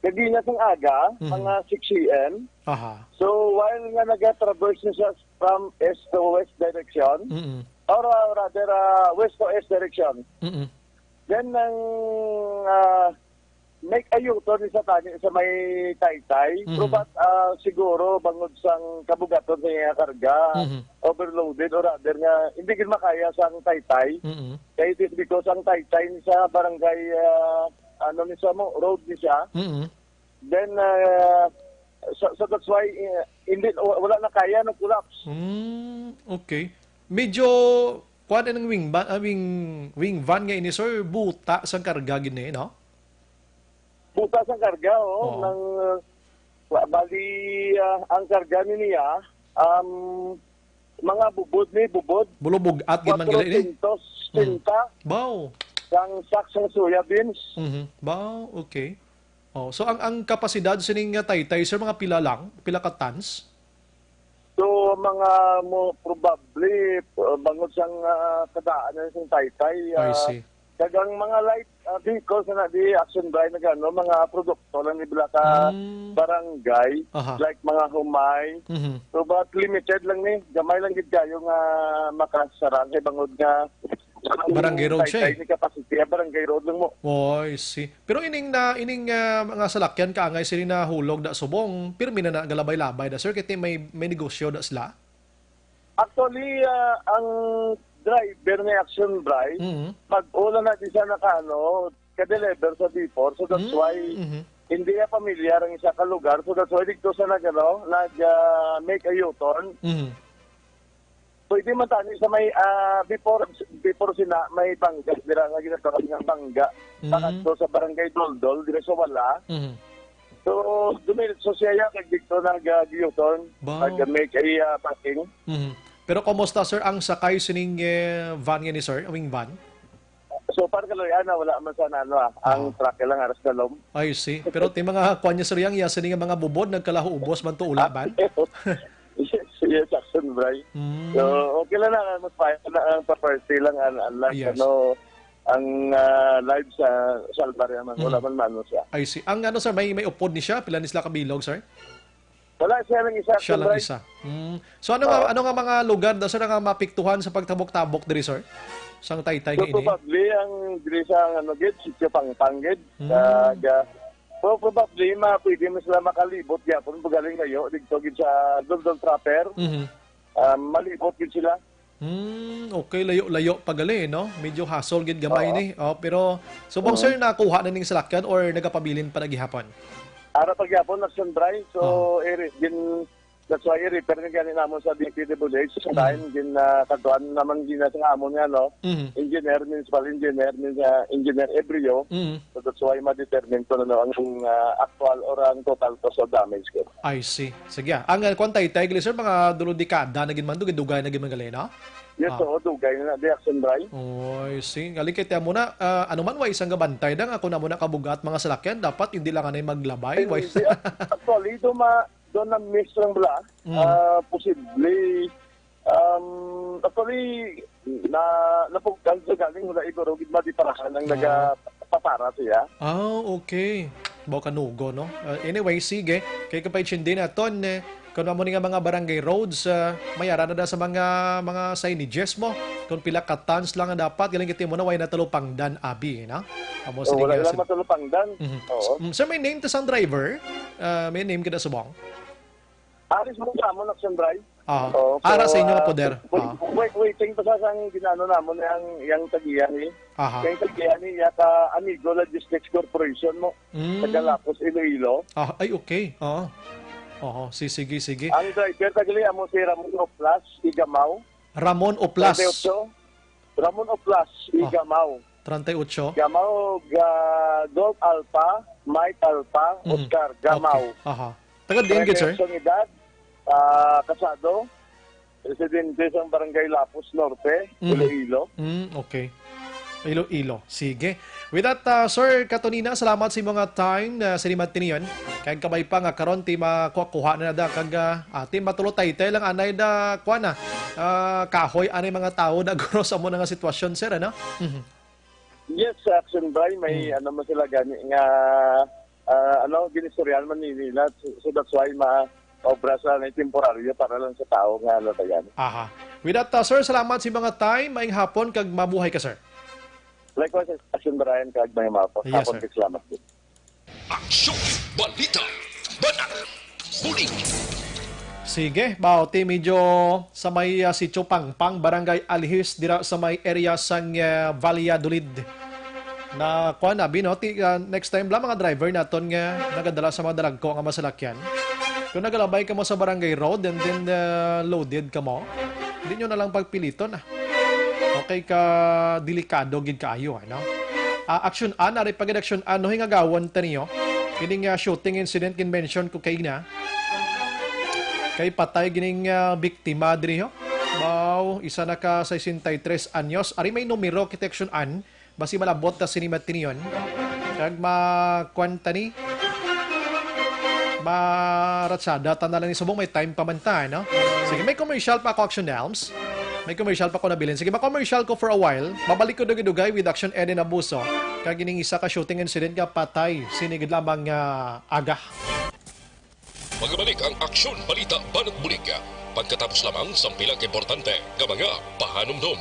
Kagina sang aga, Mhm. mga six A M. Aha. So, while nga nag-traverse na siya from east to west direction, Mm-mm. or, uh, rather, uh, west to east direction, Mm-mm. then nang, uh, make a U-turn sa tani sa may Taytay. Mhm. Pero but, uh, siguro bangod sang kabugaton sa iya karga, Mhm. overloaded, or rather nga hindi gid makaya sang Taytay. Mm-mm. Kay it is because ang Taytay ni sa barangay, uh, ano ni sa mo, road ni siya. Mm-mm. Then, uh, so, so that's why, uh, hindi, wa-, wala na kaya, nag-collapse. Mm, okay. Medyo, kuwan ang wing van, ah, wing, wing van nga ini, sir, buta sang karga gid ni, no? Buta sang karga, oh. Oo. Nang, uh, wa-, bali, uh, ang karga ni niya, um, mga bubod ni, bubod. Bulubog-at gid man gali ni? Kwatro syentos sesenta. Mm. Baw. Sang sack sang soya beans. Mhm. Baw, okay. Oh, so ang, ang kapasidad sining, uh, taytay, sir, mga pila lang? Pila ka tons? So, mga mo, probably, uh, bangod sang, uh, kadaan na sing taytay, I uh, see. Kag ang mga light, uh, vehicles na di Action Bry nagano, mga produkto lang ni bala ka Mm. barangay, Aha. like mga humay. Mhm. So, but limited lang ni, gamay lang gid kayo nga makasara kay bangod nga Barangay road siya, eh. Ni capacity, ah, barangay road lang mo. Oh, I see. Pero ining na, ining, ah, mga salakyan kaangay sini nahulog da subong, pirmi na nagalabay-labay da, sir, kay may, may negosyo da sila? Actually, ah, ang driver ni Action Bry, Mhm. mag-ula na di siya nakaano, ka-deliver sa B four. So that's Mm, why mhm. hindi niya pamilyar ang isa ka lugar. So that's why dito sa nag-, ano, nag, ah, make a U-turn. Mhm. Pwede man tani sa may, ah, before, before sina, may bangga, dira nga ginatawag nga bangga. Mm. Pakadto sa Barangay Doldol, dira sa wala. Mhm. So, dumiretso siya ya, kag dito nag, ah, U-turn, Wow. nag-make a, ah, parking. Mhm. Pero kumusta, sir, ang sakay sining, eh, van nga ni sir, wing van? So far, kaluy-an na, wala man sa ano, ah. Ang Oo. truck lang, aras na lom. I see. Pero ti mga kwan niya, sir, yang iya sini nga mga bubod, nagkalaho ubos man to ula, ban? Yes, yes, Action Bry. Mm. So, okay lang na, mas pa na ang property lang, an, an lang, Yes. ano, ang, ah, live sa Salvaria man, wala Mm. man maano siya. I see. Ang ano, sir, may, may upod ni siya? Pila ni sila kabilog, sir? Wala siya lang isa, Siya Action lang Bry. isa. Mm. So, ano nga, Oo. ano nga mga lugar daw, sir, nga mapiktuhan sa pagtabok-tabok diri, sir? Sang taytay So, nga ini? probably, ang diri sa, ano, gid, Sitio Pangpang, gid. Mm. Sa, ga-, so, probably, ma-, pwede mo sila makalibot gyapon, pagaling kayo, dito, gid sa Doldol Proper. Mhm. Ah, malibot gid sila. Hmm, okay, layo-layo pa gali, no? Medyo hassle gid gamay Oo. ni. Oh, pero subong, Oo. sir, nakuha na ning salakyan or nagapabilin pa na gihapon? Ara pa gyapon, Action Bry. So, Oo. iri-, gin-, that's why i-refer ni gani namon sa D P W H. Sa Mm. time, gin, ah, kaduan naman gina sa amon nga, no? Mhm. Engineer, municipal engineer, min-, ah, Engineer Ebrio. Mhm. So, that's why ma-determine kung ano ang, ah, actual or ang total cost of damage ko. I see. Sige, ah. Ang, ah, kwan, taytay, gali, sir, mga dulo dekada na gid man, dugay-dugay na gid man gali, no? Yes, Ah. oo, dugay na di, Action Bray. Oy, see. Galing kay tiyan mo na, ah, ano man, way isang gabantay na nga kung amo na kabugat mga salakyan, dapat hindi lang anay maglabay, way Hindi, ah, actually, do ma-, do na-miss lang bala. Mm. Ah, posible, um, actually, na, napugan sa galing wala iguro gid madiparahan ang Oo. nagapapara siya. Ah, okay. Baw kanugo, no? Ah, anyway, sige. Kay kapay naton, eh, kung amo ni nga mga barangay roads, ah, may ara na da sa mga, mga signages mo. Kung pila ka tons lang ang dapat, galing kiti mo na, way natalupangdan, abi, no? Amo Oh, sa wala diga lang sa matalupangdan. Mhm. Oo. Mm, sir, may name ta sang driver? Ah, may name ka da subong? Aris mo sa amon, Action Bray. Ah, Oo, ara sa inyo nga ah, poder. wait, Ah. wait, waiting pa sa sang ginano namon yang, yang tagiya ni. Aha. Yang tagiya ni, ya ka Amigo Logistics Corporation mo. Mm. Taga Lapus, Iloilo. Ah, ay, okay. Oo. Oo, si-, sige, sige. Ang driver, tagali, amo si Ramon Oplas, Igamaw. Ramon Oplas. Treinta y ocho. Ramon Oplas, Ah. Igamaw. Treinta y ocho. Gamaw, ga-, Golf Alpha, Mike Alpha, Mm. Oscar, Gamaw. Okay. Aha. Taga diin gid, sir? Treinta y ocho ang edad, ah, kasado, residente sa Barangay Lapus Norte, Mm. Iloilo. Mm, okay. Iloilo. Sige. With that, ah, Sir Katonina, salamat sa imong, ah, time na sinimat tiniyon. Kag kabay pa nga karon ti makuha-kuha na da kag, ah, ah, ti matulotaytay lang anay da, kuha na, ah, kahoy anay mga tao da guro sa amo na nga sitwasyon, sir, ano? Mhm. Yes, sa Action Bray, may Hmm. ano man sila gani nga, ah, ano, ginistoryahan man ni nila. So, so that's why ma-, obra sa na temporaryo para lang sa tao nga natayan. Aha. With that, uh, sir, salamat sa mga time. Maayong hapon kag mabuhay ka, sir. Likewise, Action Brian, kag may mga Yes, hapon, sir. Kag salamat din. Aksyon, balita, banat, bulig. Sige, baw, ti medyo sa may, ah, Sitio Pangpang, Barangay Alhis, dira sa may area sang, ah, Valladolid. Na, kuwan, abi, no? Ti, ah, next time lang, mga driver naton nga nagadala sa mga dalagko nga masalakyan. Kung nagalabay ka mo sa barangay road and then, ah, loaded ka mo, hindi nyo na lang pagpiliton, ah. Okay ka, delikado gid kaayo, ano? Ah, Action Ann, ari pa gid Action Ann, no, hingagawon ta niyo. Kining, ah, shooting incident gin-mention ko kay na. Kay patay gining, ah, biktima diri, ho. Wow, isa na ka sesenta y tres anyos. Ari may numero kay Action Ann. Basi malabot ta sini matiniyon. Kag ma-, kuwan ta ni. Maratsada ta na lang ni subong, may time pa man ta, no? Sige, may commercial pa ako, Action Elms. May commercial pa ko nabilin. Sige, ma-commercial ko for a while. Mabalik ko dugay-dugay with Action Eden Abuso. Kag ining isa ka shooting incident nga patay, sini gid lamang nga aga. Magabalik ang Aksyon, Balita, Banat Bulig pagkatapos lamang sang pila ka importante nga mga pahanumdom.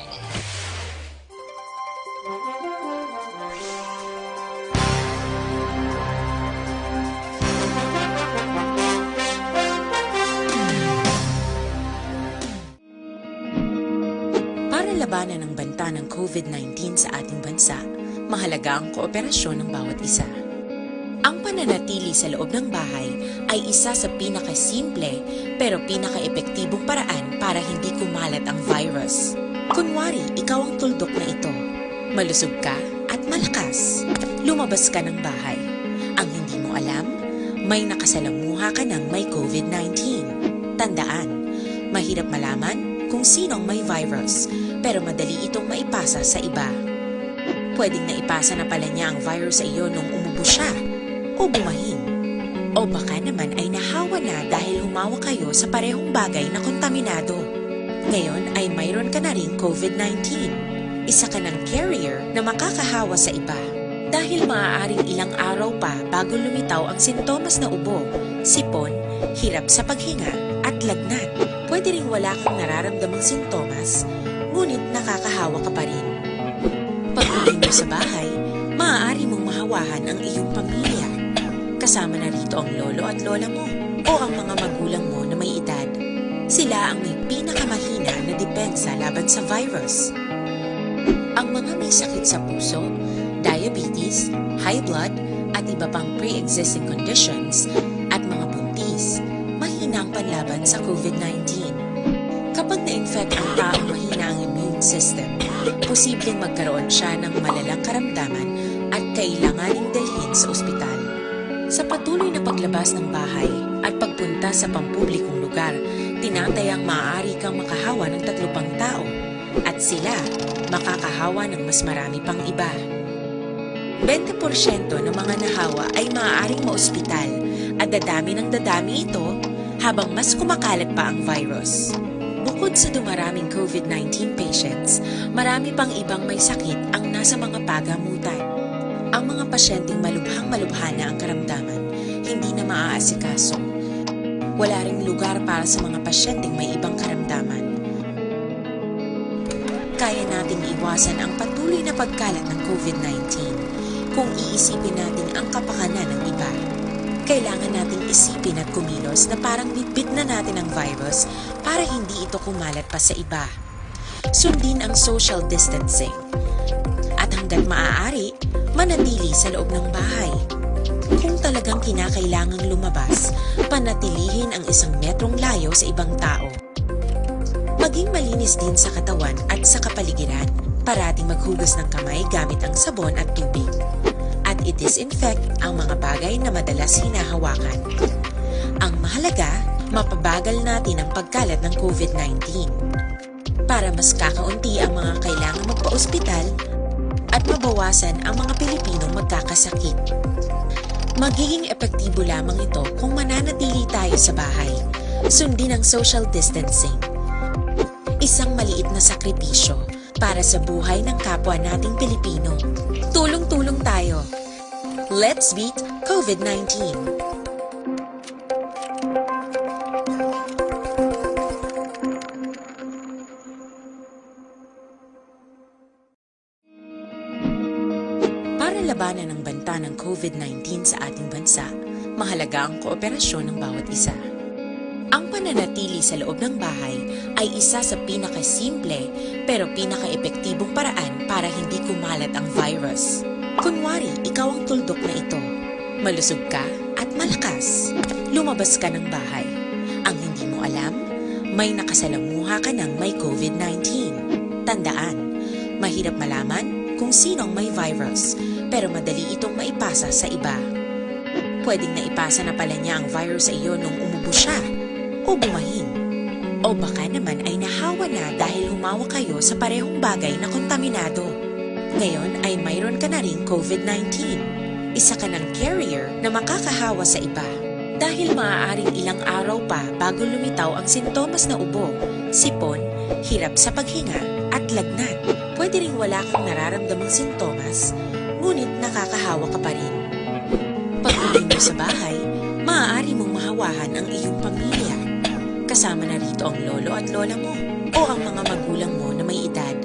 Para labanan ang banta ng covid nineteen sa ating bansa, mahalaga ang kooperasyon ng bawat isa. Ang pananatili sa loob ng bahay ay isa sa pinakasimple pero pinakaepektibong paraan para hindi kumalat ang virus. Kunwari, ikaw ang tuldok na ito. Malusog ka at malakas. Lumabas ka ng bahay. Ang hindi mo alam, may nakasalamuha ka ng may covid nineteen. Tandaan, mahirap malaman kung sino ang may virus, pero madali itong maipasa sa iba. Pwedeng naipasa na pala niya ang virus sa iyo nung umubo siya, o bumahin. O baka naman ay nahawa na dahil humawak kayo sa parehong bagay na kontaminado. Ngayon ay mayroon ka na ring covid nineteen. Isa ka ng carrier na makakahawa sa iba. Dahil maaaring ilang araw pa bago lumitaw ang sintomas na ubo, sipon, hirap sa paghinga, at lagnat. Pwede ring wala kang nararamdamang sintomas, ngunit nakakahawa ka pa rin. Pag-uwi mo sa bahay, maaari mong mahawahan ang iyong pamilya. Kasama na rito ang lolo at lola mo o ang mga magulang mo na may edad. Sila ang may pinakamahina na depensa laban sa virus. Ang mga may sakit sa puso, diabetes, high blood, at iba pang pre-existing conditions, at mga buntis, mahina ang panlaban sa covid nineteen. Kapag na-infect ang taong mahina ang immune system, posibleng magkaroon siya ng malalang karamdaman at kailanganing dalhin sa ospital. Sa patuloy na paglabas ng bahay at pagpunta sa pampublikong lugar, tinatayang maaari kang makahawa ng tatlo pang tao. At sila makakahawa ng mas marami pang iba. Bente porsyento ng mga nahawa ay maaaring maospital at dadami ng dadami ito habang mas kumakalat pa ang virus. Bukod sa dumaraming COVID nineteen patients, marami pang ibang may sakit ang nasa mga pagamutan. Ang mga pasyenteng malubhang-malubha na ang karamdaman, hindi na maaasikaso. Wala ring lugar para sa mga pasyenteng may ibang karamdaman. Kaya nating iwasan ang patuloy na pagkalat ng COVID nineteen kung iisipin natin ang kapakanan ng iba. Kailangan nating isipin at kumilos na parang bitbit na natin ang virus para hindi ito kumalat pa sa iba. Sundin ang social distancing. At hanggat maaari, manatili sa loob ng bahay. Kung talagang kinakailangang lumabas, panatilihin ang isang metrong layo sa ibang tao. Maging malinis din sa katawan at sa kapaligiran. Parating maghugas ng kamay gamit ang sabon at tubig. At i-disinfect ang mga bagay na madalas hinahawakan. Ang mahalaga, mapabagal natin ang pagkalat ng COVID nineteen para mas kakaunti ang mga kailangang magpaospital at mabawasan ang mga Pilipinong magkakasakit. Magiging epektibo lamang ito kung mananatili tayo sa bahay. Sundin ang social distancing. Isang maliit na sakripisyo para sa buhay ng kapwa nating Pilipino. Tulong-tulong tayo. Let's beat COVID nineteen. Para labanan ang banta ng COVID nineteen sa ating bansa, mahalaga ang kooperasyon ng bawat isa. Ang pananatili sa loob ng bahay ay isa sa pinakasimple pero pinakaepektibong paraan para hindi kumalat ang virus. Kunwari, ikaw ang tuldok na ito. Malusog ka at malakas. Lumabas ka ng bahay. Ang hindi mo alam, may nakasalamuha ka ng may COVID nineteen. Tandaan, mahirap malaman kung sino ang may virus, pero madali itong maipasa sa iba. Pwedeng naipasa na pala niya ang virus sa iyo nung umubo siya o bumahin. O baka naman ay nahawa na dahil humawa kayo sa parehong bagay na kontaminado. Ngayon ay mayroon ka na ring COVID nineteen. Isa ka ng carrier na makakahawa sa iba. Dahil maaaring ilang araw pa bago lumitaw ang sintomas na ubo, sipon, hirap sa paghinga, at lagnat. Pwede ring wala kang nararamdamang sintomas, ngunit nakakahawa ka pa rin. Pag-uwi mo sa bahay, maaari mong mahawahan ang iyong pamilya. Kasama na rito ang lolo at lola mo o ang mga magulang mo na may edad.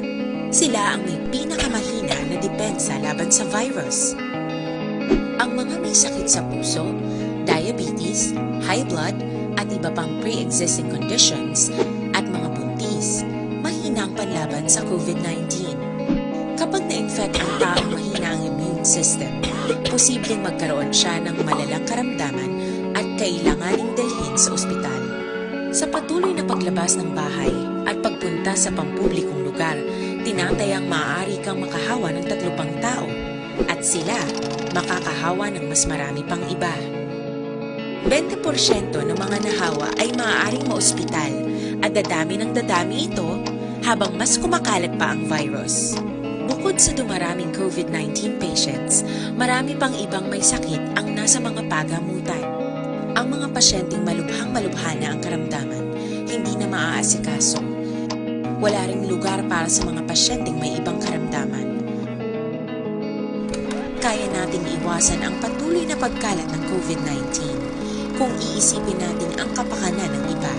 Sila ang may pinakamahina na depensa laban sa virus. Ang mga may sakit sa puso, diabetes, high blood, at iba pang pre-existing conditions, at mga buntis, mahina ang panlaban sa COVID nineteen. Kapag na-infect ang taong mahina ang immune system, posibleng magkaroon siya ng malalang karamdaman at kailanganing dalhin sa ospital. Sa patuloy na paglabas ng bahay at pagpunta sa pampublikong lugar, tinatayang maaari kang makahawa ng tatlo pang tao at sila makakahawa ng mas marami pang iba. Bente porsyento ng mga nahawa ay maaaring maospital at dadami ng dadami ito habang mas kumakalat pa ang virus. Bukod sa dumaraming COVID nineteen patients, marami pang ibang may sakit ang nasa mga pagamutan. Ang mga pasyenteng malubhang-malubha na ang karamdaman, hindi na maaasikaso. Wala ring lugar para sa mga pasyenteng may ibang karamdaman. Kaya nating iwasan ang patuloy na pagkalat ng COVID nineteen kung iisipin natin ang kapakanan ng iba.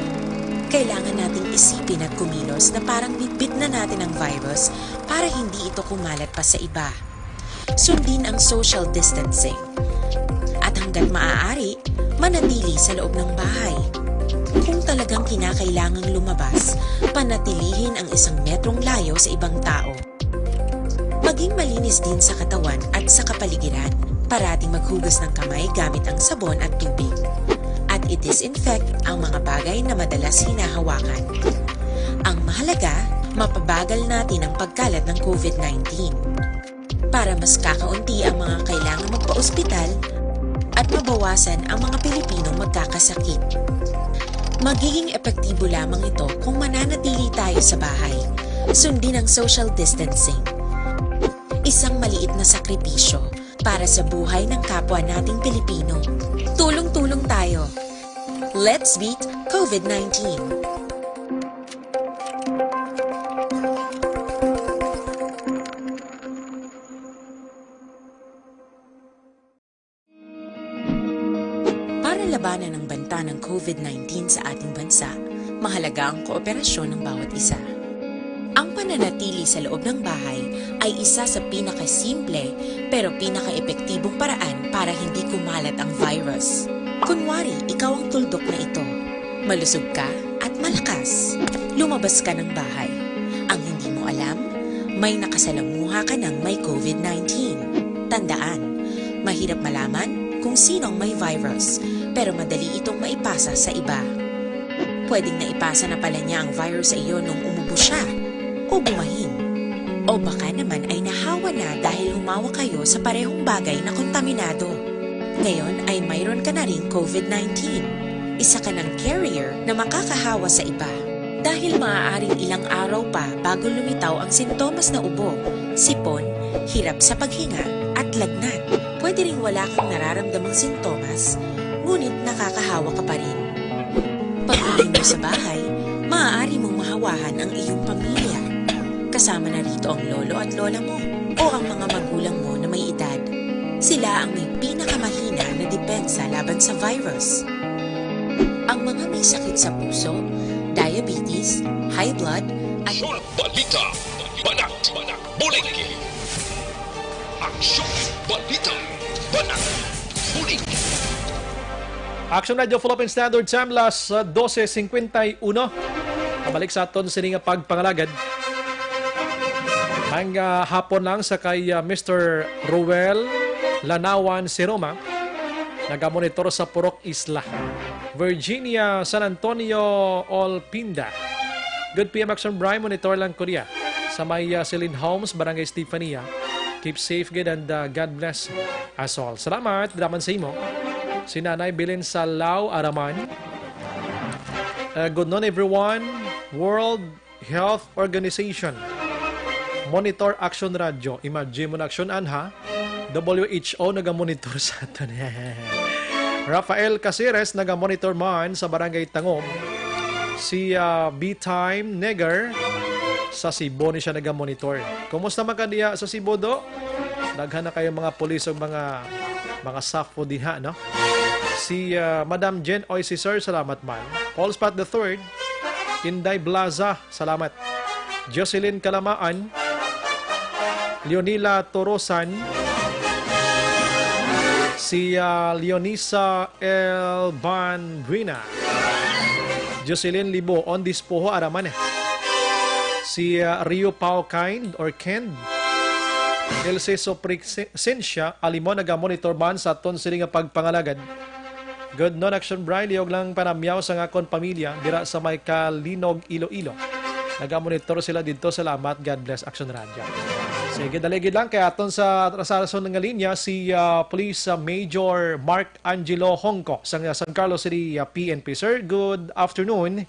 Kailangan nating isipin at kumilos na parang bitbit na natin ang virus para hindi ito kumalat pa sa iba. Sundin ang social distancing. At hanggat maaari, manatili sa loob ng bahay. Kung talagang kinakailangang lumabas, panatilihin ang isang metrong layo sa ibang tao. Maging malinis din sa katawan at sa kapaligiran. Parating maghugas ng kamay gamit ang sabon at tubig. At i-disinfect ang mga bagay na madalas hinahawakan. Ang mahalaga, mapabagal natin ang pagkalat ng COVID nineteen para mas kakaunti ang mga kailangang magpaospital at mabawasan ang mga Pilipinong magkakasakit. Magiging epektibo lamang ito kung mananatili tayo sa bahay. Sundin ang social distancing. Isang maliit na sakripisyo para sa buhay ng kapwa nating Pilipino. Tulong-tulong tayo. Let's beat COVID nineteen. Para labanan ang banta ng COVID nineteen sa ating bansa, mahalaga ang kooperasyon ng bawat isa. Ang pananatili sa loob ng bahay ay isa sa pinakasimple pero pinakaepektibong paraan para hindi kumalat ang virus. Kunwari, ikaw ang tuldok na ito. Malusog ka at malakas. Lumabas ka ng bahay. Ang hindi mo alam, may nakasalamuha ka ng may COVID nineteen. Tandaan, mahirap malaman kung sino ang may virus, pero madali itong maipasa sa iba. Pwedeng naipasa na pala niya ang virus sa iyo nung umubo siya o bumahin. O baka naman ay nahawa na dahil humawak kayo sa parehong bagay na kontaminado. Ngayon ay mayroon ka na ring COVID nineteen. Isa ka ng carrier na makakahawa sa iba. Dahil maaaring ilang araw pa bago lumitaw ang sintomas na ubo, sipon, hirap sa paghinga, at lagnat, pwede ring wala kang nararamdamang sintomas, ngunit nakakahawa ka pa rin. Pag-uwi mo sa bahay, maaari mong mahawahan ang iyong pamilya. Kasama na rito ang lolo at lola mo o ang mga magulang mo na may edad. Sila ang may pinakamahina na depensa laban sa virus. Ang mga may sakit sa puso, diabetes, high blood, at Aksyon! Balita! Banat! Bulig! Aksyon! Balita! Banat! Bulig! Action Radio Philippine Standard Time, las, uh, dose cincuenta y uno. Pabalik sa aton sini nga pagpangalagad. Ang, uh, hapon lang sa kay, uh, Mister Ruel Lanawan Siroma, nagamonitor sa Purok Isla. Virginia San Antonio Olpinda. Good P M Action Brian, monitor lang ko diya sa may, uh, Celine Homes, Barangay Stefania. Keep safe, good, and, uh, God bless us all. Salamat, draman sa imo. Si Nanay Belen Salao Araman. Uh, good noon, everyone. World Health Organization. Monitor Action Radio. Imagine mo na, Action Anha. W H O nagamonitor sa aton. Rafael Caceres nagamonitor man sa Barangay Tangom. Si, ah, B-Time Neger sa Cebu ni siya nagamonitor. Kumusta man ka diya sa Cebu, do? Daghan na kayo mga pulis o mga, mga safo diha, no? Si, ah, Madam Jen Oy, si Sir, salamat man. Paul Spot the third, Inday Blaza, salamat. Jocelyn Kalamaan, Leonila Torosan, si, ah, Leonisa L. Banrina, Jocelyn Libo, on Dispoho, Araman, eh. Si, ah, Rio Pao Kind or Kend, El Ceso Presencia Alimon, nagamonitor man sa aton sini nga pagpangalagad. Good noon, Action Brian. Liog lang panamyaw sa nga akon pamilya dira sa may Kalinog, Iloilo. Nagamonitor sila didto. Salamat. God bless, Action Radio. Sige, daligid lang kay aton sa atrasason nga linya si, ah, Police, ah, Major Mark Angelo Hongco sa, ah, San Carlos City, ah, P N P. Sir, good afternoon.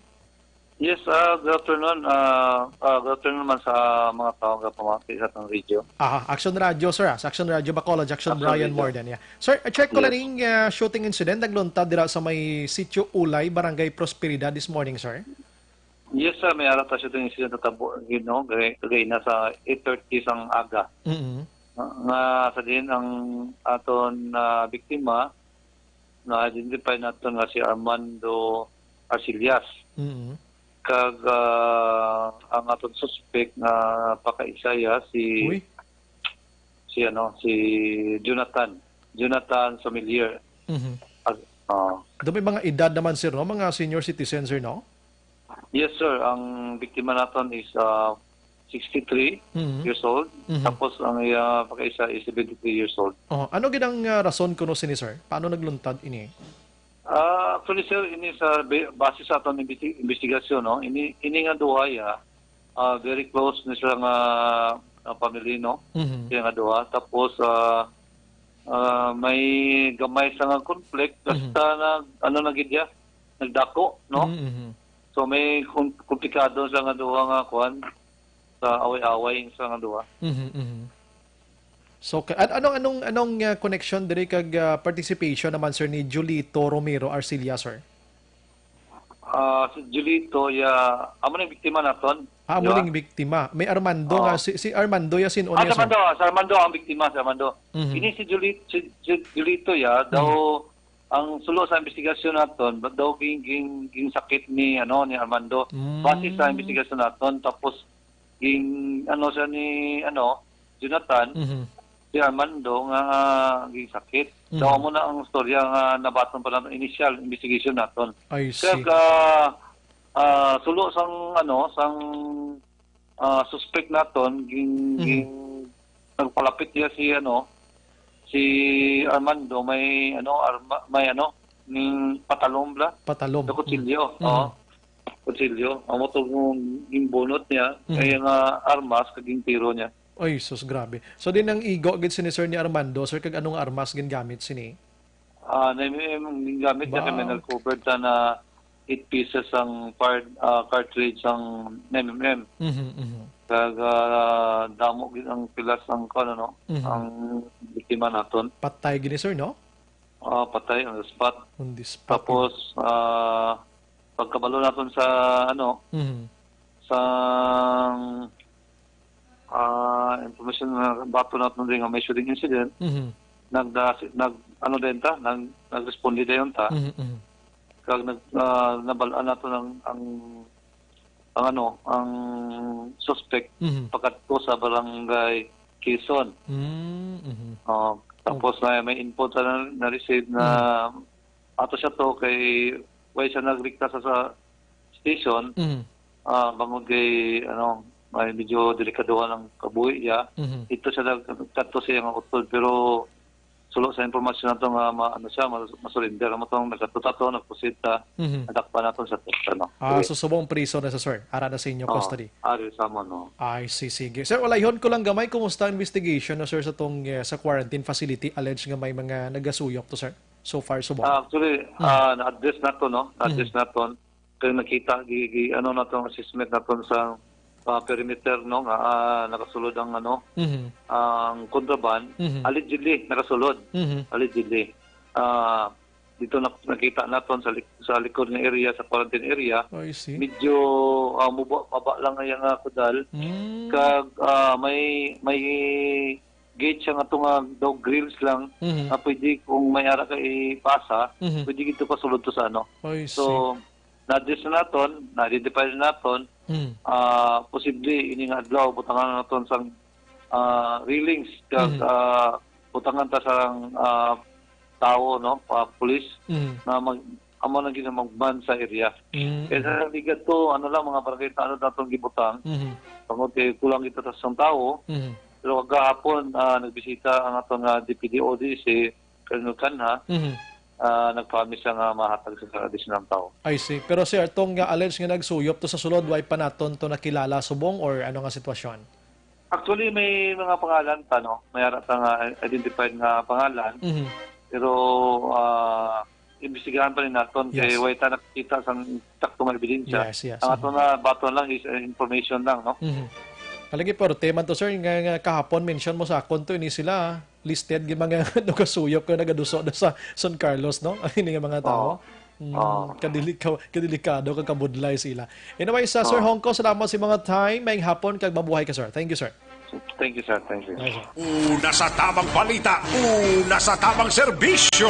Yes, ah, good afternoon. Ah, ah, good afternoon naman sa mga tao nga pamati sa atong radio. Aha, Action Radio, sir, ah. Sa Action Radio Bacolod, Action Action Brian Radio. Morden, yeah. Sir, check ko Yes. lang yung, ah, shooting incident nagluntad dira sa may Sitio Ulay, Barangay Prosperidad this morning, sir. Yes, sir. May ara ta shooting incident natabo, you know, kagay, kagay na sa eight thirty sang aga. Mm-mm. Nga, nga sa din ang aton, ah, biktima, na-identify naton nga si Armando Arcillas. Mm-mm. Kag, ah, ang aton suspect nga pakaisa iya si Uy. si, ano, si Jonathan. Jonathan Somelier. Mhm. Ag-, ah. Do may mga edad naman, sir, no? Mga senior citizen, sir, no? Yes, sir. Ang biktima naton is, ah, sixty-three Mhm. years old. Mhm. Tapos ang iya pakaisa is seventy-three years old. Oh, ano gid ang, ah, rason kuno sini, sir? Paano nagluntad ini? Ah, actually, sir, ini sa be-, base sa aton imbesti-, investigasyon, no? Ini, ini nga duha, ya, ah, very close ni sila nga, ah, family, no? Mhm. Siya nga duha. Tapos, ah, ah, may gamay sa nga conflict, Mhm. basta na, ano na gid ya, nagdako, no? Mhm, mhm. So, may kom-, komplikado sa nga duha nga, kuwan, sa away-away sa nga duha. Mhm, mhm. So, ka-, an-, anong, anong, anong, ah, connection diri kag, ah, participation naman, sir, ni Julito Romero Arcilla, sir? Ah, si Julito, ya, amo na yung biktima naton. Ah, amo Di ba? ning biktima. May Armando Oo. nga, si, si Armando ya sin-o Ah, niya, si sir? Armando, si Armando ang biktima, si Armando. Mhm. Ini si Juli-, si, si Julito, ya, daw Mhm. ang sulo sa investigasyon naton, ba daw ging, ging, ging sakit ni, ano, ni Armando. Mm. Base sa investigasyon naton, tapos ging, ano, siya ni, ano, Jonathan, Mhm. si Armando nga, ah, ging sakit. Mhm. Daw mo na ang storya nga nabaton pa naton, initial investigation naton. I see. Kag, ah, ah, sulo sang, ano, sang, ah, suspect naton, ging, Mhm. ging, nagpalapit niya si, ano, si Armando, may, ano, arma, may, ano, ning patalom bla? Patalom. Sa kutsilyo, Mm. oo. Mhm. Kutsilyo. Amo to yung, yung bunot niya, Mhm. kaya nga armas, kaging tiro niya. Ay, sus, grabe. So, din ang igo gid sini, sir, ni Armando, sir, kag anong armas gingamit sini? Ah, nine M M ang gingamit niya, kay may Ba? nag-cover ta na eight pieces ang fire, ah, cartridge ang nine M M. Mhm, mhm. Kag, ah, damo gid ang pilas ang, kuwan, ano, Mhm. ang biktima naton. Patay gini, sir, no? Ah, patay on the spot. On the spot, Tapos, ah, pagkabalo naton sa, ano, Mhm. sa, ah, information nga bato naton din nga may shooting incident, Mhm. nagda-, nag-, ano din ta, nag-, nag-responde dayon ta. Mhm, mhm. Kag nag-, ah, nabal-an naton ang, ang, ang, ano, ang suspect Mhm. pakadto sa barangay Quezon. Mm, mhm. Oh, tapos na may info ta na, na-receive na Mhm. ato siya to kay way siya nagrikta sa, sa station, Mhm. ah, bangod kay, ano, may medyo delikaduhan ang kabuhi niya. Mhm. Ito siya nag-, kadto siya nga utod, pero sulo sa impormasyon nato nga ma-, ano siya, ma-, ma-surrender. Amo tong nagkatuta to, nagpusit ta, Mhm. nadakpan nato sa, ano, Ah, tuwi. So subong priso na sa, sir? Ara na sa inyo Oo, custody? Ari sa mo, no. Ay, si-, sige. Sir, ulayhon ko lang gamay, kumusta ang investigation na, sir, sa tong, eh, sa quarantine facility? Alleged nga may mga nagasuyop to, sir. So far, subong. Ah, actually, Mhm. ah, na-address na to, no? Na-address Mhm. na to. Kaya nakita, gi-, gi-, ano na tong assessment na to sa, ah, perimeter, no? Nga, ah, nakasulod ang, ano, Mhm. ang contraband. Mhm. Allegedly, nakasulod. Mhm. Allegedly. Ah, dito na, nakita naton sa lik-, sa likod nga area, sa quarantine area. I see. Medyo, ah, muba-, baba lang ang iyang, ah, kudal. Mm. Kag, ah, may, may gate siya nga to nga daw grills lang Mhm. nga pwede kung may ara ka ipasa, Mhm. pwede gid to pasulod to sa ano. I see. So, na-address na naton, na-identify na naton, Mm. ah, posible ini nga adlaw, butangan na naton sang, ah, railings, kag, Mhm. ah, butangan ta sang, ah, tawo, no, ah, pulis, Mhm. na mag-, amo na gid ang mag-man sa area. Mm, Kaya mhm. sa ligat to, ano lang, mga barangay na ano naton gibutang, Mhm. tungod kay kulang kita sa sang tawo, Mhm. pero kagahapon, ah, nagbisita ang aton nga D P D O D, si Colonel Canha, Mhm. ah, nag-promise siya nga mahatag sa additional tao. I see. Pero, sir, tong nga alleged nga nagsuyop to sa sulod, way pa naton to nakilala subong or ano nga sitwasyon? Actually, may mga pangalan pa, no? May ara ta nga identified nga pangalan. Mhm. Pero, ah, imbestigahan pa rin naton kay Yes. way ta nakita sang sakto nga ebidensya. Yes, yes. Ang Mhm. ato na baton lang is, uh, information lang, no? Mhm. Halagi, pero tema to, sir, nga, nga kahapon mention mo sa akon to, ini sila, listed gid mga nagasuyop kag nagaduso na sa San Carlos, no? Ang ini nga mga tao. Oo. Mm, Oo. kadilika-, kadelikado kag kabudlay sila. Anyway, sa Sir Oo. Hongko, salamat sa mga time. Maayong hapon kag mabuhay ka, sir. Thank you, sir. Thank you, sir. Thank you. Yes, sir. Una sa tamang balita, una sa tamang serbisyo.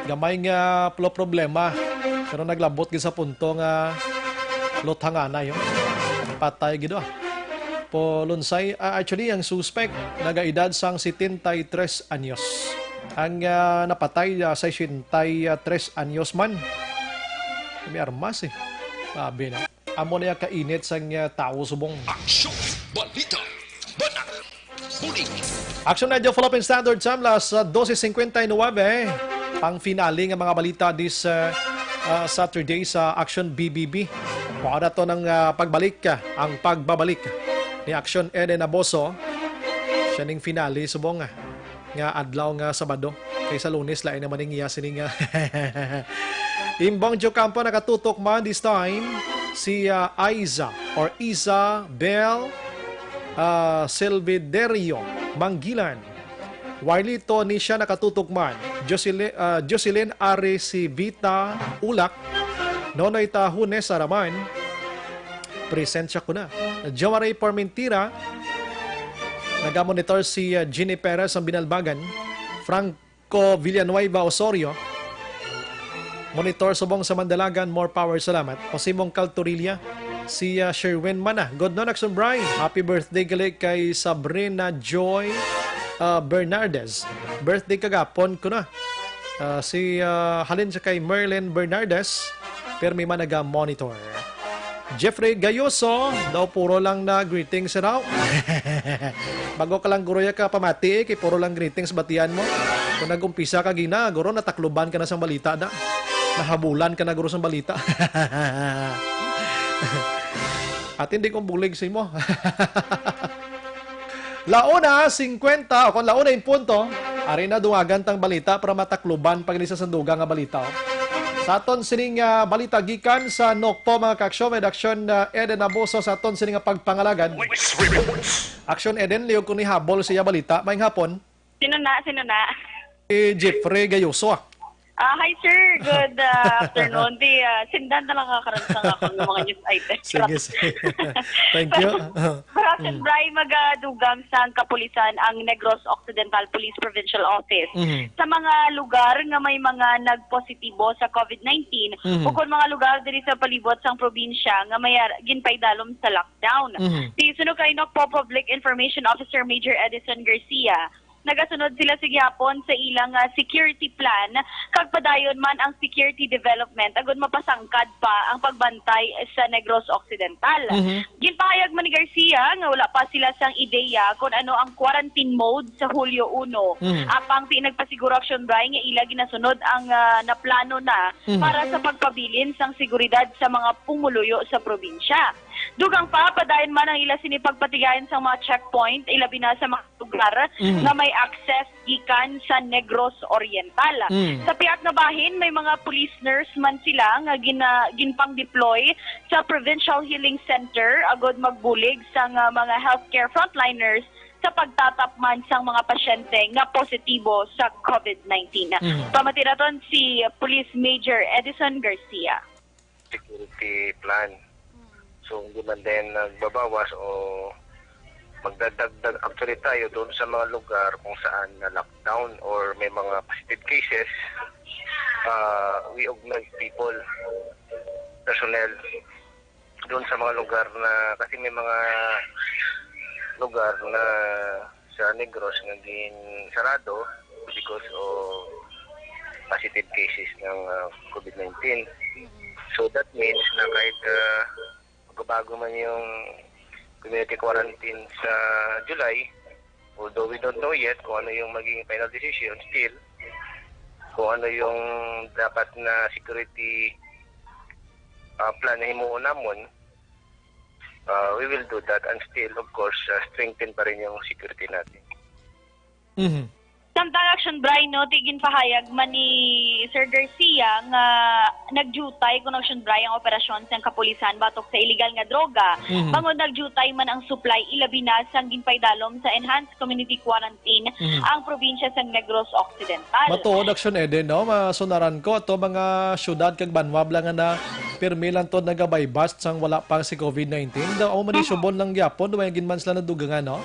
Gamay nga plo-, problema, pero naglabot gid sa punto nga luthanganay, oh. Patay gid, oh. Pulunsay, ah, actually, ang suspect nagaedad sang setenta y tres anyos. Ang, ah, napatay, ah, sesenta y tres anyos man. May armas, eh. Grabe na. Amo na yung kainit sang, ah, tawo subong. Aksyon, balita, banat, bulig. Action Radio Philippine Standard Time, las, ah, dose cincuenta y nueve. Pang finale nga mga balita this, ah, ah, Saturday sa Action B B B. Mao na to ng, ah, pagbalik, ah, ang pagbabalik ni Action Eden Aboso. Siya ning finale subong, ah, nga adlaw nga Sabado. Kay sa Lunes, lain naman ang iya sining, ah, Imbong Jocampo nakatutok man this time. Si, ah, Aiza or Isabel, ah, Silviderio Manggilan. Warlito ni siya nakatutok man. Josele-, ah, Jocelyn Are si Vita Ulak. Nonoy Tahunes Araman. Presensya ko na. Jomari Parmentira. Nagamonitor si, ah, Jeannie Perez ang Binalbagan. Franco Villanueva Osorio. Monitor subong sa Mandalagan, more power, salamat. Pasimong Kalturilla, si, ah, Sherwin Mana. Good noon, Action Bry. Happy birthday gali kay Sabrina Joy, ah, Bernardez. Birthday kagapon ko na. Ah, si, ah, halin siya kay Merlin Bernardez. Pirmi man naga-monitor. Jeffrey Gayoso, daw puro lang na greetings raw. Bago ka lang guro ya ka pamati, eh, kay puro lang greetings batian mo. Kung nag-umpisa ka gina, guro natakluban ka na sang balita da. Nahabulan ka na guro sang balita. At hindi kong bulig sa imo. Launa singkwenta, o kung launa in punto, ari na duwagan tang balita para matakluban pa gani sa sanduga nga balita, oh. Sa aton sining, ah, balita gikan sa Nokpo, mga ka-aksyon, may aksyon, ah, Eden Abuso sa aton sining nga pagpangalagad. Aksyon Eden, liog ko ni habol siya balita. Maayong hapon. Sino na? Sino na? Si Jeffrey Gayoso, ah. Ah, hi, sir. Good, ah, afternoon. Di, ah, sindan na lang ka karon sa akong mga news items. Sige, sige. Thank you. Pero, Action Mm. Bry, magadugang sang kapulisan ang Negros Occidental Police Provincial Office Mhm. sa mga lugar nga may mga nagpositibo sa COVID nineteen Mhm. o kon mga lugar diri sa palibot sang probinsya nga may ar-, ginpaidalom sa lockdown. Mhm. Di suno kay Nokpo Public Information Officer Major Edison Garcia, nagasunod sila sa gihapon sa ilang, ah, security plan, kag padayon man ang security development agud mapasangkad pa ang pagbantay sa Negros Occidental. Mhm. Ginpahayag man ni Garcia nga wala pa sila sang ideya kon ano ang quarantine mode sa Hulyo uno. Mhm. Apang ti nagpasiguro, Action Bry, nga ila ginasunod ang, ah, naplano na Mhm. para sa pagpabilin sang seguridad sa mga pumuluyo sa probinsya. Dugang pa, padayon man ang ila sini pagpatigayon sa mga checkpoint, ilabi na sa mga lugar Mhm. nga may access gikan sa Negros Oriental. Mhm. Sa pihak nga bahin, may mga police nurse man sila nga gina-, ginpang-deploy sa Provincial Healing Center agud magbulig sa nga mga healthcare frontliners sa pagtatap man sang mga pasyente nga positibo sa COVID nineteen. Mhm. Pamati naton si Police Major Edison Garcia. Security plan. So, hindi man din nagbabawas o magdadagdag. Actually, tayo doon sa mga lugar kung saan na lockdown or may mga positive cases, ah, we augment people, personnel, doon sa mga lugar na, kasi may mga lugar na sa Negros nga gin-, sarado because of positive cases ng, ah, COVID nineteen. So that means na kahit, ah, magbabago man yung community quarantine sa July, although we don't know yet kung ano yung magiging final decision, still, kung ano yung dapat na security, ah, plan na himuon namon, ah, we will do that and still, of course, ah, strengthen pa rin yung security natin. Mhm. Samtang, Action Bry, no, ti ginpahayag man ni Sir Garcia nga nagdiutay kon, Action Bry, ang operasyon sang kapulisan batok sa iligal nga droga. Mhm. Bangod nagdiutay man ang supply, ilabi na sang ginpaidalom sa enhanced community quarantine Mhm. ang probinsya sang Negros Occidental. Matuod, Action Eden, no? Masunaran ko ato mga syudad kag banwa bala nga na pirmi lang to nagabay-bust sang wala pa si COVID nineteen. Daw, amo man ni Mhm. Subon lang gyapon, duwa gid man sila nadugangan, no?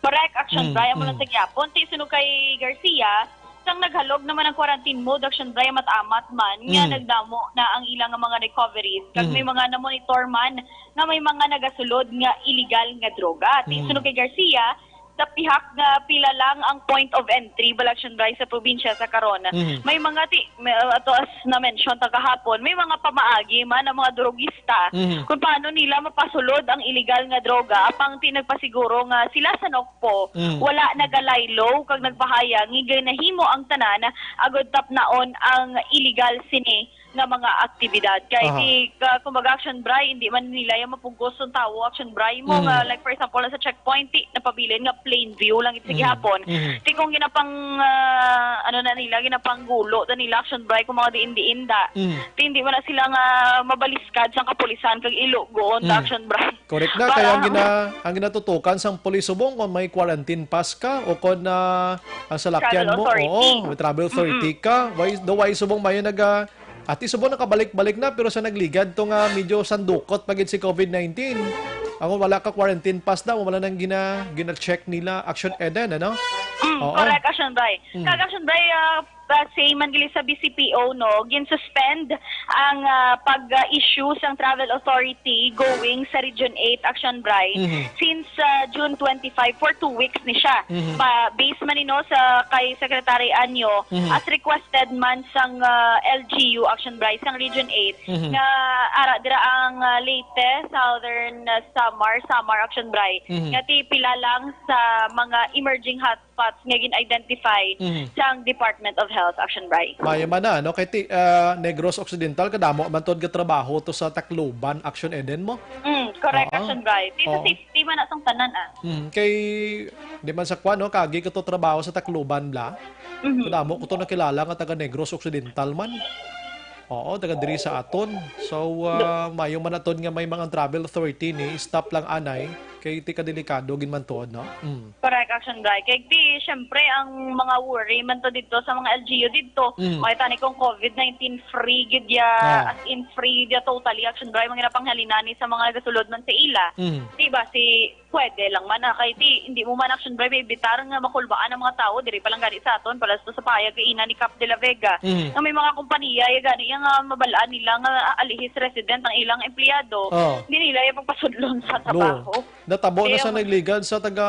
Correct, Action Mm, Bry, amo lang mm. sa gyapon. Ti suno kay Garcia, sang naghalog naman ang quarantine mode, Action Bry, amat-amat man nga Mm. nagdamo na ang ilang mga recoveries, kag Mm. may mga na-monitor man nga may mga nagasulod nga illegal nga droga. Ti Mm. suno kay Garcia, sa pihak nga pila lang ang point of entry, bala, Action Bry, sa probinsya sa karon. Mm. May mga ti-, may, ato as na-mention ta kahapon, may mga pamaagi man ang mga drogista Mhm. kung paano nila mapasulod ang illegal nga droga, apang ti nagpasiguro nga sila sa Nokpo Mm. wala nagalaylo kag nagpahayag nga ginahimo ang tanan agud tapnaon ang illegal sini nga mga aktibidad. Kay Aha. ti, ka-, kumbaga, Action Bry, hindi man nila yung mapugos ang tawo, Action Bry mo Mm. nga, like, for example, sa checkpoint, ti, napabilin nga plain view lang gid sa Mm. gihapon. Mhm. Ti kung ginapang, ah, ano na nila, ginapanggulo na nila, Action Bri, kung mga diin-diin da. Mm. Ti hindi man na sila nga mabaliskad sang kapulisan kag ilugoon ta, Mm. Action Bri. Correct na, Para kaya ang gina-, ang ginatutukan sang pulis subong kung may quarantine pass ka o kung, ah, ang salakyan Travel mo, authority. oo, may travel authority Mm-mm. ka. Why, do why subong mayo naga-, Ati subong nakabalik-balik na, pero sa nagligad to nga medyo sandukot pa gid si covid nineteen. Ako, wala ka quarantine pass daw, wala nang gina-, gina-check nila, Action Eden, ano? Mm, Oo. correct, Action Bri. Mm. Kag Action Bri, ah, ah, same man gili sa B C P O, no, gin-suspend ang, ah, pag-issue sang travel authority going sa Region eight, Action Bri, Mhm. since, ah, June twenty-five for two weeks ni siya. Mhm. Pa, based man, you know, sa kay Secretary Anyo, Mhm. as requested man sang, ah, L G U, Action Bri, sang Region eight, Mhm. nga ara dira ang, ah, Leyte, Southern, ah, Samar, Samar, Action Bri, Mhm. nga ti pila lang sa mga emerging hotspots nga gin-identify Mhm. sang Department of Health, Action Bri. Maayo man na, no? Kay ti, ah, Negros Occidental, kadamo man tuod nga trabaho to sa Tacloban, Action Eden mo? Mm, correct, Oo. Action Bri. Ti sa Oo. safety man na sang tanan, ah. Mm, kay, di man sa kwan, no? Kagi ko to trabaho sa Tacloban, bla? Mhm. Kadamo ko to nakilala nga taga Negros Occidental man. Oo, taga diri sa aton. So, ah, maayo man aton nga may mga travel authority ni stop lang anay kay ti kadelikado gid man tuod, no? Mm. Correct, Action Bri. Kay di, syempre, ang mga worry man to dito sa mga L G U dito, Mm. makita ni kung covid nineteen free gid ya, Ah. as in free ya totally, Action Bri, mga napanghalina ni sa mga gasulod man sa ila. Mm. Di ba, si pwede lang man, ah, kay ti, hindi mo man, Action Bri, may bitar nga makulbaan ang mga tao, diri pa lang gani sa aton, para sa, sa payag kay ina ni Kap de la Vega, Mhm. nga may mga kompanya, ya gani, ya nga mabalaan nila nga, ah, alihis resident ang ilang empleyado, Oh. hindi nila ya pagpasudlon sa Lo. trabaho. Natabo na Kaya sa ma- nagligad sa taga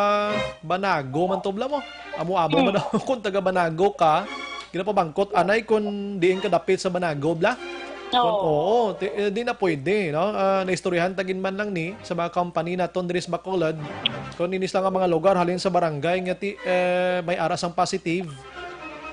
Banago man to, bla mo. Amo-amo Hmm. man ako kung taga Banago ka, ginapabangkot, anay kung diin ka dapit sa Banago, bla? Kung Oo. oo, ti-, eh, di na pwede, no? Ah, naistoryahan ta gid man lang ni sa mga company naton diri sa Bacolod. Kung inis lang ang mga lugar halin sa barangay nga ti-, eh, may ara sang positive.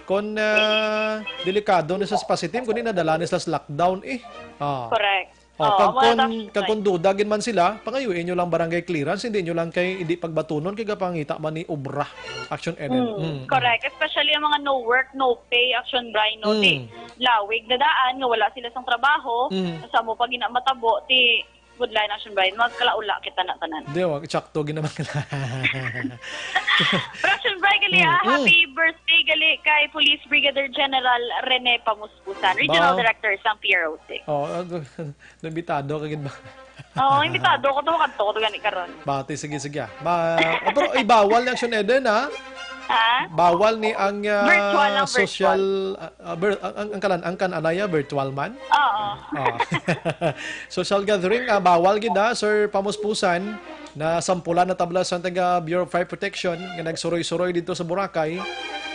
Kung, ah, delikado na sa positive, kung di nadala na sila sa lockdown, eh. Ah. Correct. Oh, Oo, kag wala kung, daw kag kung duda gid man sila, pangayuin nyo lang barangay clearance, hindi nyo lang kay hindi pagbatunon kay gapangita man ni obra. Action Eden. Mm, Mm, mm. correct. Especially ang mga no work, no pay, Action Bri, no? Di, Mm. lawig na daan nga wala sila sang trabaho, Mm. sa mo pa gina matabo, ti, good line, Action Bri, magkalaula kita na tanan. Di, wag, tsakto gid naman. Pero Action Bri, gali, Mm, ah, mm. happy birthday, gali, kay Police Brigadier General Rene Pamuspusan, Regional Ba? Director sang P R O six. Oh, ah, Naimbitado ka gid ba? Oo, imbitado ko to, kadto ko to gani karon. Bati, sige, sige, ah. Ma-, oh, pero ibawal ni Action Eden, ha? Ha? Bawal ni ang, ah, Virtual lang, social, virtual. ah, ah, vir-, ang, ang, ang kalan, ang kan anaya, virtual man? Oo. Ah. Social gathering, ah, bawal gid, ah, Sir Pamuspusan, na sampulan na tabla sa taga Bureau of Fire Protection nga nagsuroy-suroy dito sa Boracay.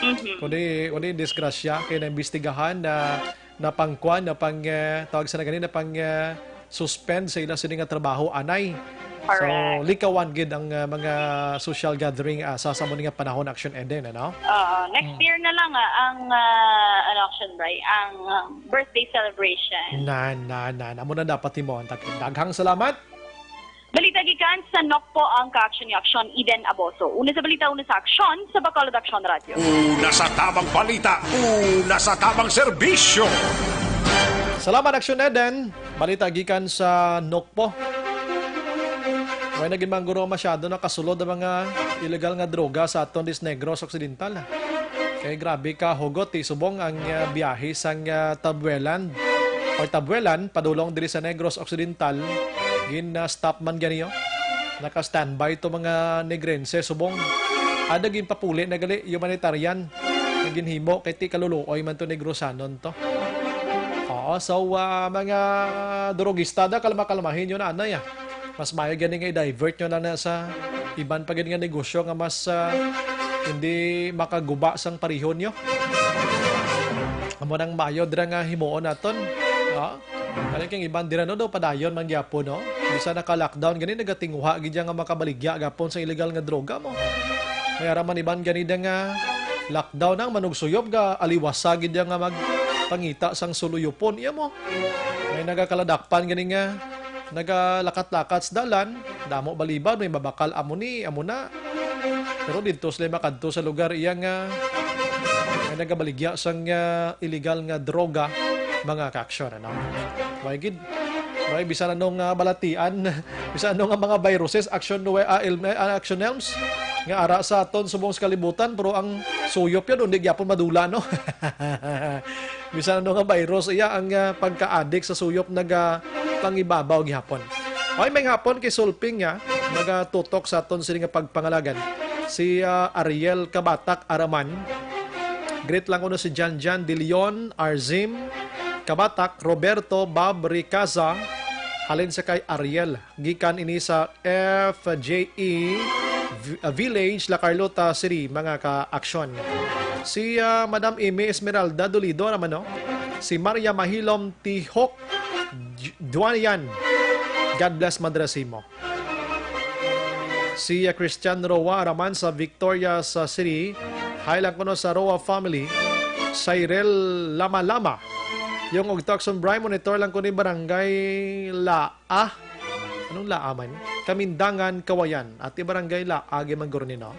Mhm. Kundi, kundi disgrasya kay naimbestigahan na napangkuan, napang, eh, tawag sa na gani, napang, eh, suspend sa ila sini nga trabaho, anay. So, Correct. likawan gid ang, eh, mga social gathering, ah, sa, sa mo ni nga panahon, Action Eden, ano? Oo, next Mm. year na lang, ah, ang, ah, ano, Action Bri, ang, ah, birthday celebration. Na, na, na, na. Amo na dapat himuon. Dag-, daghang salamat. Balita gikan sa Nokpo ang ka-aksyon ni Aksyon, Eden Aboso. Una sa balita, una sa aksyon, sa Bacolod Aksyon Radyo. Una sa tamang balita, una sa tamang serbisyo. Salamat, Aksyon Eden. Balita gikan sa Nokpo. May naging mangguro masyado nakasulod ang mga illegal nga droga sa aton dis Negros Occidental. Kay grabe ka hugot, ti subong ang, ah, biyahe sang, ah, Tabuelan or Tabuelan padulong diri sa Negros Occidental, gin, ah, stop man gani, oh. Naka-standby to mga Negrense subong. Ada ginpapuli na gali humanitarian nga ginhimo kay ti kaluluoy man to Negrosanon to. Oo, so, ah, mga drogista da, kalma-kalmahin nyo na, anay, ah. Mas maayo gani nga i-divert nyo na, na sa iban pa gid nga negosyo nga mas, ah, hindi makaguba sang pareho nyo. Amo nang maayo dira nga himuon naton. Ah, kani kang iban dira, no, daw padayon man gyapon, no? Bisan naka-lockdown gani, nagatinguha gid nga makabaligya gapon sa illegal nga droga mo. May ara man iban gani da nga lockdown ang manugsuyop ga aliwasa gid nga magpangita sang suluyupon iya mo. May nagakaladakpan gani nga nagalakat-lakat sa dalan, damo balibad, may mabakal amo ni, amo na. Pero didto sila makadto sa lugar iya nga, nga nagabaligya sang, ah, illegal nga droga, mga kaaksyon, ano? May gid, may bisan anong, ah, balatian, bisan ano nga mga viruses, action, ah, il-, ah, action elms, nga ara sa aton subong sa kalibutan, pero ang suyop yun, hindi gyapon madula, no? Bisan ano nga virus, iya ang, ah, pagka-addict sa suyop nagapangibabaw gihapon. Ay, may hapon kay Sulping nga nagatutok sa aton sini nga pagpangalagan. Si, ah, Ariel Kabatak Araman. Greet lang kuno si Jan Jan De Leon, Arzim Kabatak, Roberto Bob Ricaza, halin sa kay Ariel. Gikan ini sa F J E V-, uh, Village, La Carlota City, mga ka-aksyon. Si, ah, Madam Amy Esmeralda Dolido naman, no? Si Maria Mahilom Tihok J-, Duanian. God bless, Madre Simo. Si, ah, Christian Roa Raman sa Victoria sa City. Hi lang kuno sa Roa family. Cyril Lama Lama. Yung og Tucson Bry, monitor lang ko ni Barangay La Ah, anong Laa man? Kamindangan, Kawayan. Ati Barangay Laa, Gimanggurni, no?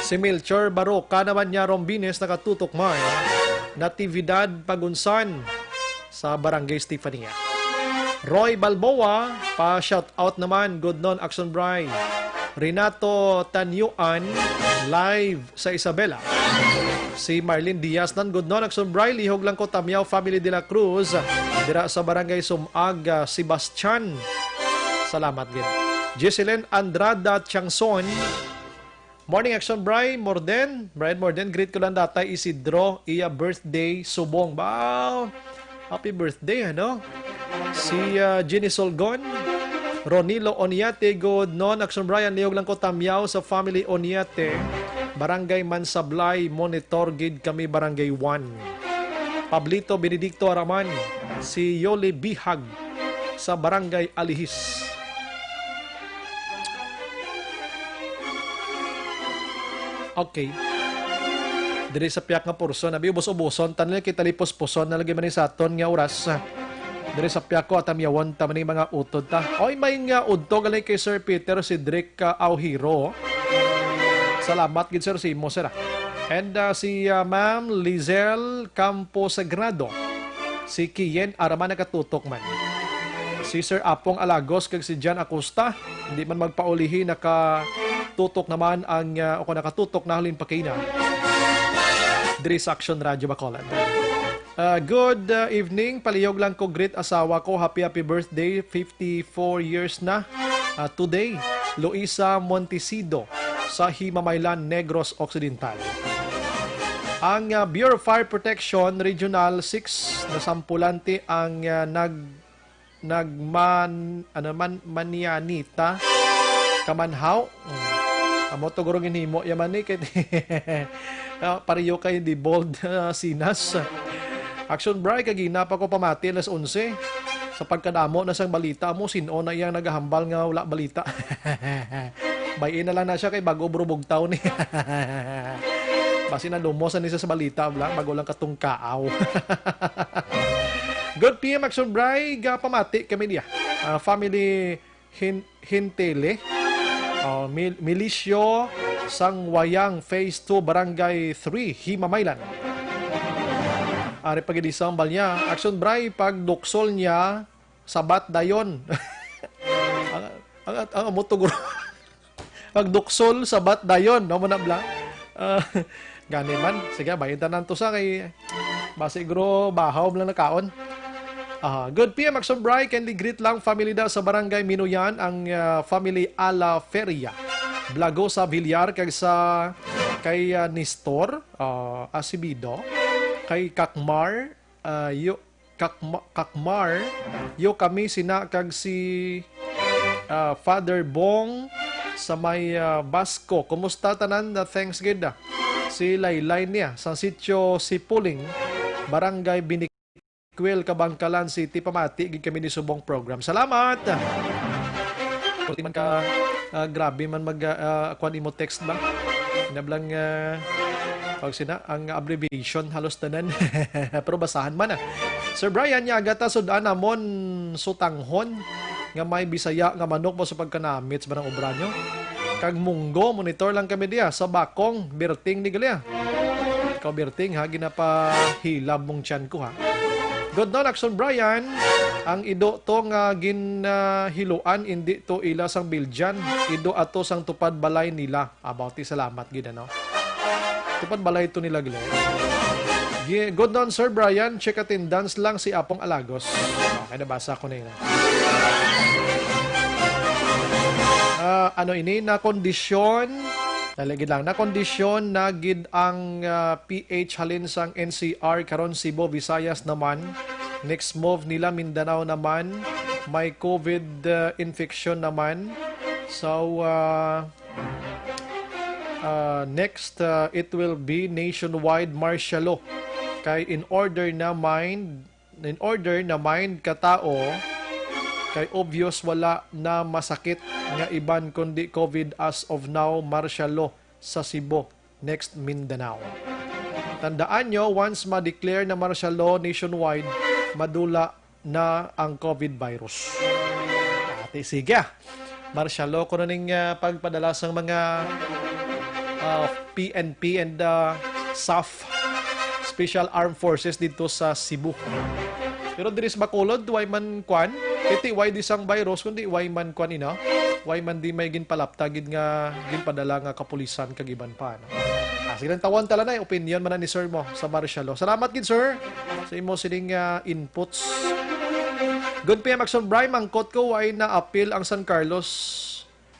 Si Melchor Baroka naman niya, Rombines, nakatutok man. Natividad, Pagunsan, sa Barangay Stefania. Roy Balboa, pa shout out naman, good noon, Action Bry. Renato Tanyuan, live sa Isabela. Si Marlene Diaz nan, good noon, Action Bry, lihog lang ko, Tamyaw family de la Cruz, dira sa Barangay Sumag, ah, Sebastian. Salamat gid. Giselen Andrada Tiangson, morning, Action Bry, Morden. Brian Morden, greet ko lang Tatay Isidro, iya birthday, subong. Wow! Happy birthday, ano? Si, ah, Jenny Solgon, Ronilo Oniate, good noon, Action Brian, lihog lang ko, Tamyaw sa family Oniate, Barangay Mansablay, monitor gid kami, Barangay one. Pablito Benedicto Araman, si Yoli Bihag sa Barangay Alihis. Okay. Diri sa piyak nga porson, abi, ubos-uboson, tanan kita lipos-puson na lagi man ni sa aton nga oras. Diri sa piyak ko, atamyawon ta man ni mga utod ta. Oy, may nga udto gali kay Sir Peter Cedric, ah, Aujiro. Salamat gid, sir, sa imo, sir, ah. And, ah, si, ah, Ma'am Lizelle Campo Sagrado. Si Kiyen Araman nakatutok man. Si Sir Apong Alagos kag si Jan Acosta, hindi man magpaulihi, nakatutok naman ang, ah, o kung nakatutok na halin pa kaina. Diri sa Action Radio Bacolod. Ah, good, ah, evening. Palihog lang ko, greet asawa ko. Happy, happy birthday. Fifty-four years na, ah, today. Luisa Montesido sa Himamaylan, Negros Occidental. Ang, ah, Bureau of Fire Protection Regional six, nasampulan ti ang, ah, nag-, nagman-, ano man, manyanita, kamanhaw. Mm. Amo to guro ginhimo yaman ni kay, ah, pareho kay di bold, ah, sinas. Action Bry, kagina pa ko pamati alas onse. Sa pagkadamo na sang balita mo, sin-o na iyang nagahambal nga wala balita. Bay-i na lang na siya kay bago burubugtaw ni. Basi na lumos na ni siya sa balita, bla, bago lang katungkaaw. Good P M Action Bry, gapamati kami niya. Ah, family Hin-, Hintele. Oh, Mil-, Milicio Sangwayang Phase two, Barangay three, Himamaylan. Ari pag-idisang bal niya. Action Bry, pagduksol niya, sabat dayon. Ang, ang, ang amo to, guro. Pagduksol, sabat dayon, no, muna bla. Ah, gani man. Sige, bayin tanan to sa kay basi guro bahaw lang nakaon. Ah, good P M Action Bry, kindly greet lang family da sa Barangay Minuyan, ang, ah, family Ala Feria. Blagosa Villar kag sa kay, ah, Nestor, ah, Acevedo, kay Kakmar, ah, yo, Kakma-, Kakmar, yo kami sina kag si, ah, Father Bong sa may, ah, Basco. Kumusta tanan? Ah, thanks gid, ah. Si Laylay niya sa sitio Sipuling, Barangay Binikwil, Kabangkalan City. Pamati gid kami ni subong program. Salamat. Pwede man ka, ah, grabe man mag, ah, ah, kuwan imo text ba? Nablang, ah, pag sina, ang abbreviation halos tanan. Pero basahan man, ah. Sir Brian, nya agata sud-an namon sutanghon nga may Bisaya nga manok mo sa pagkanamit sa manang obra nyo. kag Munggo, monitor lang kami diya sa Bakong, Birting ni Galia. Ikaw, Birting, ha, ginapahilab mong tiyan ko, ha. Good noon, Action Brian. Ang ido to nga ginhiluan, indi to ila sang biljan. Ido ato sang tupad balay nila. About ti salamat gid, ano? Tupad balay to nila, Glenn. Gi-, good noon, Sir Brian. Check attendance lang si Apong Alagos. Okay, nabasa ko na yun. Ah, ano ini? Na kondisyon, dali gid lang, na kondisyon na gid ang, ah, P H halin sang N C R karon, Cebu, Visayas naman. Next move nila, Mindanao naman. May COVID, ah, infection naman. So, ah, ah, next, ah, it will be nationwide martial law. Kay in order na mind, in order na mind ka tao, kay obvious wala na masakit nga iban kundi COVID as of now, martial law sa Cebu, next Mindanao. Tandaan nyo, once ma-declare na martial law nationwide, madula na ang COVID virus. Ate, sige, ah. Martial law ko na ning, ah, pagpadala sang mga, ah, P N P and, ah, SAF, Special Armed Forces, dito sa Cebu. Pero diri sa Bacolod, way man kwan, iti way di sang virus, kundi way man kwan ina, way man di may ginpalapta gid nga ginpadala nga kapulisan kag iban pa, no? Ah, sige lang, tawon ta lang, eh, opinion man na ni sir mo sa martial law. Salamat gid, sir, sa imo sining, ah, inputs. Good P M Action Bry, mangkot ko, way na apil ang San Carlos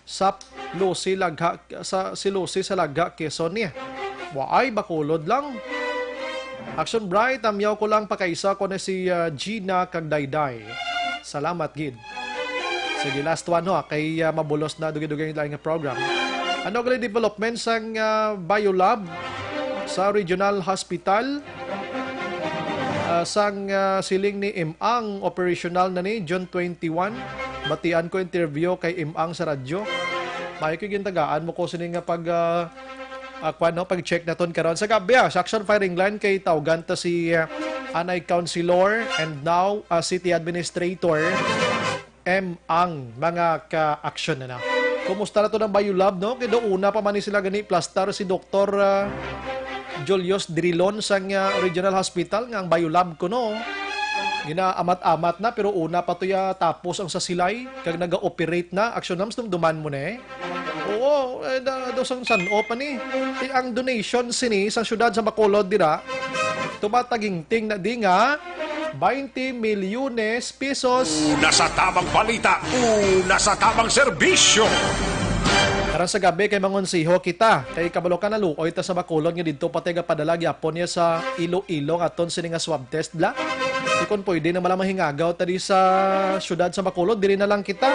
sa Lucy Lagha, sa, si Lucy sa Lagha, Quezon, eh. Waay, Bacolod lang. Action Bry, tamyaw ko lang, pakaisa ko na si, ah, Gina kag Dayday. Salamat gid. Sige, last one, ho, ah, kay, ah, mabulos na dugay-dugay ang lain nga program. Ano gali development sang, ah, Biolab sa Regional Hospital? Ah, sang, ah, siling ni Imang, operational na ni June twenty-one. Batian ko interview kay Imang sa radyo. Maayo ko gintagaan mo ko sini nga pag, ah, ah, kwan, no, pag-check naton karon sa gabi, ah, sa Action Firing Line kay tawgan ta si, ah, anay councilor and now, ah, city administrator, M. Ang mga ka-action na na. Kumusta na to ng Biolab, no? Kaya doon una pa man ni sila gani plastar si Doktor, ah, Julius Drilon sang, ah, Regional Hospital nga ang Biolab ko, no? Ginaamat-amat na, pero una pa to ya tapos ang sa silay, kag naga-operate na. Action, Nams, dumduman mo na, eh. Oo, eh, da, do sang san-o pa ni. Eh, ang donation sini sa siyudad sa Bacolod dira, tumatagingting na di nga twenty milyones pesos. Una sa tamang balita, una sa tamang serbisyo. Karon sa gabi kay mangonsiho kita. Kay kabalo ka, naluoy ta sa Bacolod nga didto pa tayo gapadala gyapon niya sa Iloilo nga aton sini nga swab test, bla. Di kon pwede na mala mahingagaw ta di sa siyudad sa Bacolod, diri na lang kita.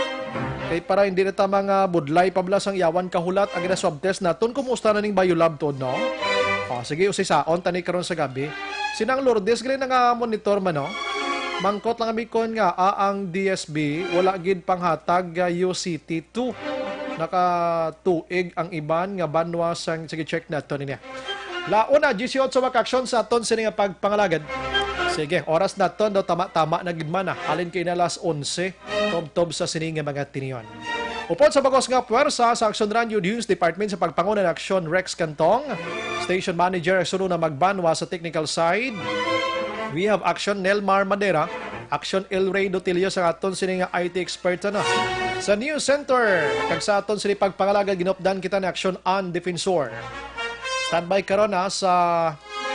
Kay para hindi na ta mga budlay pa bla sang yawan kahulat ang gina-swab test naton. Kumusta na ning Biolab tuod, no? O, sige, usisaon tani karon sa gabi. Sinang Lourdes, gali na nga monitor man, no? Mangkot lang kami kon nga, ah, ang D S B, wala gid panghatag, ah, U C T two. Nakatuig ang iban nga banwa sang, sige, check nato niya. Launa, disiotso ka aksyon sa aton sini nga pagpangalagad. Sige, oras naton daw tama-tama na gid man, ah. Halin kay na alas onse, tubtob sa sini nga mga tinion. Upod sa bagos nga puwersa sa Action Radio News Department sa pagpanguna ni Action Rex Cantong, Station Manager, sunod na magbanwa sa technical side. We have Action Nelmar Madera, Action El Rey Dotilio sa aton sini nga I T expert na. Sa News Center, kag sa aton sini pagpangalagad, ginupdan kita ni Action An Defensor. Standby karon, ha, sa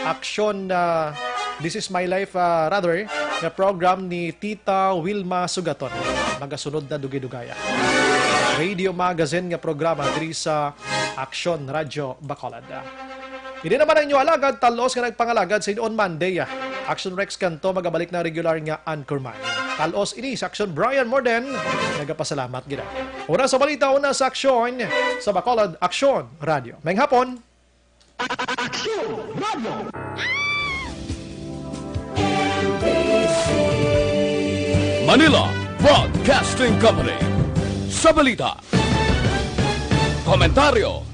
Action, ah, This Is My Life, ah, rather, nga program ni Tita Wilma Sugaton. Magasunod na dugay-dugaya. Radio Magazine nga programa diri sa Action Radio Bacolod. Ini naman ang inyo alagad, talos nga nagpangalagad sa on Monday, ah. Action Rex Canto magabalik na regular nga anchorman. Talos ini sa Action Brian Morden, nagapasalamat gid. Una sa balita, una sa aksyon sa Bacolod Action Radio. Maayong hapon. Action Radio. Manila Broadcasting Company. Sa balita, komentaryo,